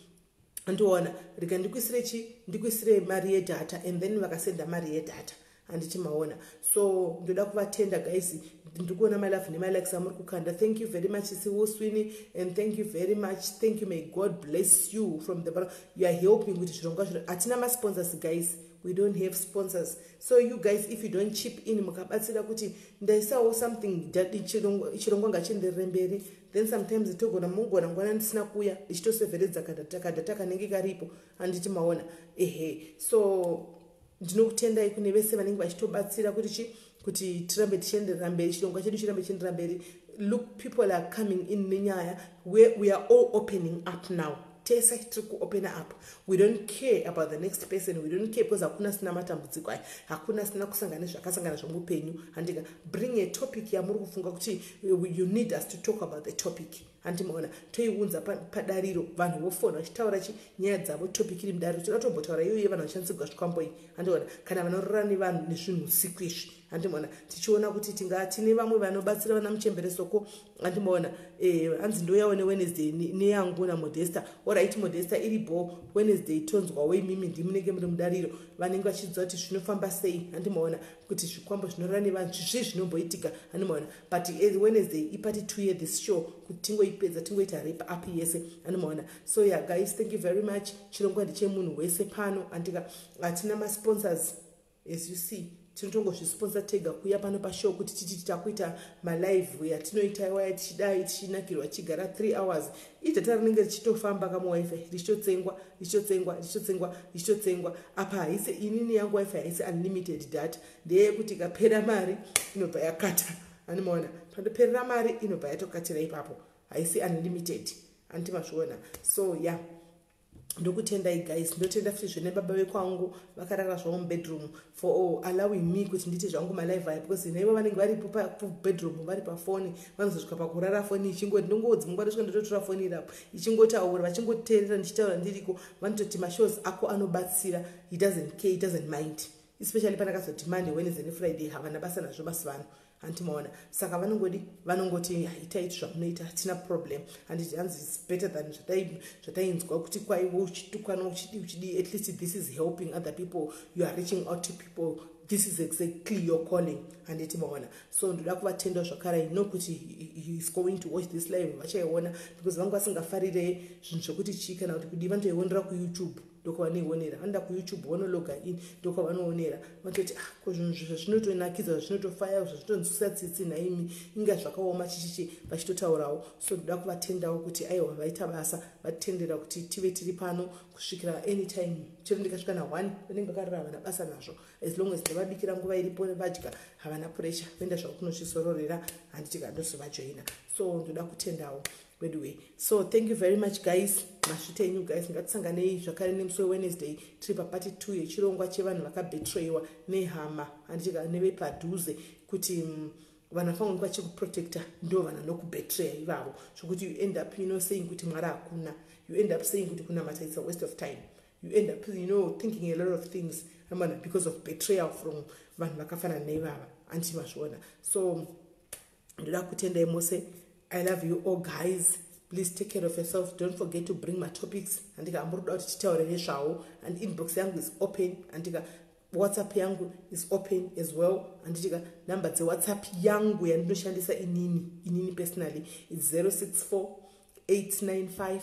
Andiona, rega ndikuisire chi ndikuisire mari yedata, and then vakasenda mari yedata, handiti maona? So ndoda kuvatenda guys. Ndiri kuona malove nemalikes amuri kukanda. Thank you very much, siwoswini, and thank you very much. Thank you, may God bless you from the bottom. You are helping kuti zvirongwa zviro. Hatina masponsors guys, we don't have sponsors. So you guys, if you don't chip in, mukabatsira kuti ndaisawo something, chirongwa ngachienderere mberi, then sometimes togona mugona ngwana ndisina kuuya, ndichitoseveredza kadata kanenge karipo, handiti maona? Ehe, so ndinokutendai kune vese vanenge vachitobatsira kuti chi kuti tirambe tichienderera mberi, chirongwa chedu chirambe chienderera mberi. Look, people are coming in nenyaya where we are all opening up now. Tese tiri kuopena up. We don't care about the next person, we don't care, because hakuna sina matambudziko aya, hakuna sina kusangana nezvakasangana zvomupenyu, handika? Bring a topic yamuri kufunga kuti you need us to talk about the topic, handimaona? Toiunza padariro, vanhu vofona vachitaura chi nyaya dzavo, topic iri mudariro. Toda tombotaura iyoyo, vanhu vachishandisirwa zvikwambo iyi, handiona? Kana vanorora nevanhu nezvinhu usiku izvi, handimaona? Tichiona kuti tinga tine vamwe vanobatsira vana muchembere soko, handimaona? Hanzi ndoyawo neWednesday neyangu naModesta. Alright Modesta, iripo Wednesday, tonzwawo imimi, ndimunenge muri mudariro, vanenge vachiziva kuti zvinofamba sei, handimaona? Kuti zvikwambo zvinorora nevanhu zvizvii zvinomboitika, handimaona? But Wednesday ipart two yethis show, kuti tingoipedza, tingoita wrap up yese, handimaona? So yeah guys, thank you very much. Chirongwa ndechemunhu wese pano, andika? Hatina masponsors, as you see. Tinotongozvisponsor tega kuuya pano pashow kuti titi takuita malive yatinoita iwaya, tichidai tichinakirwa, tichigara 3 hours. Idata rinenge richitofamba kamuWiFi, richitotsengwa, richitotsengwa, richitotsengwa, richitotsengwa. Apa haisi inini yangu WiFi, haisi unlimited data, ndeyekuti ikapera mari inobva yakata, animaona? Pandoperera mari inobva yatokatira ipapo, haisi unlimited, anditi mazviona? So yeah. Ndokutendai guys. Ndotenda futi zvene baba vekwangu vakarara zvavo mubedroom for allowing me kuti ndiite zvangu malive aya, because naivo vanenge varipo pabedroom vari pafoni, vanozosvika pakurara foni ichingoti ndongodzi munguva ndosvika ndototora foni irapo ichingotaura, vachingoteerera ndichitaura ndiriko. Vanototi mashows ako anobatsira. He doesn't care, he doesn't mind, especially pandakazoti Monday, Wednesday neFriday. Havana basa nazvo mazuva ano, handimaona. Saka vanongodi vanongoti itai zvamunoita, hatina problem, handiti? Hanzi it's better than zvatainzwa kuti kwaivo uchitukana, uchidi uchidi. At least this is helping other people, you are reaching out to people. This is exactly your calling, handiti maona? So ndoda kuvatenda zvakare. I know kuti he is going to watch this live, vachaiona, because vanga vasingafarire zvinhu zvekuti chii kana kuti kudi. Vanotoionera kuYouTube, ndokwavanoionera. Vanoda kuYouTube, vanologa in, ndokwavanoonera. Vanototi, ah, ko zvinhu zvazvinotonakidza, zvazvinotofaya, zvazvinotonzwisa tsitsi naimi, inga zvakaoma chichichi, vachitotaurawo. So ndoda kuvatendawo kuti aiwa, vaita basa, vatendera kuti tive tiri pano kusvikira anytime. Chero ndikasvika na1, vanenge vakarara, havana basa nazvo. As long as ndavabikira nguva iripo, vadya, havana pressure, voenda zvavo kunozvisororera, handiti? Kandozovajoina. So ndoda kutendawo anyway. So thank you very much guys, masvita enyu guys. Ngatisanganei zvakare nemusi weWednesday, tiri papart 2 yechirongwa chevanhu vakabetrayiwa nehama, handitika, nevepadhuze, kuti vanhu vafanira vachikuprotecta ndo vanhu vanokubetraya ivavo, zvokuti you end up saying kuti Mwari hakuna. You end up saying kuti kunamata, it's a waste of time. You end up thinking a lot of things amana because of betrayal from vanhu vakafanana neivava, handiti mazviona? So ndoda kutendai mose. I love you all guys. Please take care of yourself. Don't forget to bring my topics, handika? Amuri kuda kuti titaure nezvawo, and inbox yangu is open, handika? WhatsApp yangu is open as well, handitika? Namba dzeWhatsApp yangu yandinoshandisa inini personally is 064 895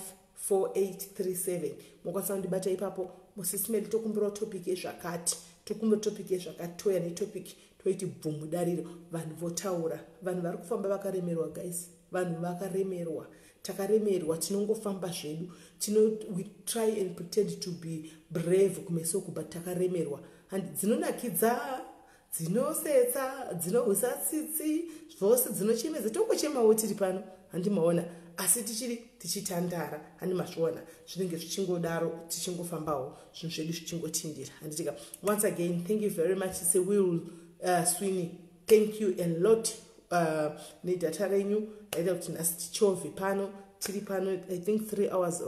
4837. Mokwanisa kundibata ipapo. Sis Melly, tokumbirawo topic yezvakati, tokumbira topic yezvakati. Toya netopic, toiti bvumu dariro, vanhu votaura. Vanhu vari kufamba vakaremerwa guys, vanhu vakaremerwa, takaremerwa. Tinongofamba zvedu, we try and pretend to be brave kumeso, but takaremerwa. Handi dzinonakidza, dzinosetsa, dzinohwisa tsitsi, zvose dzinochemedza. Tongochemawo tiri pano, handimaona? Asi tichiri tichitandara, handimazviona? Zvinenge zvichingodaro, tichingofambawo, zvinhu zvedu zvichingotindira, handitika? Once again, thank you very much. Sewill Sweeney, thank you a lot nedata renyu raita kuti nhasi tichovhe pano. Tiri pano, I think, 3 hours.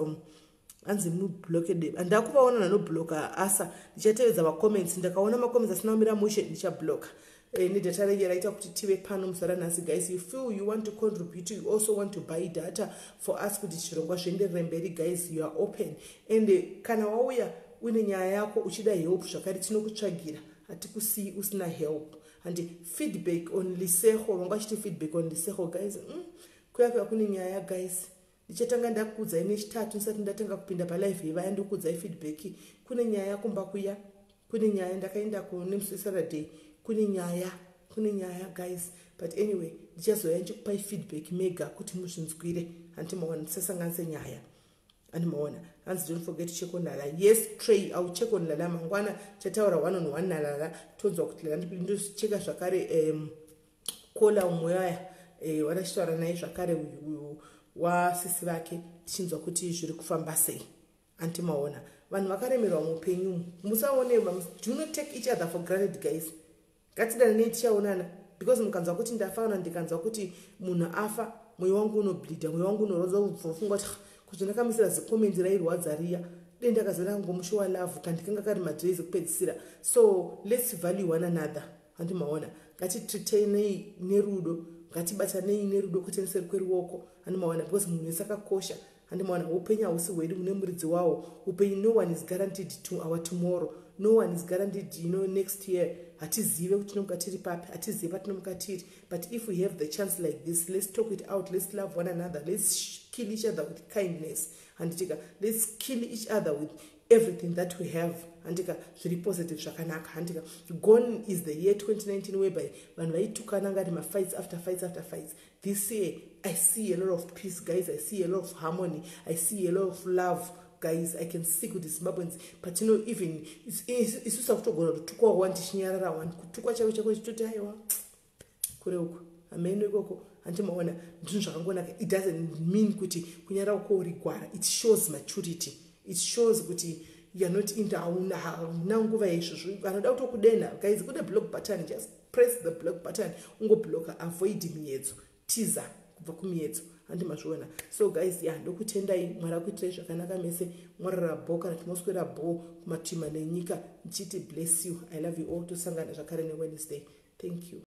Anzi mublocked, handakuvaona nanobloka asa. Ndichatevedza macomments, ndakaona macomments asina kumira mushe, ndichabloka. Nedata renyu raita kuti tive pano muzuva ranhasi. Guys, you feel you want to contribute, you also want to buy data for us kuti zvirongwa zvienderere mberi, guys, you are open. And kana wauya uine nyaya yako uchida help zvakare, tinokutsvagira, hatikusii usina help. And feedback on Liseho, vanga vachiti feedback on Liseho, guys, kuya kuya kune nyaya guys. Ndichatanga ndakuudzai nechitatu, ndisati ndatanga kupinda palive yevaya, ndokuudzai feedback. Kune nyaya kumba kuya, kune nyaya. Ndakaenda nemusi weSaturday, kune nyaya, kune nyaya guys. But anyway, ndichazoya ndichikupai feedback mega kuti muzvinzwire, handiti maona? Ndisasanganise nyaya, andimaona? Hanzi don't forget to check on Lala. Yes, tray, I will check on Lala mangwana. Chataura one on one naLala, tonzwa kuti Lala. Ndocheka zvakare kola umwe aya watachitaura naye zvakare, uyu wasisi vake, tichinzwa kuti zviri kufamba sei, antimaona? Vanhu vakaremerwa muupenyu, musaone. Do not take each other for granted guys. Ngatidananei, tichaonana, because mukanzwa kuti ndafa kana ndikanzwa kuti munhu afa, mwoyo wangu unobleeda, mwoyo wangu unorwadza. Ubvofunga kuti kuti ndakamisira zicomment rairwadza riya, dei ndakazoona ngomushowa love kandikanga kari madays ekupedzisira. So let's value one another, handimaona? Ngatitreatanei nerudo, ngatibatanei nerudo, kwete neseri kweruoko, handimaona? Because munhu wese akakosha, handimaona? Upenyu hausi hwedu, mune muridzi wawo upenyu. No one is guaranteed to our tomorrow, no one is guaranteed next year. Hatizive kuti tinomuka tiri papi, hatizive patinomuka tiri. But if we have the chance like this, let's talk it out, let's love one another, let's kill each other with kindness, handitika? Let's kill each other with everything that we have, handika? Zviri positive, zvakanaka, handika? Gone is the year 2019 whereby vanhu vaitukana ngati mafights after fights after fights. This year I see a lot of peace guys, I see a lot of harmony, I see a lot of love guys. I can see kuti Zimbabweans patino, even isusu takutogona kutukwa one, tichinyarara one, kutukwa chako chako chitoti aiwa, kure uko, hameno ikoko, handimaona? Ndinhu zvakangonaka. It doesn't mean kuti kunyarara uko uri gwara. It shows maturity. It shows kuti youare not into, hauna nguva yeizvozvo. Vanoda kutokudenha, guys, kune block button. Just press the block button, ungobloka. Avoid miyedzo, tiza kubva kumiyedzo, handi mazviona? So guys, ya, ndokutendai. Mwari akuitirai zvakanaka mese. Mwarara bho kana timoswera bho kumatima nenyika. Ndichiti bless you, I love you all. Tosangana zvakare neWednesday. Thank you.